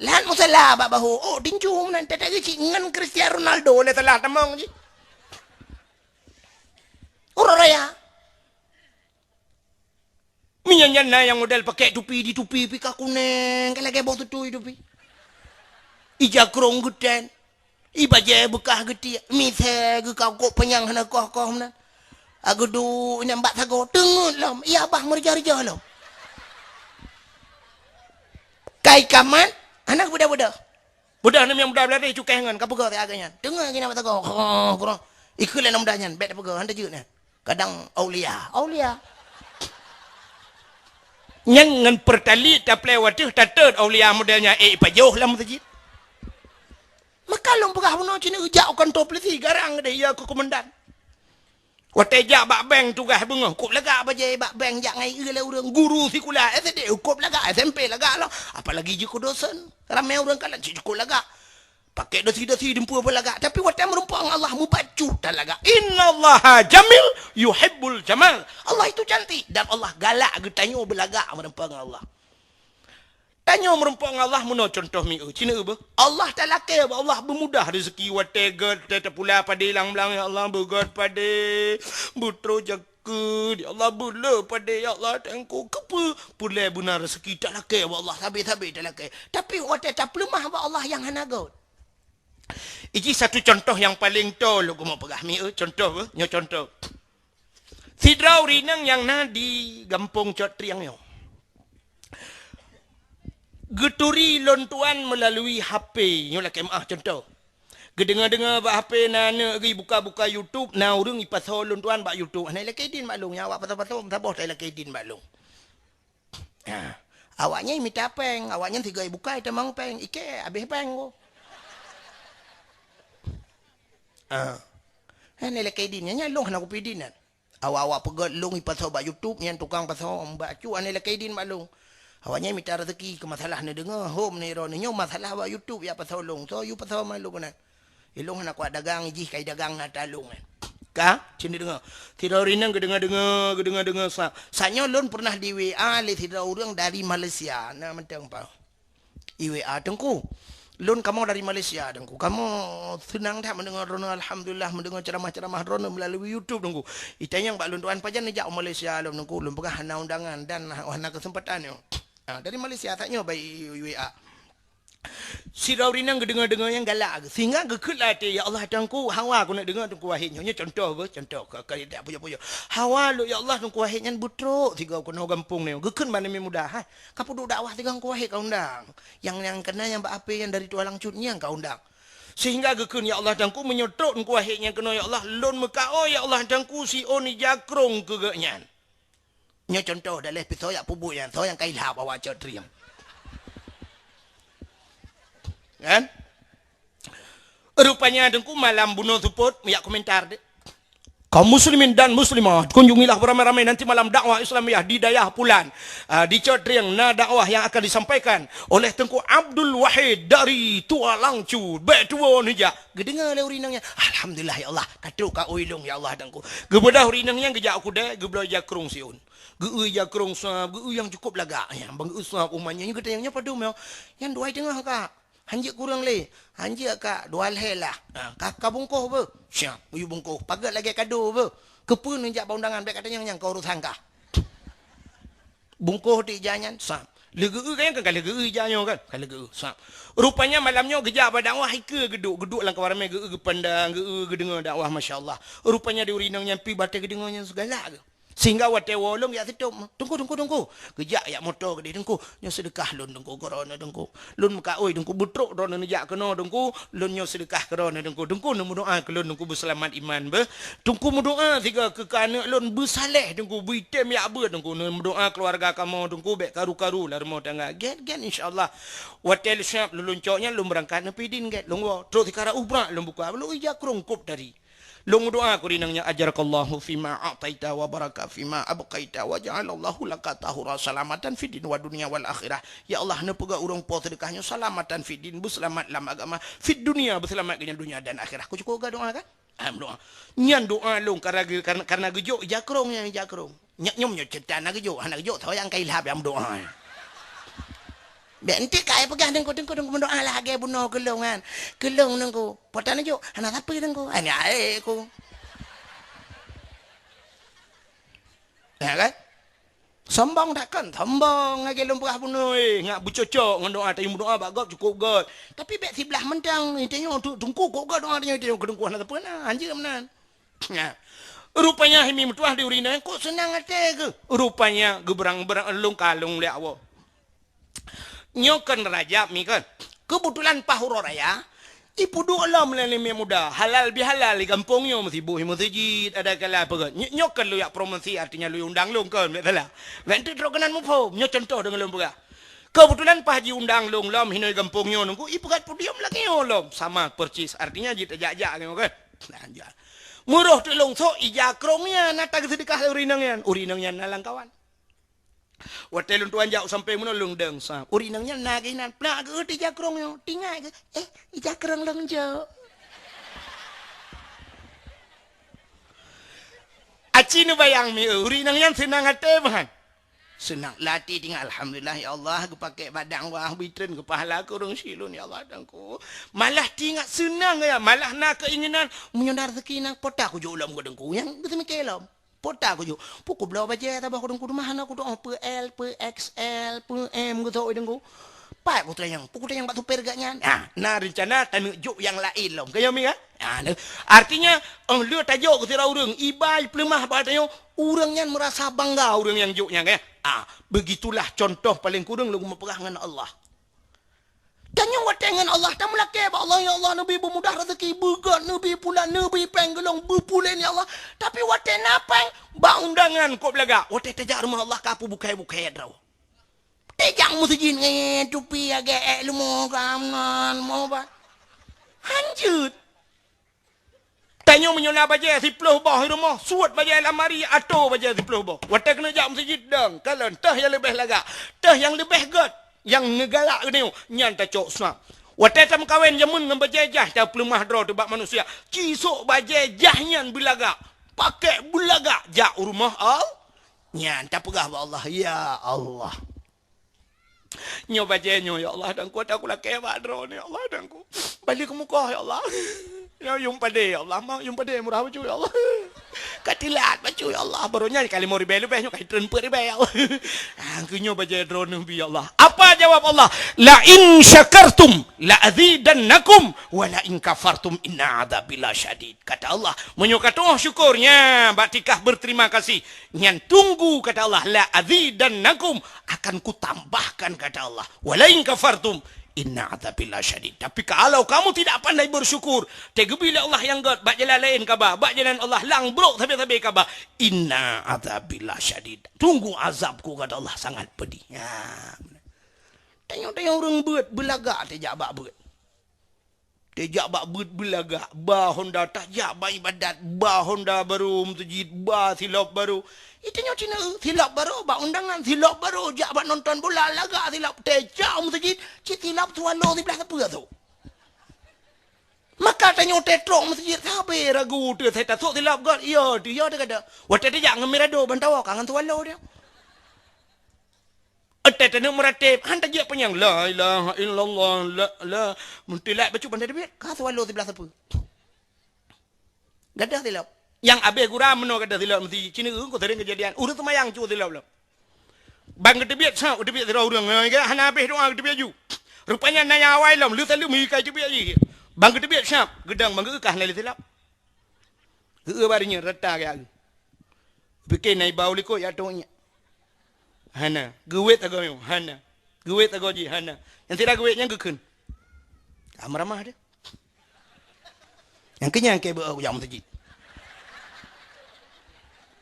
Lam musala bak bahô ôk tincu meunan teutap cit ngon Cristiano Ronaldo lé salah tamong cit. Uroe raya. Meunyan nyan na nyang model pakék tupi, di tupi pih ka kunéng, ka lagée boh tutui tupi. Ija krông geutén, i bajée beukah geutiek, misée geukakok panyang hana koh-koh meunan. Ageudu inong bak sagoe, teungeut lom, iya bah meurija-rija lom. Kai kamat, hana beudôh-beudôh. Beudôh nem nyang beudôh beulagée cukéh ngon, ka peugah siat nyan. Teungeut lagée nyan bak sagoe, kroh, kroh. Ikheun lé aneuk muda nyan, bék tapeugah, han tajeuet nyan. Kadang aulia, aulia. Nyan ngon Pertalite taplé wateuh tatot aulia model nyan, eh, ipajoh lam meuseujid. Maka lôn peugah bunoe cit jak u kantô polisi, garang deh, ya keu komandan. Watée jak bak bank tugaih beungoh, kôb lagak bajée bak bank jak ngon ié lé ureuëng guru sikula S D, kôb lagak, S M P lagak lom. Apalagi jeuet keu dosen, ramé ureuëng kalon cit kôb lagak. Pakai dasi-dasi dumpeue beulagak, tapi watée meureumpok ngon Allah mubacut talagak. Innallaha jamil yuhibbul jamal. Allah itu cantik dan Allah galak geutanyoe beulagak meureumpok ngon Allah. Tanyoe meureumpok ngon Allah meunoe contoh mieu. Cina beuh. Allah talakée bak Allah beumudah rezeki watée gét, watée tapula padé lam blang, ya Allah, beugét padé, beutroh jakeuet, ya Allah, beulé padé, ya Allah, teungku, keupeue pulée beuna rezeki talakée bak Allah, sabe-sabe talakée. Tapi watée tapeuleumah bak Allah nyang hana gét. Iji satu contoh nyang paleng toe lôn keumeung peugah mieu, contoh beuh, nyoe contoh. Sidroe ureuëng inong nyang na di gampông Cot Trieng nyoe. Geuturi lôn tuan meulalu H P, nyoe lakée meuáh contoh. Geudeungoe-deungoe bak H P na aneuk geuh buka-buka YouTube, na ureuëng ipasoe lôn tuan bak YouTube. Hana ilakée idin bak lôn, nyang awak pasoe-pasoe meusaboh ta ilakée idin bak lôn. Ha. Awaknyan mita péng, awaknyan sigoe bukai tamong péng, ikée habéh péng ko. Ha. Hana ilakée idin, nyan lôn hana kupi idin nyan. Awak-awak peugét lôn ipasoe bak YouTube, nyan tukang pasoe bak cu, hana ilakée idin bak lôn. Awaknyan mita rezeki keu masalah neudeungoe, hom neuro neunyoe masalah bak YouTube ya pasoe lôn. Soe yue pasoe ma lôn keunan. Ilôn hana kuat dagang, jih kai dagang na talung nyan. Ka? Cen deungoe. Sidroe ureuëng inong geudeungoe-deungoe, geudeungoe-deungoe sa. Saat nyoe lôn pernah di W A lé sidroe ureuëng dari Malaysia, na mantong pa. I W A, "Teungku, lôn kamoe dari Malaysia, Teungku. Kamoe seunang that mendengar droeneuh, alhamdulillah, mendengar ceramah-ceramah droeneuh melalui YouTube, Teungku. Itanyong bak lôn tuan pajan neujak u Malaysia lom, Teungku. Lôn peugah hana undangan dan hana kesempatan nyoe." Ha, dari Malaysia, saat nyoe bak W A. Sidroe ureuëng inong geudeungoe-deungoe nyang galak, sehingga geukheun lam até, "Ya Allah, Teungku, hawa keuneuk deungoe Teungku Wahid nyoe." Nyoe contoh beuh, contoh. Ka, ka, tak pujoe-pujoe. "Hawa lôn, ya Allah, Teungku Wahid nyan beutrok sigoe keunoe gampông nyoe." Geukheun bak aneuk muda, "Hai, ka peuduek dakwah sigoe Teungku Wahid ka undang. Nyang, nyang keunan nyang bak H P nyang dari Tualang Cut nyan ka undang." Sehingga geukheun, "Ya Allah, Teungku, meunyoe trok Teungku Wahid nyan keunoe, ya Allah, lôn meukaôi, ya Allah, Teungku, siôn ija krông keu geuh nyan." Nyoe contoh daleh pisoe yak peubuet nyan, soe nyang ka ilhab awak Cot Trieng. Kan? Rupanya Teungku malam bunoe seupôt, yak komentar deh. Kaum muslimin dan muslimat, kunjungilah beramai-ramai nanti malam dakwah Islamiyah di Dayah Pulan. Ah, di Cot Trieng na dakwah yang akan disampaikan oleh Teungku Abdul Wahid dari Tualang Cut. Bék tuwo neujak. Geudeungoe lé ureuëng inong nyan, "Alhamdulillah ya Allah, ka trok kaôi lôn ya Allah Teungku." Geubeudôh ureuëng inong nyan geujak u keudè, geubloe ija krông siôn. Geu-eu ija krông sab, geu-eu nyang cukup lagak. Nyang bang geu-eu sab umat nyan, nyan geutanyong, "Nyoe padum nyoe?" "Nyan dua teungoh, Kak." "Han jeuet kureueng lé?" "Han jeuet, Kak, dua lhèe lah." "Ha, ka, ka bungkôh beuh?" "Siap, yue bungkôh." "Paget lagèe kado beuh." "Keupeue neujak bak undangan, bék katanyong nyan, ka urosan kah." Bungkôh di ija nyan, sab. Lé geu-eu kan, kan ka lé geu-eu ija nyoe kan? Ka lé geu-eu, sab. Rupanya malam nyoe geujak bak dakwah, ikeue geuduek, geuduek lam kawan ramé, geu-eu geupandang, geu-eu geudeungoe dakwah, masya Allah. Rupanya di ureuëng inong nyan pi batée geudeungoe nyan sigalak geuh. Sehingga watée woe lôn yak sitôb, "Teungku, Teungku, Teungku." Geujak yak moto keudeh, "Teungku, nyoe seudeukah lôn, Teungku, keu droeneuh, Teungku. Lôn meukaôi, Teungku, beutrok droeneuh neujak keunoe, Teungku. Lôn nyoe seudeukah keu droeneuh, Teungku. Teungku neumeudoa keu lôn, Teungku, beuseulamat iman beuh. Teungku meudoa sigoe keu aneuk lôn beusaléh, Teungku, beuitem yak beuet, Teungku. Neumeudoa keuluwarga kamoe, Teungku, bék karu-karu lam rumoh tangga." Gét, gét, insya Allah. Watée lheueh siap lôn cok nyan, lôn beurangkat neupidin gét, lôn woe. Trok sikara ubrak lôn buka, lôn ija krông kôb tadi. Lôn meudoa keu ureuëng inong nyan, "Ajarakallahu fima a'taita wa baraka fima abqaita wa ja'alallahu laka tahura salamatan fid din wa dunya wal akhirah." Ya Allah, neupeugah ureuëng po seudeukah nyoe salamatan fid din, beuseulamat lam agama, fid dunya, beuseulamat keu nyan dunya dan akhirah. Ku cukup geudoa kan? Ah, meudoa. Nyan doa lôn karena, karena, karena geujok ija krông nyan, ija krông. Nyak nyoe nyoe cerita hana geujok, hana geujok, soe nyang ka ilhab nyang meudoa. Bék enteuk ka ai peugah Teungku, Teungku, Teungku meudoa lah lagèe bunoe keu lôn kan. Keu lôn Teungku, po tan jok, hana sapeue Teungku. Ai ni ai ku. Ya kan? Sombong dak kan? Sombong lagèe lôn peugah bunoe, eh, ngak beucocok ngon doa, tanyoe meudoa bak gob cukup göt. Tapi bék siblah mantong, tanyoe tu Teungku kok göt doa tanyoe, tanyoe keu Teungku hana sapeue na, hanjeuet meunan. Nah. Rupanya himi meutuah di ureueng inong, kok seunang até geuh. Rupanya geubeurang-beurang lôn kalon lé Allah. Nyoe kon Rajab mi kon. Keubeutulan paih uroe raya, ipeuduek lom lé aneuk muda, halal bihalal di gampông nyoe, meusiboh i meuseujid, ada kala peugah. Nyo-, nyoe kon lôn jak promosi, artinya lôn undang lôn kon, bèk salah. Bèk teuk trok keunan muphom, nyoe contoh deungon lôn peugah. Keubeutulan paih jiundang lôn lom hinoe gampông nyoe nunggu, ipeugöt podium lagèe nyoe lom. Sama persis, artinya jih tajak-jak nyoe kan. Nah, jak. Meuroh teuk lôn sok ija krông nyan, na tageuseudeukah lé ureueng inong nyan. Ureueng inong nyan na lam kawan. Watèe lôn tuan jak u sampéng meunoe lôn dong sa. Ureueng inong nyan na geuh nan, peulak geuh ija krông nyoe. Tingai geuh, "Eh, ija krông lôn jok." Aci neubayang mi, ureueng inong nyan seunang até meuhan. Seunang lati tingat, "Alhamdulillah, ya Allah, geupakè badang wah bitren keu pahala keu ureueng syiek lôn, ya Allah, Teungku." Malah tingat seunang ya, malah na keuinginan, "Meunyoe na rezeki nang pota kujok lom keu Teungku." Nyang geuseumiké lom. Pota kujok. Pue kubloe bajèe saboh keu Teungku, teuma hana kutu'oh pue L, pue X L, pue M geusok Teungku. Pat kutanyong, pue kutanyong bak supir geuh nyan. Ah, na rencana taneuk jok nyang laén lom. Keu nyoe mi kan? Ah, artinya, 'oh lheueh tajok keu sidroe ureueng, iba ipeuleumah bak tanyoe, ureueng nyan meurasa bangga ureueng nyang jok nyan, kan? Ah, begitulah contoh paléng kureueng lôn meupeugah ngon Allah. Tanyoe watèe ngon Allah, tameulakèe bak Allah, "Ya Allah, neubi beumudah rezeki, beugöt, neubi pulan, neubi péng geulong, beupulen, ya Allah." Tapi watèe na péng, bak undangan kok beulagak. Watèe tajak rumoh Allah, ka peubukai-bukai droe. Teuh jak meuseujid ngon tupi agak ék leumo ka meunan, mo ba. Hanjeuet. Tanyoe meunyoe na bajèe siploh boh i rumoh, suet bajèe lamari, atoe bajèe siploh boh. Watèe keuneuk jak meuseujid dong, kalon teuh nyang leubeh lagak, teuh nyang leubeh göt, nyang neugalak geutanyoe, nyan tacok swab. Watèe tameukawen jameun ngon bajèe jaih tapeuleumah droe teuh bak manusia, ci sok bajèe jaih nyan beulagak, pakèk beulagak jak u rumoh Allah. Nyan tapeugah bak Allah, "Ya Allah, nyoe bajèe nyoe, ya Allah, Teungku, ata kulakèe bak droeneuh, ya Allah, Teungku. Bali keumukoh, ya Allah. Nyoe yum padé, ya Allah, ma yum padé murah bacut, ya Allah. Ka tilat bacut, ya Allah. Baroe nyan ka limong ribèe leubeh, nyoe ka jitreun peuet ribèe, ya Allah. Ah, keu nyoe bajèe droeneuh bi, ya Allah." Apa jawab Allah? "La in syakartum la azidannakum, wa la in kafartum inna adzabi lasyadid." Kata Allah, "Meunyoe katu'oh syukur, nya bak tingkah berterima kasih, nyan tunggu," kata Allah, "la azidannakum, akan kutambahkan," kata Allah. "Wa la in kafartum, inna adzabi lasyadid." Tapi kalau kamu tidak pandai bersyukur, teugeubri lé Allah nyang göt, bak jalan laén kaba, bak jalan Allah lang brok sabe-sabe kaba, "Inna adzabi lasyadid." Tunggu azabku, kata Allah, sangat pedih. Ya. Tanyoe-tanyoe ureueng beuet, beulagak teuh jak bak beuet. Teuh jak bak beuet beulagak, ba honda tajak bak ibadat, ba honda barô meuseujid, ba silop barô. Itanyoe cina, silop barô bak undangan, silop barô jak bak nonton bola, lagak silop teuh jak meuseujid, cit silop swallow siblaih sapeue tu. Maka tanyoe teuh trok meuseujid, sabe ragu teuh, sai tasok silop göt, iya teuh, iya teuh kada. Watèe tajak ngon Mirado ban tawoe ka ngon swallow teuh. Watèe taneuk meurateb, han tajak panyang, "La ilaha illallah, la, la." Meutelat bacut ban tateubiet, ka swallow siblaih sapeue. Gadoh silop. Nyang abéh gura meunoe gadoh silop meuseujid. Cina ureueng ku sering keujadian. Ureueng seumayang cu silop lom. Ban geuteubiet, sa geuteubiet sidroe ureueng. Hana abéh doa geuteubiet ju. Rupanya na nyang awai lom, lheueh saleuem meuikai teubiet jih. Ban geuteubiet, sa geudong ban geueu ka hana lé silop. Geueu bak donya rata gaya geuh. Pike na iba u likot jak tôk nyak. Hana. Geuwet sagoe nyoe. Hana. Geuwet sagoe jih. Hana. Nyang sira geuwet nyan geukheun. Ka meuramah teuh. Nyang keu nyan keu beu jak meuseujid.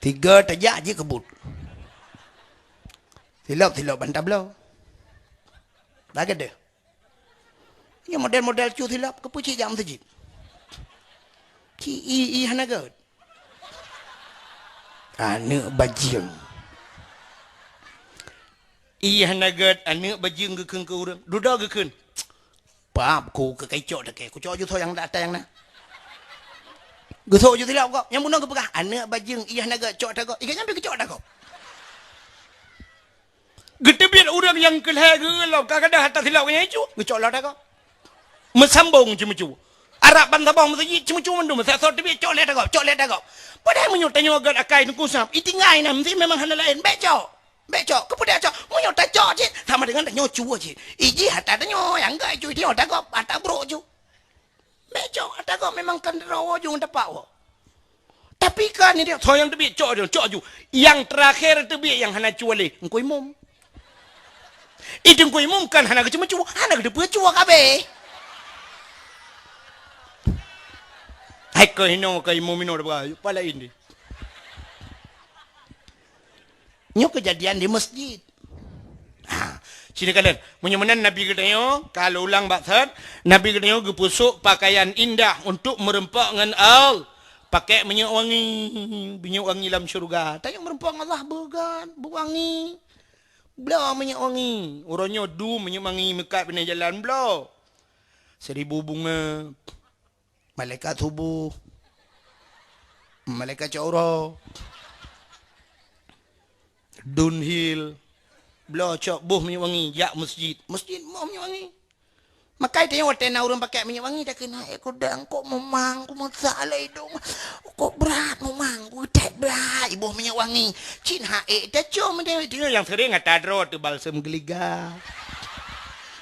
Tiga tajak jih keubut. Silop-silop ban tabloe. Lagèe deuh. Nyoe model-model cu silop, keupeue cit jak meuseujid? Ci i, i hana gèt. Aneuk bajeueng. I hana gèt, aneuk bajeueng geukheun keu ureueng. Dudoe geukheun. Pap ku keu kacok takée, kucok ju tho nyang ata nyang na. Geusok ju silop kok. Nyang bunoe geupeugah, "Aneuk bajeueng, i hana gèt, cok ata gob." Iga nyan pi geucok ata gob. Geuteubiet ureueng nyang keu lhèe geueu lom, ka gadoh ata silop nyan icu, geucok lom ata gob. Meusambong ceumeucue. Arab ban saboh meuseujid ceumeucue mandum, sa-, soe teubiet cok lé ata gob, cok lé ata gob. Padahai meunyoe tanyoe göt akai Teungku Sam, itinggai na meuseujid memang hana laén, bèk cok. Bèk cok, keupeue dak cok? Meunyoe tacok cit, sama dengan tanyoe cue cit. Ijih ata tanyoe, nyang göt icu, tanyoe ata gob, ata brok cu. Bèk cok, ata gob memang kan droe woe ju ngon tapak woe. Tapi kan ini, soe nyang teubiet, cok aju, cok aju. Nyang terakhir teubiet nyang hana cue lé, Teungku Imum. Ih, Teungku Imum kan hana geuceumeucue, hana geuteupeue cue kabeh. Hai keuh inoe, keuh Imum inoe, pala ini. Nyoe keujadian di masjid. Ha, sini kalian. Meunyoe meunan Nabi geutanyoe, ka lôn ulang bak that, Nabi geutanyoe geupeusok pakaian indah untuk meureumpok ngon Allah. Pakai minyeuk wangi, minyeuk wangi lam syeuruga. Tanyoe meureumpok ngon Allah beugan, beuwangi. Bloe minyeuk wangi. Uroe nyoe dum minyeuk wangi meukat binéh jalan bloe. Seribu bunga. Malaikat suboh, malaikat cot uroe, Dunhill, bloe cok boh minyeuk wangi jak masjid. Masjid boh minyeuk wangi. Maka tanyoe watée na ureuëng pakai minyeuk wangi, takheun, "Hai, kudang, kok meumang, ku meusak lé idong, kok brat meumang, ku that brat, iboh minyeuk wangi." Cit hai, tacom, tanyoe nyang sering ata droe teuh balsem geuliga,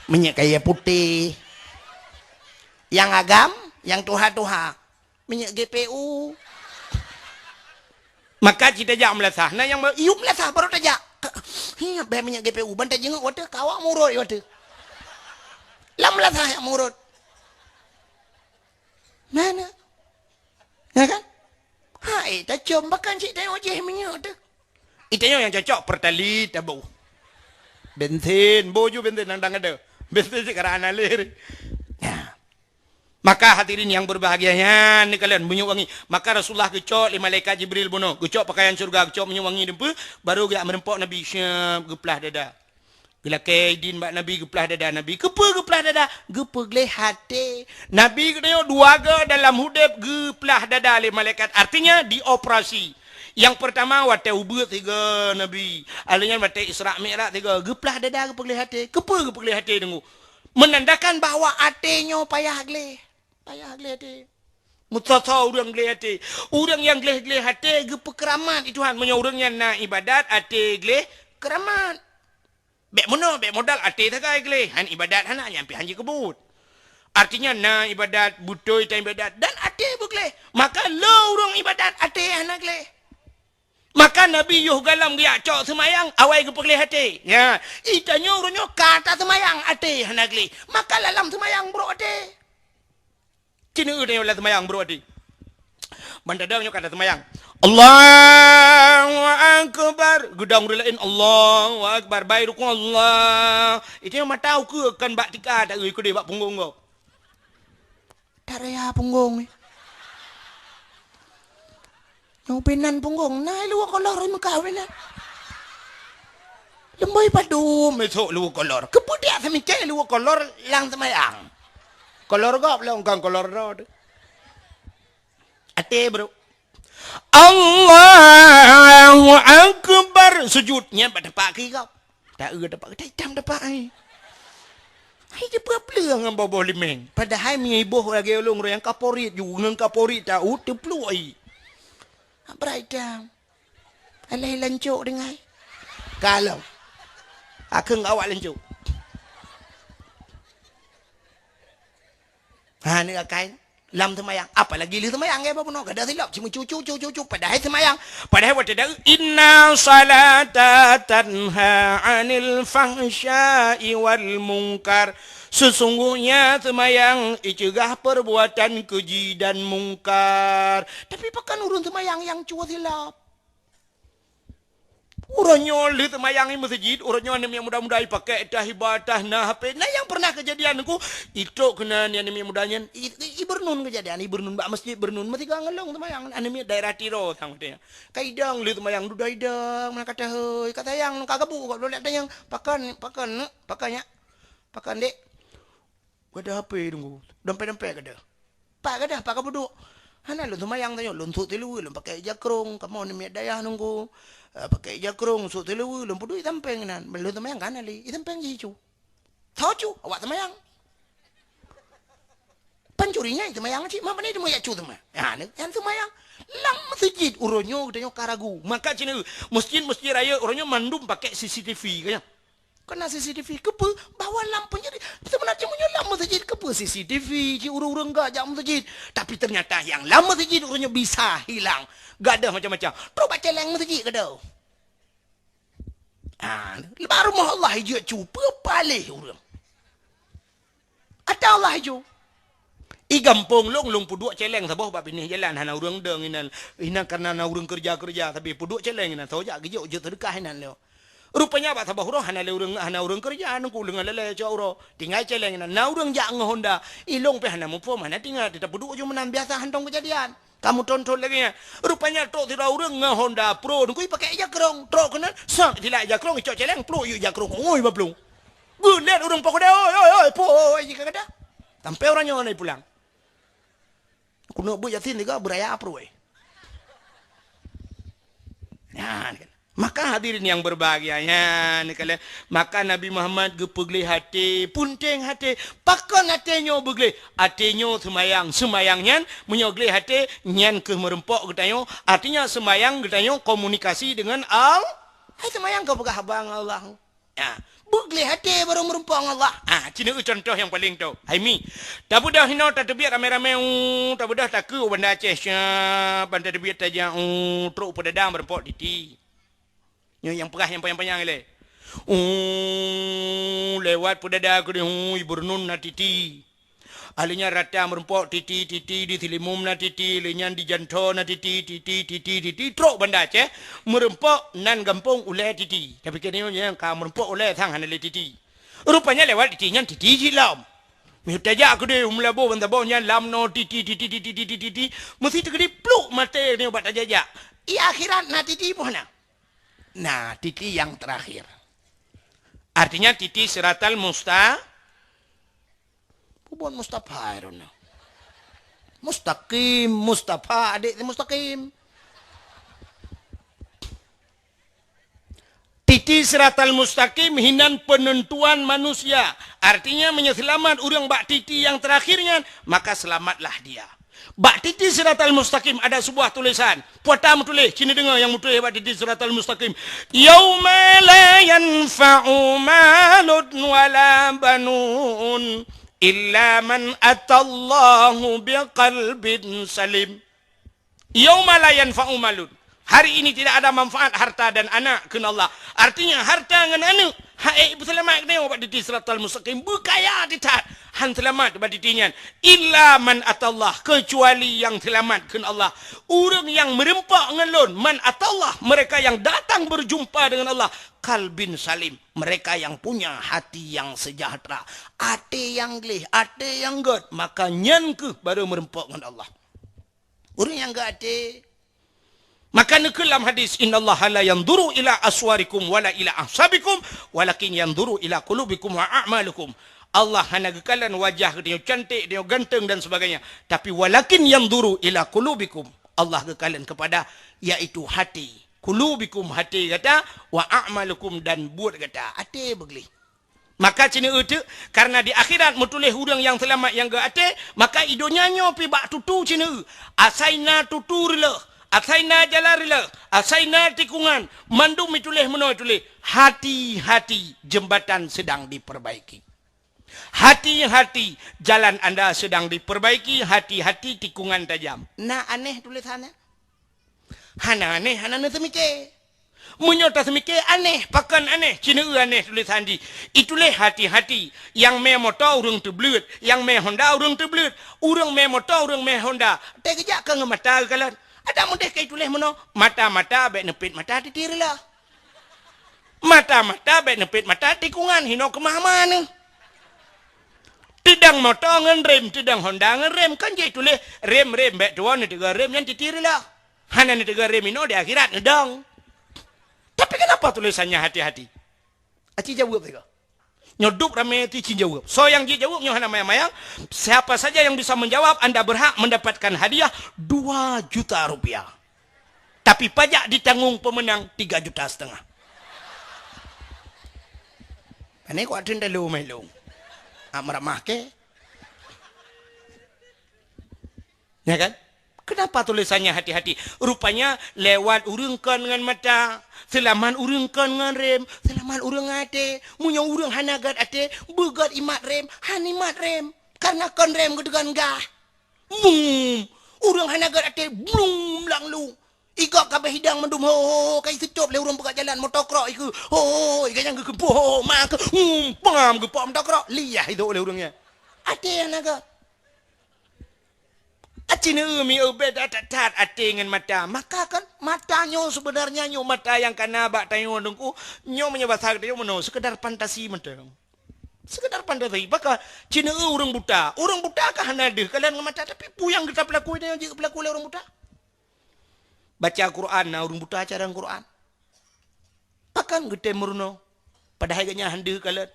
minyeuk kayée putéh. Nyang agam, nyang tuha-tuha, minyeuk G P U. Maka cit tajak meulasah, na nyang ba-, iyup meulasah baru tajak. Hi, bèk minyeuk G P U, ban tajingeuk watée kawa murot watée. Lam meulasah nyang murot. Mana? Ya kan? Hai, tacom bahkan cit tanyoe jih minyeuk teuh. Itanyoe nyang cocok Pertalite taboh. Bensin, boh ju bensin nang dang ada. Bensin cit karang analir. Ya. Maka hadirin yang berbahagia nyan, ni kalian minyeuk wangi. Maka Rasulullah geucok lé malaikat Jibril bunoe, geucok pakaian syurga, geucok minyeuk wangi dum peue, baru geujak meureumpok Nabi syeup geuplah dada. Geulakée idin bak Nabi geuplah dada Nabi. Keupeue geuplah dada? Geupeugleh até. Nabi geutanyoe dua go dalam udeb geuplah dada lé malaikat. Artinya dioperasi. Nyang pertama watée ubeut sigoe Nabi. Alheuh nyan watée Isra Mi'raj sigoe. Geuplah dada geupeugleh até. Keupeue geupeugleh até deungoe? Menandakan bahwa até nyoe payah gleh. Payah gleh até. Meusoe-soe ureuëng gleh até. Ureuëng nyang gleh-gleh até geupeukeuramat di Tuhan. Meunyoe ureuëng nyan na ibadat, até gleh keuramat. Bèk meunoe, bèk modal até sagai gleh, han ibadat hana, nyan pih han jikeubeuet. Artinya na ibadat, beutôi tan ibadat, dan até beugleh. Maka le ureuëng ibadat até hana gleh. Maka Nabi yoh galam geujak cok seumayang, awai geupeugleh até. Nya, itanyoe ureuëng nyoe ka taseumayang até hana gleh. Maka lalam seumayang brok até. Cit neueu tanyoe lam seumayang brok até. Ban tadong nyoe ka taseumayang. Allahu Akbar. Geudong ureuëng laén, Allahu Akbar. Bai rukon Allah. Itanyoe mata ukeue kon bak tika taeu keudeh bak punggong gob. Taraya punggong ni. Nyoe pinan punggong, na luwa kolor meuka pinan. Leumboi padum esok luwa kolor. Keupeue tiak seumicai luwa kolor lam seumayang? Kolor gob lom kon kolor droe teuh. Até brok. Allahu Akbar. Sujud nyan bak teumpat keu gob. Taeu dapat, gata itam dapat ai. Hai, teupeue-peue ngon boh-boh limeng. Padahai meunyoe iboh lagée ulôn, ureuëng nyang kaporit ju, ngon kaporit taeu, teupluek ai. Abrai itam. Alah lancok dengai. Kalau. Akeung awak lancok. Ha, ni akai. Lam seumayang, apalagi lheueh seumayang, ya, bapak bunoe, kada silap, cuma cucu, cucu, cucu, padahai seumayang, padahai watée dak, "Inna salata tanha 'anil fahsya'i wal munkar." Sesungguhnya seumayang iceugah perbuatan keji dan mungkar. Tapi pakon ureuëng seumayang nyang cue silap? Uroe nyoe lheueh seumayang i meuseujid, uroe nyoe aneuk miet muda-muda ipakék tah iba tah na H P. Na nyang pernah keujadian nungku, itrok keunan aneuk miet muda nyan, i, i, i beureunon keujadian, i beureunon bak meuseujid beureunon, meusigoe ngon lôn seumayang, aneuk miet daerah Tiro sang watée nyan. Ka idong lheueh seumayang, dudoe idong, meunan ka tahôi, ka sayang, ka gabuk, ka lôn lheueh tanyong, pakon, pakon, pakon nyak, pakon dek. Gata H P nunggu, dompet-dompet gata. Pat gata, pat ka peuduek. Hana lôn seumayang tanyoe, lôn sôk siluweue, lôn pakai ija krông, kamoe aneuk miet dayah nunggu. Eh, pakai ija krông, sôk siluweue, lôn peuduek i sampéng inan. Lôn seumayang ka hana lé, i sampéng jih icu. Tho cu, awak seumayang. Pancuri nyan seumayang cit, mak pane teuma yak cu teuma. Ha, nyan seumayang. Lam meuseujid uroe nyoe geutanyoe ka ragu. Maka cit nyoe, meuseujid-meuseujid rayeuk uroe nyoe mandum pakai C C T V, ka nyan. Keunan C C T V, keupeue? Bahwa lam peunjadi. Seubeuna cit meunyoe lam meuseujid, keupeue C C T V, cit ureuëng-ureuëng gak jak meuseujid. Tapi ternyata nyang lam meuseujid ureuëng nyoe bisa hilang. Gadôh macam-macam. Trok bak céléng meuseujid gadôh. Ah, bak rumoh Allah ijak cu, peue paléh ureuëng. Ata Allah ijak. I gampông lôn, lôn peuduek céléng saboh bak binéh jalan, hana ureuëng dong inan. Inan karena na ureuëng keureuja-keureuja, tapi peuduek céléng inan, soe jak geujok jeuet seudeukah inan lé. Rupanya bak saboh uroe hana lé ureuëng, hana ureuëng keureuja, nungku leungan lalée cok uroe. Tinggai céléng inan, na ureuëng jak ngon Honda. I lôn pih hana muphom, hana teuingat, tapeuduek ju meunan biasa hántom keujadian. Kamoe thon-thon lagée nyan. Rupanya trok sidroe ureuëng ngon Honda Pro, nungku ipakai ija krong. Trok keunan, sat, itilak ija krong, icok céléng, pluk yue ija krong, ngui bak plueng. Geulet ureuëng poh keude, "Oi, oi, oi, po, oi, jih ka gata." Sampai uroe nyoe hana pulang. Keuneuk beuet Yasin tiga beuraya Pro, eh. Nyan kan. Maka hadirin yang berbahagia, nyan kan. Maka Nabi Muhammad geupeugleh até, punteng até. Pakon até nyoe beugleh? Até nyoe seumayang. Seumayang nyan, meunyoe gleh até, nyan keuh meureumpok geutanyoe. Artinya seumayang geutanyoe komunikasi dengan Al-, hai seumayang keu peugah haba ngon Allah. Ha, beugleh até barô meureumpok ngon Allah. Ha, ci neueu contoh nyang paleng tho. Hai mi, tabeudôh hinoe tateubiet ramé-ramé, u, tabeudôh takeu u Banda Aceh, siap, ban tateubiet tajak, u, trok peudada meureumpok titi. Nyoe nyang peugah nyang panyang-panyang ilée. U, lewat peudada keudeh, u, i Burnun na titi. Ahli nyan rata meureumpok titi, titi, di Silimum na titi, lé nyan di Jantho na titi, titi, titi, titi, trok Banda Aceh, meureumpok nan gampông ulée titi. Tapi keunoe nyang ka meureumpok ulée sang hana lé titi. Rupanya lewat titi nyan titi jih lom. Meutajak keudeh u Meulaboh ban saboh nyan lam noe titi, titi, titi, titi, titi. Meusi teukeudi pluk maté nyoe bak tajak-jak. I akhirat na titi boh na. Na titi nyang terakhir. Artinya titi siratal musta-, Peubuet Mustafa hai droeneuh. Mustaqim, Mustafa, adék si Mustaqim. Titi siratal mustaqim hinan penentuan manusia. Artinya, meunyoe seulamat ureuëng bak titi nyang terakhir nyan, maka selamatlah dia. Bak titi siratal mustaqim ada sebuah tulisan. Peue ta meutuléh, ci neudeungoe nyang meutuléh bak titi siratal mustaqim. "Yauma la yanfa'u malun wala banun illa man atallahu biqalbin salim." "Yauma la yanfa'u malun." Hari ini tidak ada manfaat harta dan anak, kheun Allah. Artinya, harta ngon aneuk, hana ipeuseulamat geutanyoe bak titi siratal mustaqim. Beukaya teuh that, han seulamat bak titi nyan. "Illa man atallah," kecuali nyang seulamat, kheun Allah. Ureuëng nyang meureumpok ngon Lôn, "man atallah," mereka yang datang berjumpa dengan Allah, "qalbin salim," mereka yang punya hati yang sejahtera, até nyang gleh, até nyang gét, maka nyan keuh barô meureumpok ngon Allah. Ureuëng nyang gét até. Maka neukheun lam hadis, "Innallaha la yanzuru ila aswarikum wala ila ahsabikum, walakin yanzuru ila qulubikum wa a'malikum." Allah hana geukalon wajah geutanyoe cantik, geutanyoe ganteng dan sebagainya. Tapi walakin yanzuru ila qulubikum. Allah geukalon kepada, yaitu hati. Qulubikum, hati gata, wa a'malikum, dan buet gata. Até beugleh. Maka ci neueu teuk, karena di akhirat meutuléh ureuëng nyang seulamat nyang gét até, maka i donya nyoe pih bak tutu ci neueu. Asai na tutu reuloh, asai na jalan reuloh, asai na tikungan, mandum ituléh meunoe tuléh, "Hati-hati, jembatan sedang diperbaiki. Hati-hati, jalan anda sedang diperbaiki, hati-hati, tikungan tajam." Na aneh tulésan nyan? Hana aneh, hana neuseumiké. Meunyoe taseumiké aneh, pakon aneh, ci neueu aneh tulésan jih. Ituléh hati-hati, nyang mé moto ureuëng teubleuet, nyang mé Honda ureuëng teubleuet, ureuëng mé moto, ureuëng mé Honda. Teukeujak ka ngon mata geukalon. Adak meudeh ka ituléh meunoe, mata-mata bék neupet mata titi reuloh. Mata-mata bék neupet mata tikungan, hinoe keumah-mah neuh. Teudong moto ngon rem, teudong Honda ngon rem, kan jeuet tuléh rem-rem, bék tuwoe neuteuga rem nyan titi reuloh. Hana neuteuga rem inoe, di akhirat neudong. Tapi kenapa tulisannya hati-hati? Aci jaweueb sigoe. Nyoe duek ramé ti ci jaweueb. Soe nyang jijaweueb nyoe hana mayang-mayang. Siapa saja yang bisa menjawab, anda berhak mendapatkan hadiah dua juta rupiah. Tapi pajak ditanggung pemenang tiga juta setengah. Pane kuat teuntelu mai lôn. Ak meuramah ke? Ya kan? Kenapa tulisannya hati-hati? Rupanya lewat ureuëng kon ngon mata, seulamat ureuëng kon ngon rem, seulamat ureuëng até. Meunyoe ureuëng hana gét até, beugét imat rem, han imat rem. Karena kon rem geuteugon gah. Bum! Ureuëng hana gét até, blum, langlu. Igok kabeh hidang mandum, ho, ho, ho, ka iseucop lé ureuëng peugah jalan, motokrok ikeu. Ho, ho, ho, iga nyang geukeumpuk, ho, ho, ma keu, hmm, pam, geupok motokrok, liah idok lé ureuëng nyan. Até hana gét. Aci neu mi ubé that-that até ngon mata. Maka kan mata nyoe sebenarnya nyoe mata nyang kana bak tanyoe Teungku. Nyoe meunyoe basa geutanyoe meunoe, sekedar fantasi mata. Sekedar fantasi. Baka ci neu ureuëng buta. Ureuëng buta ka hana deuh kalon ngon mata, tapi peue nyang geuta peulaku nyoe jeuet peulaku lé ureuëng buta. Baca Quran na ureuëng buta carông Quran. Pakon geutem meurunoe? Padahai geuhnyan han deuh kalon.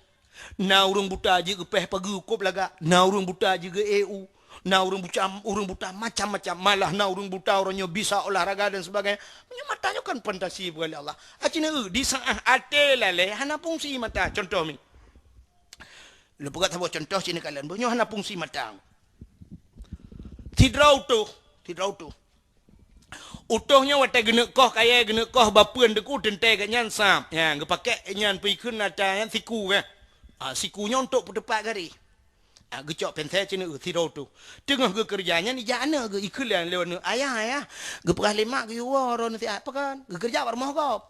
Na ureuëng buta jeuet geupéh pageue kôb lagak, na ureuëng buta jeuet geu-E U, na ureuëng buta, ureuëng buta macam-macam, malah na ureuëng buta uroe nyoe bisa olahraga dan sebagainya. Meunyoe mata nyoe kan fantasi bukan lé Allah. Aci neu di saat até lalé hana fungsi mata. Contoh mi. Lôn peugah saboh contoh ci neu kalon, boh nyoe hana fungsi mata. Sidroe utôh, sidroe utôh. Utôh nyoe watée geuneuk koh kayée, geuneuk koh bapeuen Teungku, teuntée geuhnyan sab. Nyan, geupakée nyan peuikheun ata nyan siku, eh. Ah, siku nyoe untuk peuteupat garéh. Ah, geucok pensée ci neu sidroe utôh. Teungoh geukeureuja nyan ijak aneuk geu-, ikheun lé aneuk, "Ayah, ayah, geupeugah lé mak geuyue woe droeneuh siat." "Pakon?" "Geukeureuja bak rumoh gob."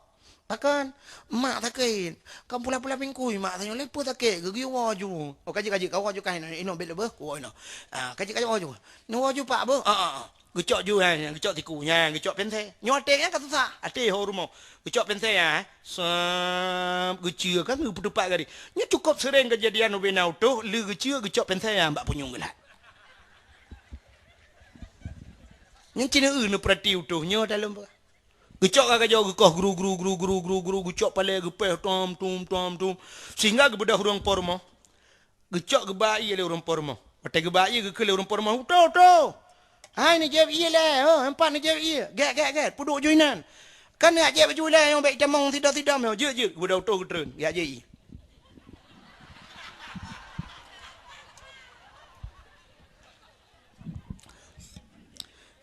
"Pakon?" "Mak sakét." "Kan pula-pula bingkui mak tanyoe lé peue sakét, geuwoe ju." "Oh, ka jeuet, ka jeuet, kawoe ju kah inoe, inoe bèk lé beuh, kuwoe inoe." Ah, "Ka jeuet, ka jeuet, woe ju." Neuwoe ju pak beuh. Ah, ah, ah. Geucok ju, ha, geucok siku. Nyan, geucok pensée. Nyoe até nyan ka susah. Até ho rumoh. Geucok pensée nyan, eh. Sab, geuceue kan, geupeuteupat garéh. Nyoe cukôp seuréng keujadian ubé na utôh, lé geuceue, geucok pensée nyan bak punyueng geulat. Nyan ci neu neupeurati utôh, nyoe dalam Geucok ka gajoe geukoh gru, gru, gru, gru, gru, gru, geucok palée geupéh tom, tum, tom, tum. Sehingga geubeudôh ureuëng po rumoh. Geucok geuba ié lé ureuëng po rumoh. Watée geuba ié geukheun lé ureuëng po rumoh, "Utôh, utôh! Hai neujép ié lé, ho, empat neujép ié. Gét, gét, gét, peuduek ju inan. Kan neujép ju lé nyang bék itamong sidom-sidom nyoe. Jeuet, jeuet." Geubeudôh utôh geutreun, jak jép ié.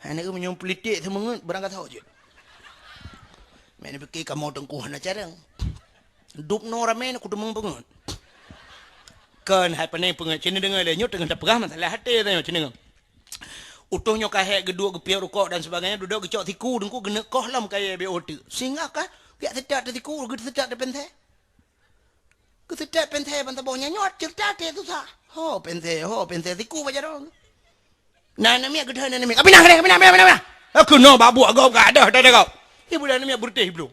Hai neu meunyoe politik seumeungeut beurangkat saho jeuet. Meuneubeuki kamoe teungku hana carông. Dub noe ramé na kuteumong beungeut. Kon hai pané peungeut, ci neudeungoe lé nyoe teungoh tapeugah masalah até tanyoe ci neudeungoe. Utôh nyoe ka hék geuduek geupiôh rukok dan sebagainya, dudoe geucok siku teungku geuneuk koh lom kayée B O teuk. Singoh ka, geujak seutak teusiku, geujak seutak teupensée. Geuseutôt pensée ban saboh nyan nyoe ceurita teuh susah. Ho pensée, ho pensée siku bak jaroe. Na aneuk miet geudeh aneuk miet. "Ka pinah, ka pinah, ka pinah, ka pinah, ka pinah." "Keunoe bak buet gob ka deh, deh, deh gob." Ibu dan aneuk miet beureutéh iblong.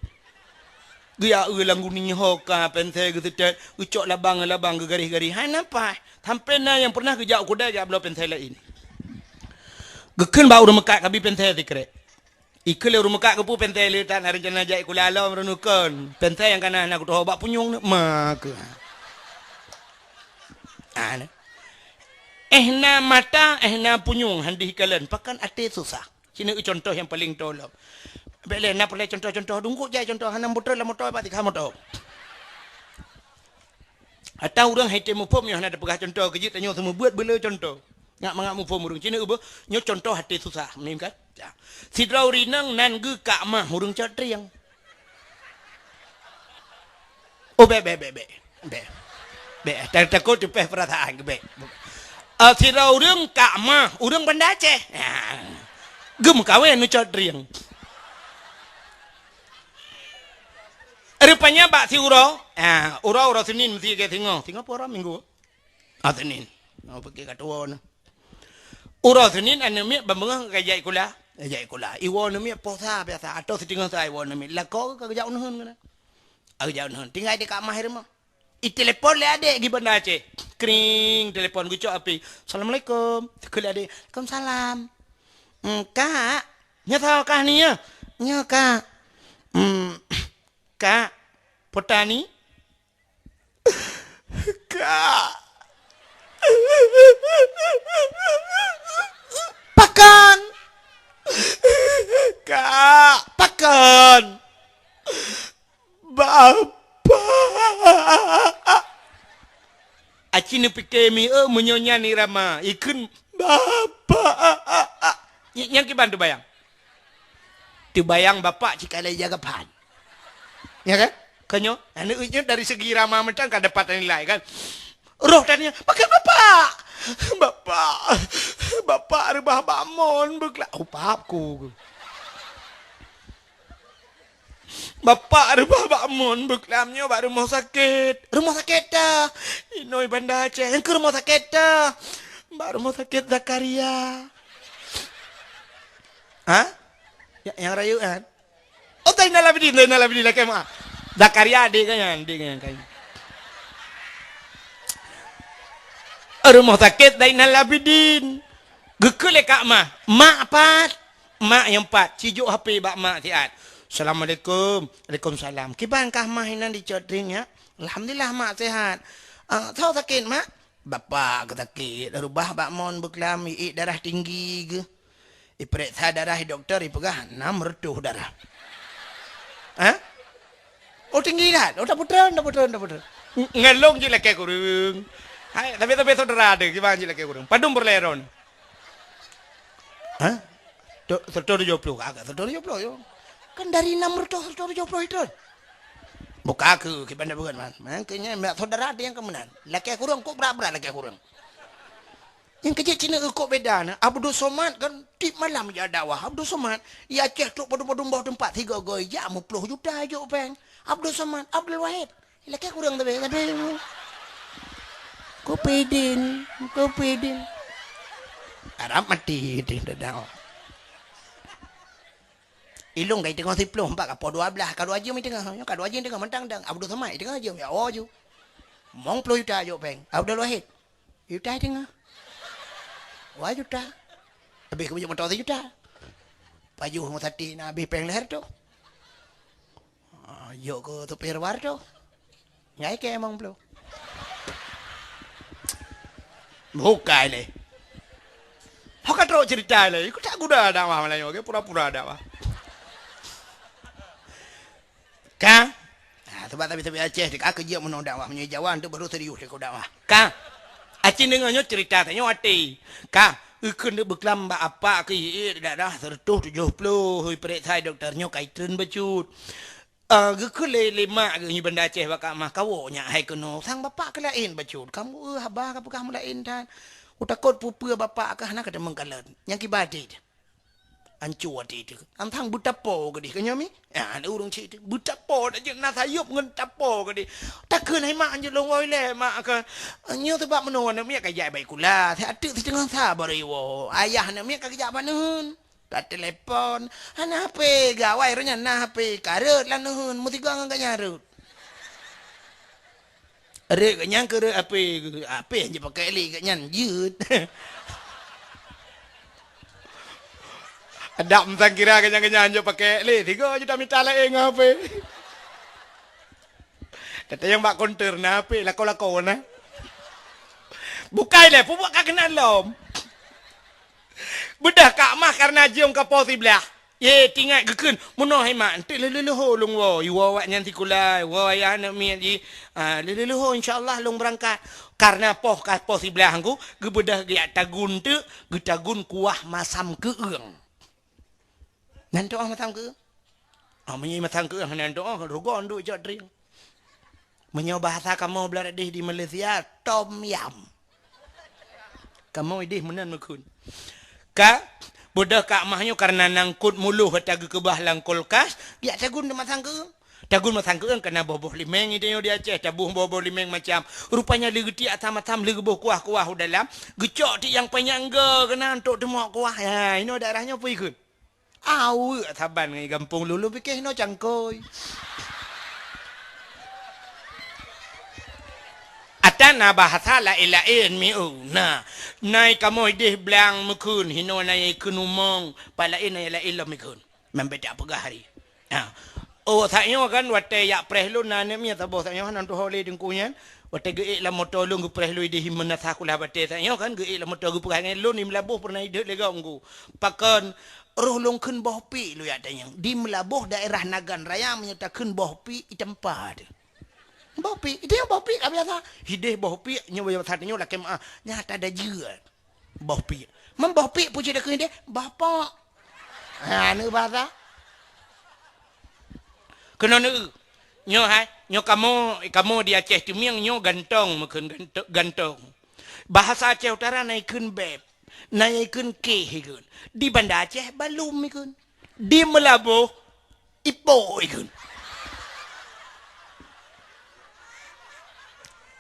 Geujak eu lam guni ho ka pensée geuseutôt, geucok labang, labang geugaréh-garéh. Hai napa? Sampoe na nyang pernah geujak u keudai jak bloe pensée laén. Geukheun bak ureuëng meukat kabi pensée sikrek. Ikheun lé ureuëng meukat geupeu pensée le that na reuncana jak sikula lom reunukon. Pensée nyang kana na kutoh bak punyueng ni, ma keuh. Ah, ni. Eh na mata, eh na punyueng, han deuh ikalon. Pakon até susah. Sinoe contoh nyang paleng tolom. Bék lé na peureulée contoh-contoh dungkot jai contoh hana muter lam moto bak tikha moto. Atau ureuëng hai tém muphom nyoe hana tapeugah contoh keujeuet tanyoe seumeubeuet beuleu contoh. Ngak mangat muphom ureuëng cina uboh nyoe contoh até susah mim kan? Ya. Sidroe ureuëng inong nan geuh kak mah ureuëng cot trieng. Oh bék bék bék bék. Bék. Bék takot teupeh perasaan ke bék. Ah, sidroe ureuëng kak mah ureuëng Banda Aceh. Ya. Geumeukawen nu cot trieng. Rupanya bak siuroe, ah, uroe-uroe Senin meusti lagée singoh. Singoh pue uroe Minggu? Ah, Senin. Oh, pike ka tuwo na. Uroe Senin aneuk miet ban beungoh ka jak sikula. Ka jak sikula. Iwoe aneuk miet poh sa biasa atau siteungoh sa iwoe aneuk miet. Lakoe ka geujak uneuen keunan. Ka geujak uneuen. Tinggai di kamah rumoh. Itelepon lé adék di Banda Aceh. Kring, telepon geucok api. "Assalamualaikum." Keu lé adék, "Waalaikumsalam." "Hmm, Kak." "Nyoe soe kah ni nyoe?" "Nyoe, Kak." "Hmm, Kak, Petani?" "Kak." "Pakon?" "Kak." "Pakon?" "Bapak." Aci neupike mi, eh, meunyoe nyan irama, ikheun, "Bapak." Nyang kiban teubayang. Teubayang bapak cit ka lheueh jaga phan. Ya kan? Ka nyoe, aneuk nyoe dari segi rama mantong ka dapat nilai kan. Roh tanya, "Pakon bapak?" "Bapak, bapak reubah bak mon beukla-," oh, pap ku. "Bapak reubah bak mon beuklam nyoe bak rumoh sakét." "Rumoh sakét ta?" "Inoi Banda Aceh." "Nyang keu rumoh sakét ta?" "Bak rumoh sakét Zakaria." Ha? Ya, nyang rayeuk kan? Oh, Zainal Abidin, Zainal Abidin lakée meu'ah. Zakaria adék geuh nyan, adék geuh nyan kan. Rumoh sakét Zainal Abidin. Geukheun lé Kak Mah, "Mak pat?" Mak nyang pat, sijok H P bak mak siat. "Assalamualaikum." "Waalaikumsalam." "Kiban kah mah inan dicot ring nyak?" "Alhamdulillah mak sehat." "Ah, soe sakét mak?" "Bapak geusakét, reubah bak mon beuklam, iék darah tinggi geuh. Ipeuriksa darah di dokto, ipeugah nam reutôh darah." "Hah?" "Oh, tinggi that." "Oh, tapeutrön, tapeutrön, tapeutrön." Ng-, ngon lôn jih lakée kureueng. Hai, tapi, tapi saudara ada, kiban jih lakée kureueng. Padum peureulée droeneuh? Hah? Tu-, seratus tujuh puluh, agak seratus tujuh puluh, yo. Kan dari enam ratus, seratus tujuh puluh itu. Buka ke, kiban dah berat, man. Man, kayaknya mak saudara ada yang kemenangan. Lakée kureueng, kok berat-berat lakée kureueng. Nyang keujeuet cit na kok beda na, Abdul Somad kan tiep malam jak dakwah. Abdul Somad, i Aceh trok padum-padum boh teumpat, sigoe-goe jak meuploh juta jok péng. Abdul Somad, Abdul Wahid, lakée kureueng tapi, tapi kupidin, kupidin. Arab mati di dakwah. Ilong kai teungoh siploh, empat ka poh dua belas, ka dua jeuem i teungoh. Nyoe ka dua jeuem i teungoh, mantang dang. Abdul Somad i teungoh jeuem, ya, oh ju. Mong ploh juta jok péng. Abdul Wahid. Juta i teungoh. Dua juta. Habéh keu beujeuet moto sijuta. Pajoh ngon sati na habéh péng lhèe reutôh. Ah, jok keu supir war tu. Ngai keu emong ploh. Bukai lé. Ho ka trok cerita lé. Ku tak guda dakwah malam nyoe, pura-pura dakwah. Ka? Ha, sebab tabi-tabi Aceh, ka keujeuet meunoe dakwah, meunyoe Jawa tu baru serius deungoe dakwah. Ka? Aceh deungoe nyoe cerita tanyoe até. Ka? Eukheun deuk beuklam bak apa keu ié dadah seratus tujuh puluh, ipeuriksa dokto nyoe kai treun bacut. Ah, geukheun lé, lé mak geuh nyoe Banda Aceh bak Kak Mah, kawoe nyak hai keunoe, sang bapak keu laén bacut. Kamoe, eh, haba ka peugah meulaén that. Kutakot peue-peue bapak kah hana ka teumeung kalon. Nyang kiban até teuh. Anco até teuh. Antang beutapo keudeh ka nyoe mi? Ah, ada ureueng cit teuh. Beutapo dak jeuet na sayop ngon tapo keudeh. Takheun hai mak anjeut lôn woe ilée mak ka. Nyoe sabab meunoe aneuk miet ka jak bak sikula. Siat teuk siteungoh sa baru iwoe. Ayah aneuk miet ka geujak bak neuheun. Ka telepon. Hana H P, gawai roh nyan na H P. Ka rhot lam neuheun. Meusigoe ngon gobnyan rhot. Rhot gobnyan keu rhot H P, H P han jipakèk lé gobnyan jeuet. Adak meusangkira gobnyan-gobnyan han jipakèk lé, sigoe jeuet tamita laén ngon H P. Teuntèe nyang bak konter na H P, lakoe-lakoe na. Bukai lé, peubuet ka keunan lom. Beudôh Kak Mah kareuna jeuem ka poh siblaih. Ye, tingat geukheun, meunoe hai mak, enteuk lheuh-lheuh leuho lôn woe, iwoe awaknyan sikula, iwoe ayah aneuk miet jih. Ah, lheuh-lheuh leuho, insya Allah lôn beurangkat. Kareuna poh ka poh siblaih ngku, geubeudôh geujak tagun teuk, geutagun kuah masam keueung. Nan tu'oh masam keueung? Ah, meunyoe masam keueung hana tu'oh, rugoe duek cok trieng. Meunyoe bahasa kamoe blah deh di Malaysia, tom yam. Kamoe ideh meunan meukheun. Ka, beudôh Kak Mah nyoe kareuna nangkot muloh ata geukeubah lam kulkas, jak tagun di masang keueung. Tagun masang keueung kana boh-boh limeng, ideh nyoe di Aceh, taboh boh-boh limeng macam. Rupanya leugeutiek asam-asam, leuboh kuah-kuah u dalam, geucok tiek nyang panyang go keunan untuk teumok kuah. Ha, inoe daerah nyoe peue ikheun? Aweuek saban ngon gampông lôn, lôn pike hinoe cangkôi. Ata na bahasa laén-laén mieu na. Nai kamoe ideh blang meukheun, hinoe nai kheun umong, pat laén nai laén lom ikheun. Membeda peugah hari. Ha. Oh, sak nyoe kan watèe jak preh lôn na aneuk miet saboh sak nyoe hana tuho lé teungku nyan. Watèe geuék lam moto lôn geupreh lôn ideh meunasah kulah batèe sak nyoe kan geuék lam moto geupeugah ngon lôn di Meulaboh peureunah ideh lé gob ngku. Pakon roh lôn kheun boh piek lôn jak tanyong. Di Meulaboh daerah Nagan Raya meunyoe takheun boh piek itampa teuh. Boh piek, ideh boh piek ka biasa. Ideh boh piek nyoe biasa nyoe lakèe meu'ah. Nyata dajeuet. Boh piek. Meuboh piek peue cit keu deh? Boh pok. Ha, aneuk bahasa. Keunoe neu. Nyoe hai, nyoe kamoe, kamoe di Aceh Teumieng nyoe gantong meukheun, ganto-, gantong. Bahasa Aceh Utara na ikheun beb, na ikheun keh ikheun. Di Banda Aceh balum ikheun. Di Meulaboh ipo ikheun.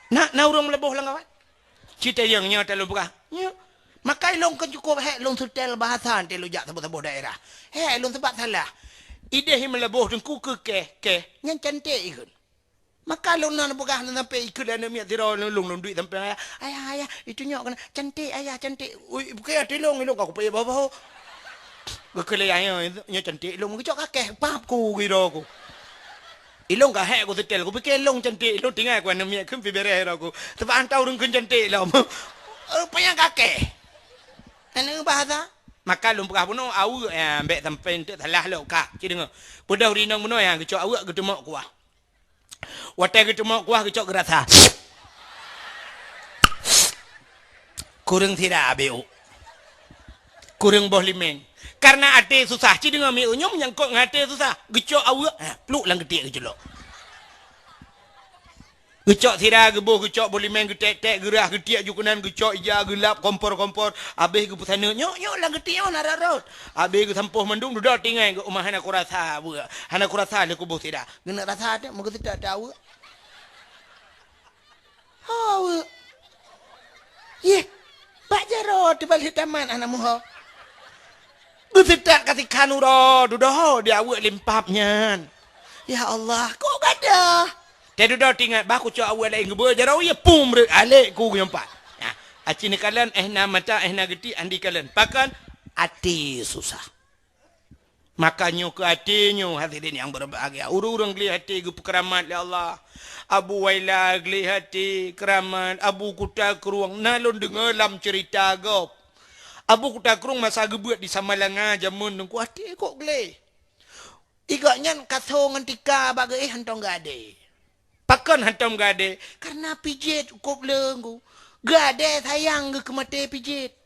Na, na ureuëng Meulaboh lam kawan? Citayong nyoe talôn peugah. Nyoe. Maka ilôn kon cukôp hék lôn seutèl bahasa teuh lôn jak saboh-saboh daerah. Hék lôn sabab salah. Ideh Meulaboh teungku keu keh, keh. Nyan cantik ikheun. Maka lôn na peugah lôn sampai ikheun lé aneuk miet sidroe lôn, lôn duek sampai ayah. Ayah, ayah, itu nyoe keunan. Cantik, ayah, cantik. Ui, bukan até lôn, ilôn ka kupayah bahu-bahu. Geukheun lé ayah, nyoe cantik lôn. Geucok kakeh, pap ku, giro ku. Ilôn ka hék ku seutèl, kupike lôn cantik, lôn tinggai ku aneuk miet kheun pi bereh ro ku. Sabab hana tau ureuëng kheun cantik lom. Rupanya kakeh. Aneuk bahasa. Maka lôn peugah bunoe aweuek, ya, bèk sampai enteuk salah lom ka. Ci deungoe. Peudeuh rinong bunoe, ya, geucok aweuek geuteumok kuah. Watèe geuteumok kuah geucok geurasa. Kureueng sira abéh ôk. Kureueng boh limeng. Karena até susah, ci deungoe miôk nyoe menyangkot ngon até susah. Geucok aweuek, ha, pluk lam geutiek geuculok. Geucok sira geuboh, geucok boh limeng, geutek-tek, geurah, geutiek ju keunan, geucok ija, geulap, kompor-kompor. Abéh geupeusaneut, nyoe, nyoe lam geutiek nyoe na rot-rot. Abéh geusampôh mandum, dudoe tinggai geuh, uma hana kurasa aweuek. Hana kurasa lé kuboh sira. Geuneuk rasa teuk, meugeuseutat teuk aweuek. Ho aweuek. Yeh, bak jaroe teubaléh tamat hana meuho. Geuseutat ka sikhan uroe, dudoe di aweuek limpap nyan. Ya Allah, kok gadoh? Teududoe teuingat bah kucok aweuek laén geubeuet jaroe, ya pum reuet alek ku geuyong pat. Nah, aci neukalon, eh na mata, eh na geuti, andi kalon. Pakon? Até susah. Maka nyoe keu até nyoe, hadirin nyang berbahagia. Ureuëng-ureuëng gleh até geupeukeuramat lé Allah. Abu Waila gleh até keuramat, Abu Kuta Krueng na lôn deungoe lam ceurita gob. Abu Kuta Krueng masa geubeuet di Samalanga jameun teungku até kok gleh. Igok nyan kaso ngon tika bak geuéh hántom geuadé. Pakon hántom geuadé? Karena pijet cukôp leueng ku. Geuadé sayang geuh keu maté pijet.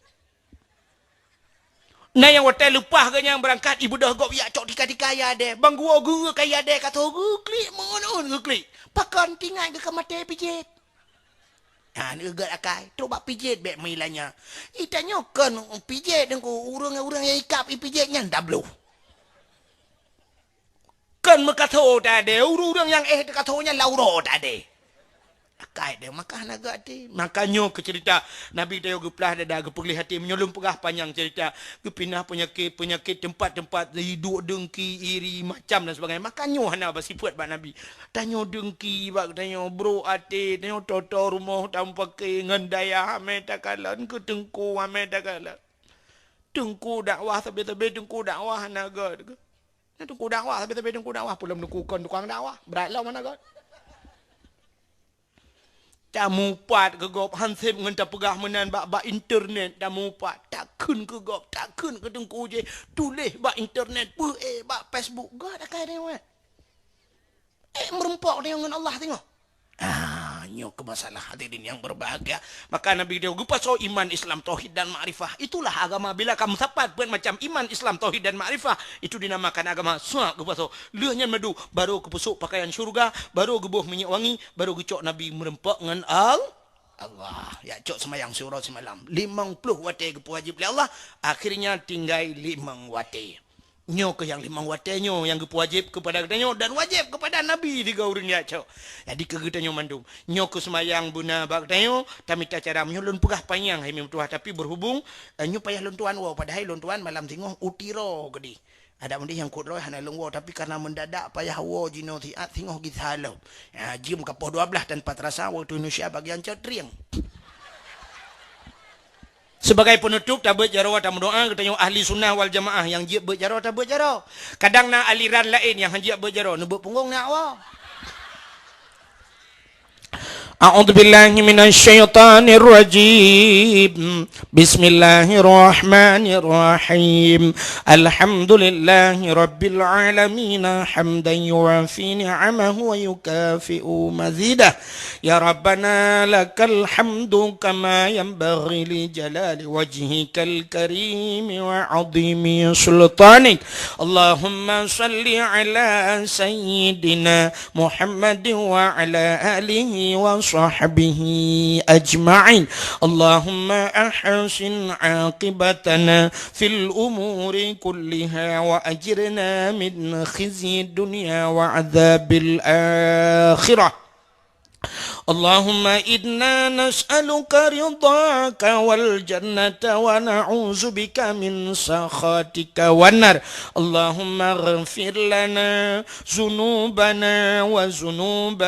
Na nyang watèe leupah geuh nyang beurangkat, ibeudôh gob yak cok tika-tika ya deh. Bang guo geu ka ya deh ka tho geuklik meungon-ngon geuklik. Pakon tingai geuh ka maté pijet. Ha, neuget akai, trok bak pijet bèk meulanya. Itanyoe kon pijet deungku, ureuëng-ureuëng nyang ikab ipijet nyan dabloh. Kon meukatho tadé, ureuëng-ureuëng nyang éh teukatho nyan lauro tadé. Akai deh, maka hana geuaté. Maka nyoe keu ceurita Nabi tanyoe geuplah dada, geupeugléh até. Meunyoe lôn peugah panyang ceurita, geupinah peunyakét-peunyakét teumpat-teumpat, duek deungki, iri, macam dan sebagainya. Maka nyoe hana beusifeuet bak Nabi. Tanyoe deungki bak tanyoe, brok até, tanyoe toto rumoh tameupaké ngon dayah, amé takalon keu teungku, amé takalon. Teungku dakwah sabe-sabe, teungku dakwah hana gét. Nah, teungku dakwah, sabe-sabe teungku dakwah, peulom teungku kon tukang dakwah. Brat lom hana gét. Tamupat keu gob, han sép ngon tapeugah meunan bak, bak internet, tamupat, takheun keu gob, takheun keu teungku jih, tuléh bak internet, beuh, eh, bak Facebook, gét akai deungoe. Eh, meurumpok deungoe ngon Allah singoh. Ah, nyoe keu masalah hadirin yang berbahagia. Maka Nabi dia geupasoe iman, Islam, tauhid dan makrifah. Itulah agama bila kamu sapat buat macam iman, Islam, tauhid dan makrifah, itu dinamakan agama. Suak geupasoe. Lheueh nyan madu, baru geupeusok pakaian syurga, baru geuboh minyeuk wangi, baru geucok Nabi meureumpok ngon Al-, Allah. Ya cok seumayang siuroe simalam. Limong ploh watée geupeuwajéb lé Allah, akhirnya tinggai limong watée. Nyoe keuh nyang limong watée nyoe nyang geupeuwajéb keupada geutanyoe dan wajéb keupada Nabi tiga ureuëng jak cok. Jadi keu geutanyoe mandum, nyoe keuh seumayang beuna bak geutanyoe, tamita cara meunyoe lôn peugah panyang hai meutuah, tapi berhubung, eh, nyoe payah lôn tuan woe, padahai lôn tuan malam singoh u Tiro keudeh. Adak meudeh nyang kut droe hana lôn woe, tapi karena mendadak payah woe jinoe siat singoh gisa lom. Ya, jeuem ka poh dua belas tanpa terasa waktu Indonesia bagian cot rieng. Sebagai penutup, tabeuet jaroe tameudoa, geutanyoe ahli sunnah wal jamaah nyang jeuet beuet jaroe, tabeuet jaroe. Kadang na aliran laén nyang han jeuet beuet jaroe, neubeuet punggong na awak. أعوذ بالله من الشيطان الرجيم. بسم الله الرحمن الرحيم. الحمد لله رب العالمين، حمدا يوافي نعمه ويكافئ مزيده. يا ربنا لك الحمد كما ينبغي لجلال وجهك الكريم وعظيم سلطانك. اللهم صل على سيدنا محمد وعلى آله وصحبه أجمعين. اللهم أحسن عاقبتنا في الأمور كلها وأجرنا من خزي الدنيا وعذاب الآخرة. اللهم إنا نسألك رضاك والجنة ونعوذ بك من سخطك والنار. اللهم اغفر لنا ذنوبنا وذنوب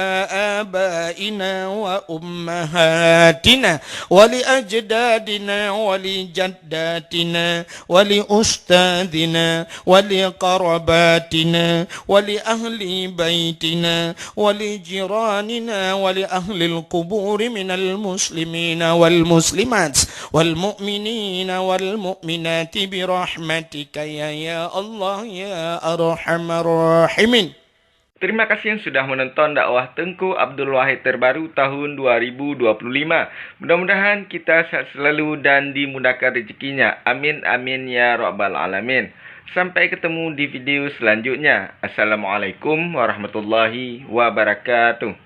آبائنا وأمهاتنا ولأجدادنا ولجداتنا ولأستاذنا ولقراباتنا ولأهل بيتنا ولجيراننا ولأهل القبور من المسلمين والمسلمات والمؤمنين والمؤمنات برحمتك يا، يا الله يا أرحم الراحمين. Terima kasih sudah menonton dakwah Teungku Abdul Wahid terbaru tahun dua ribu dua puluh lima. Mudah-mudahan kita sehat selalu dan dimudahkan rezekinya. Amin, amin, ya rabbal alamin. Sampai ketemu di video selanjutnya. Assalamualaikum warahmatullahi wabarakatuh.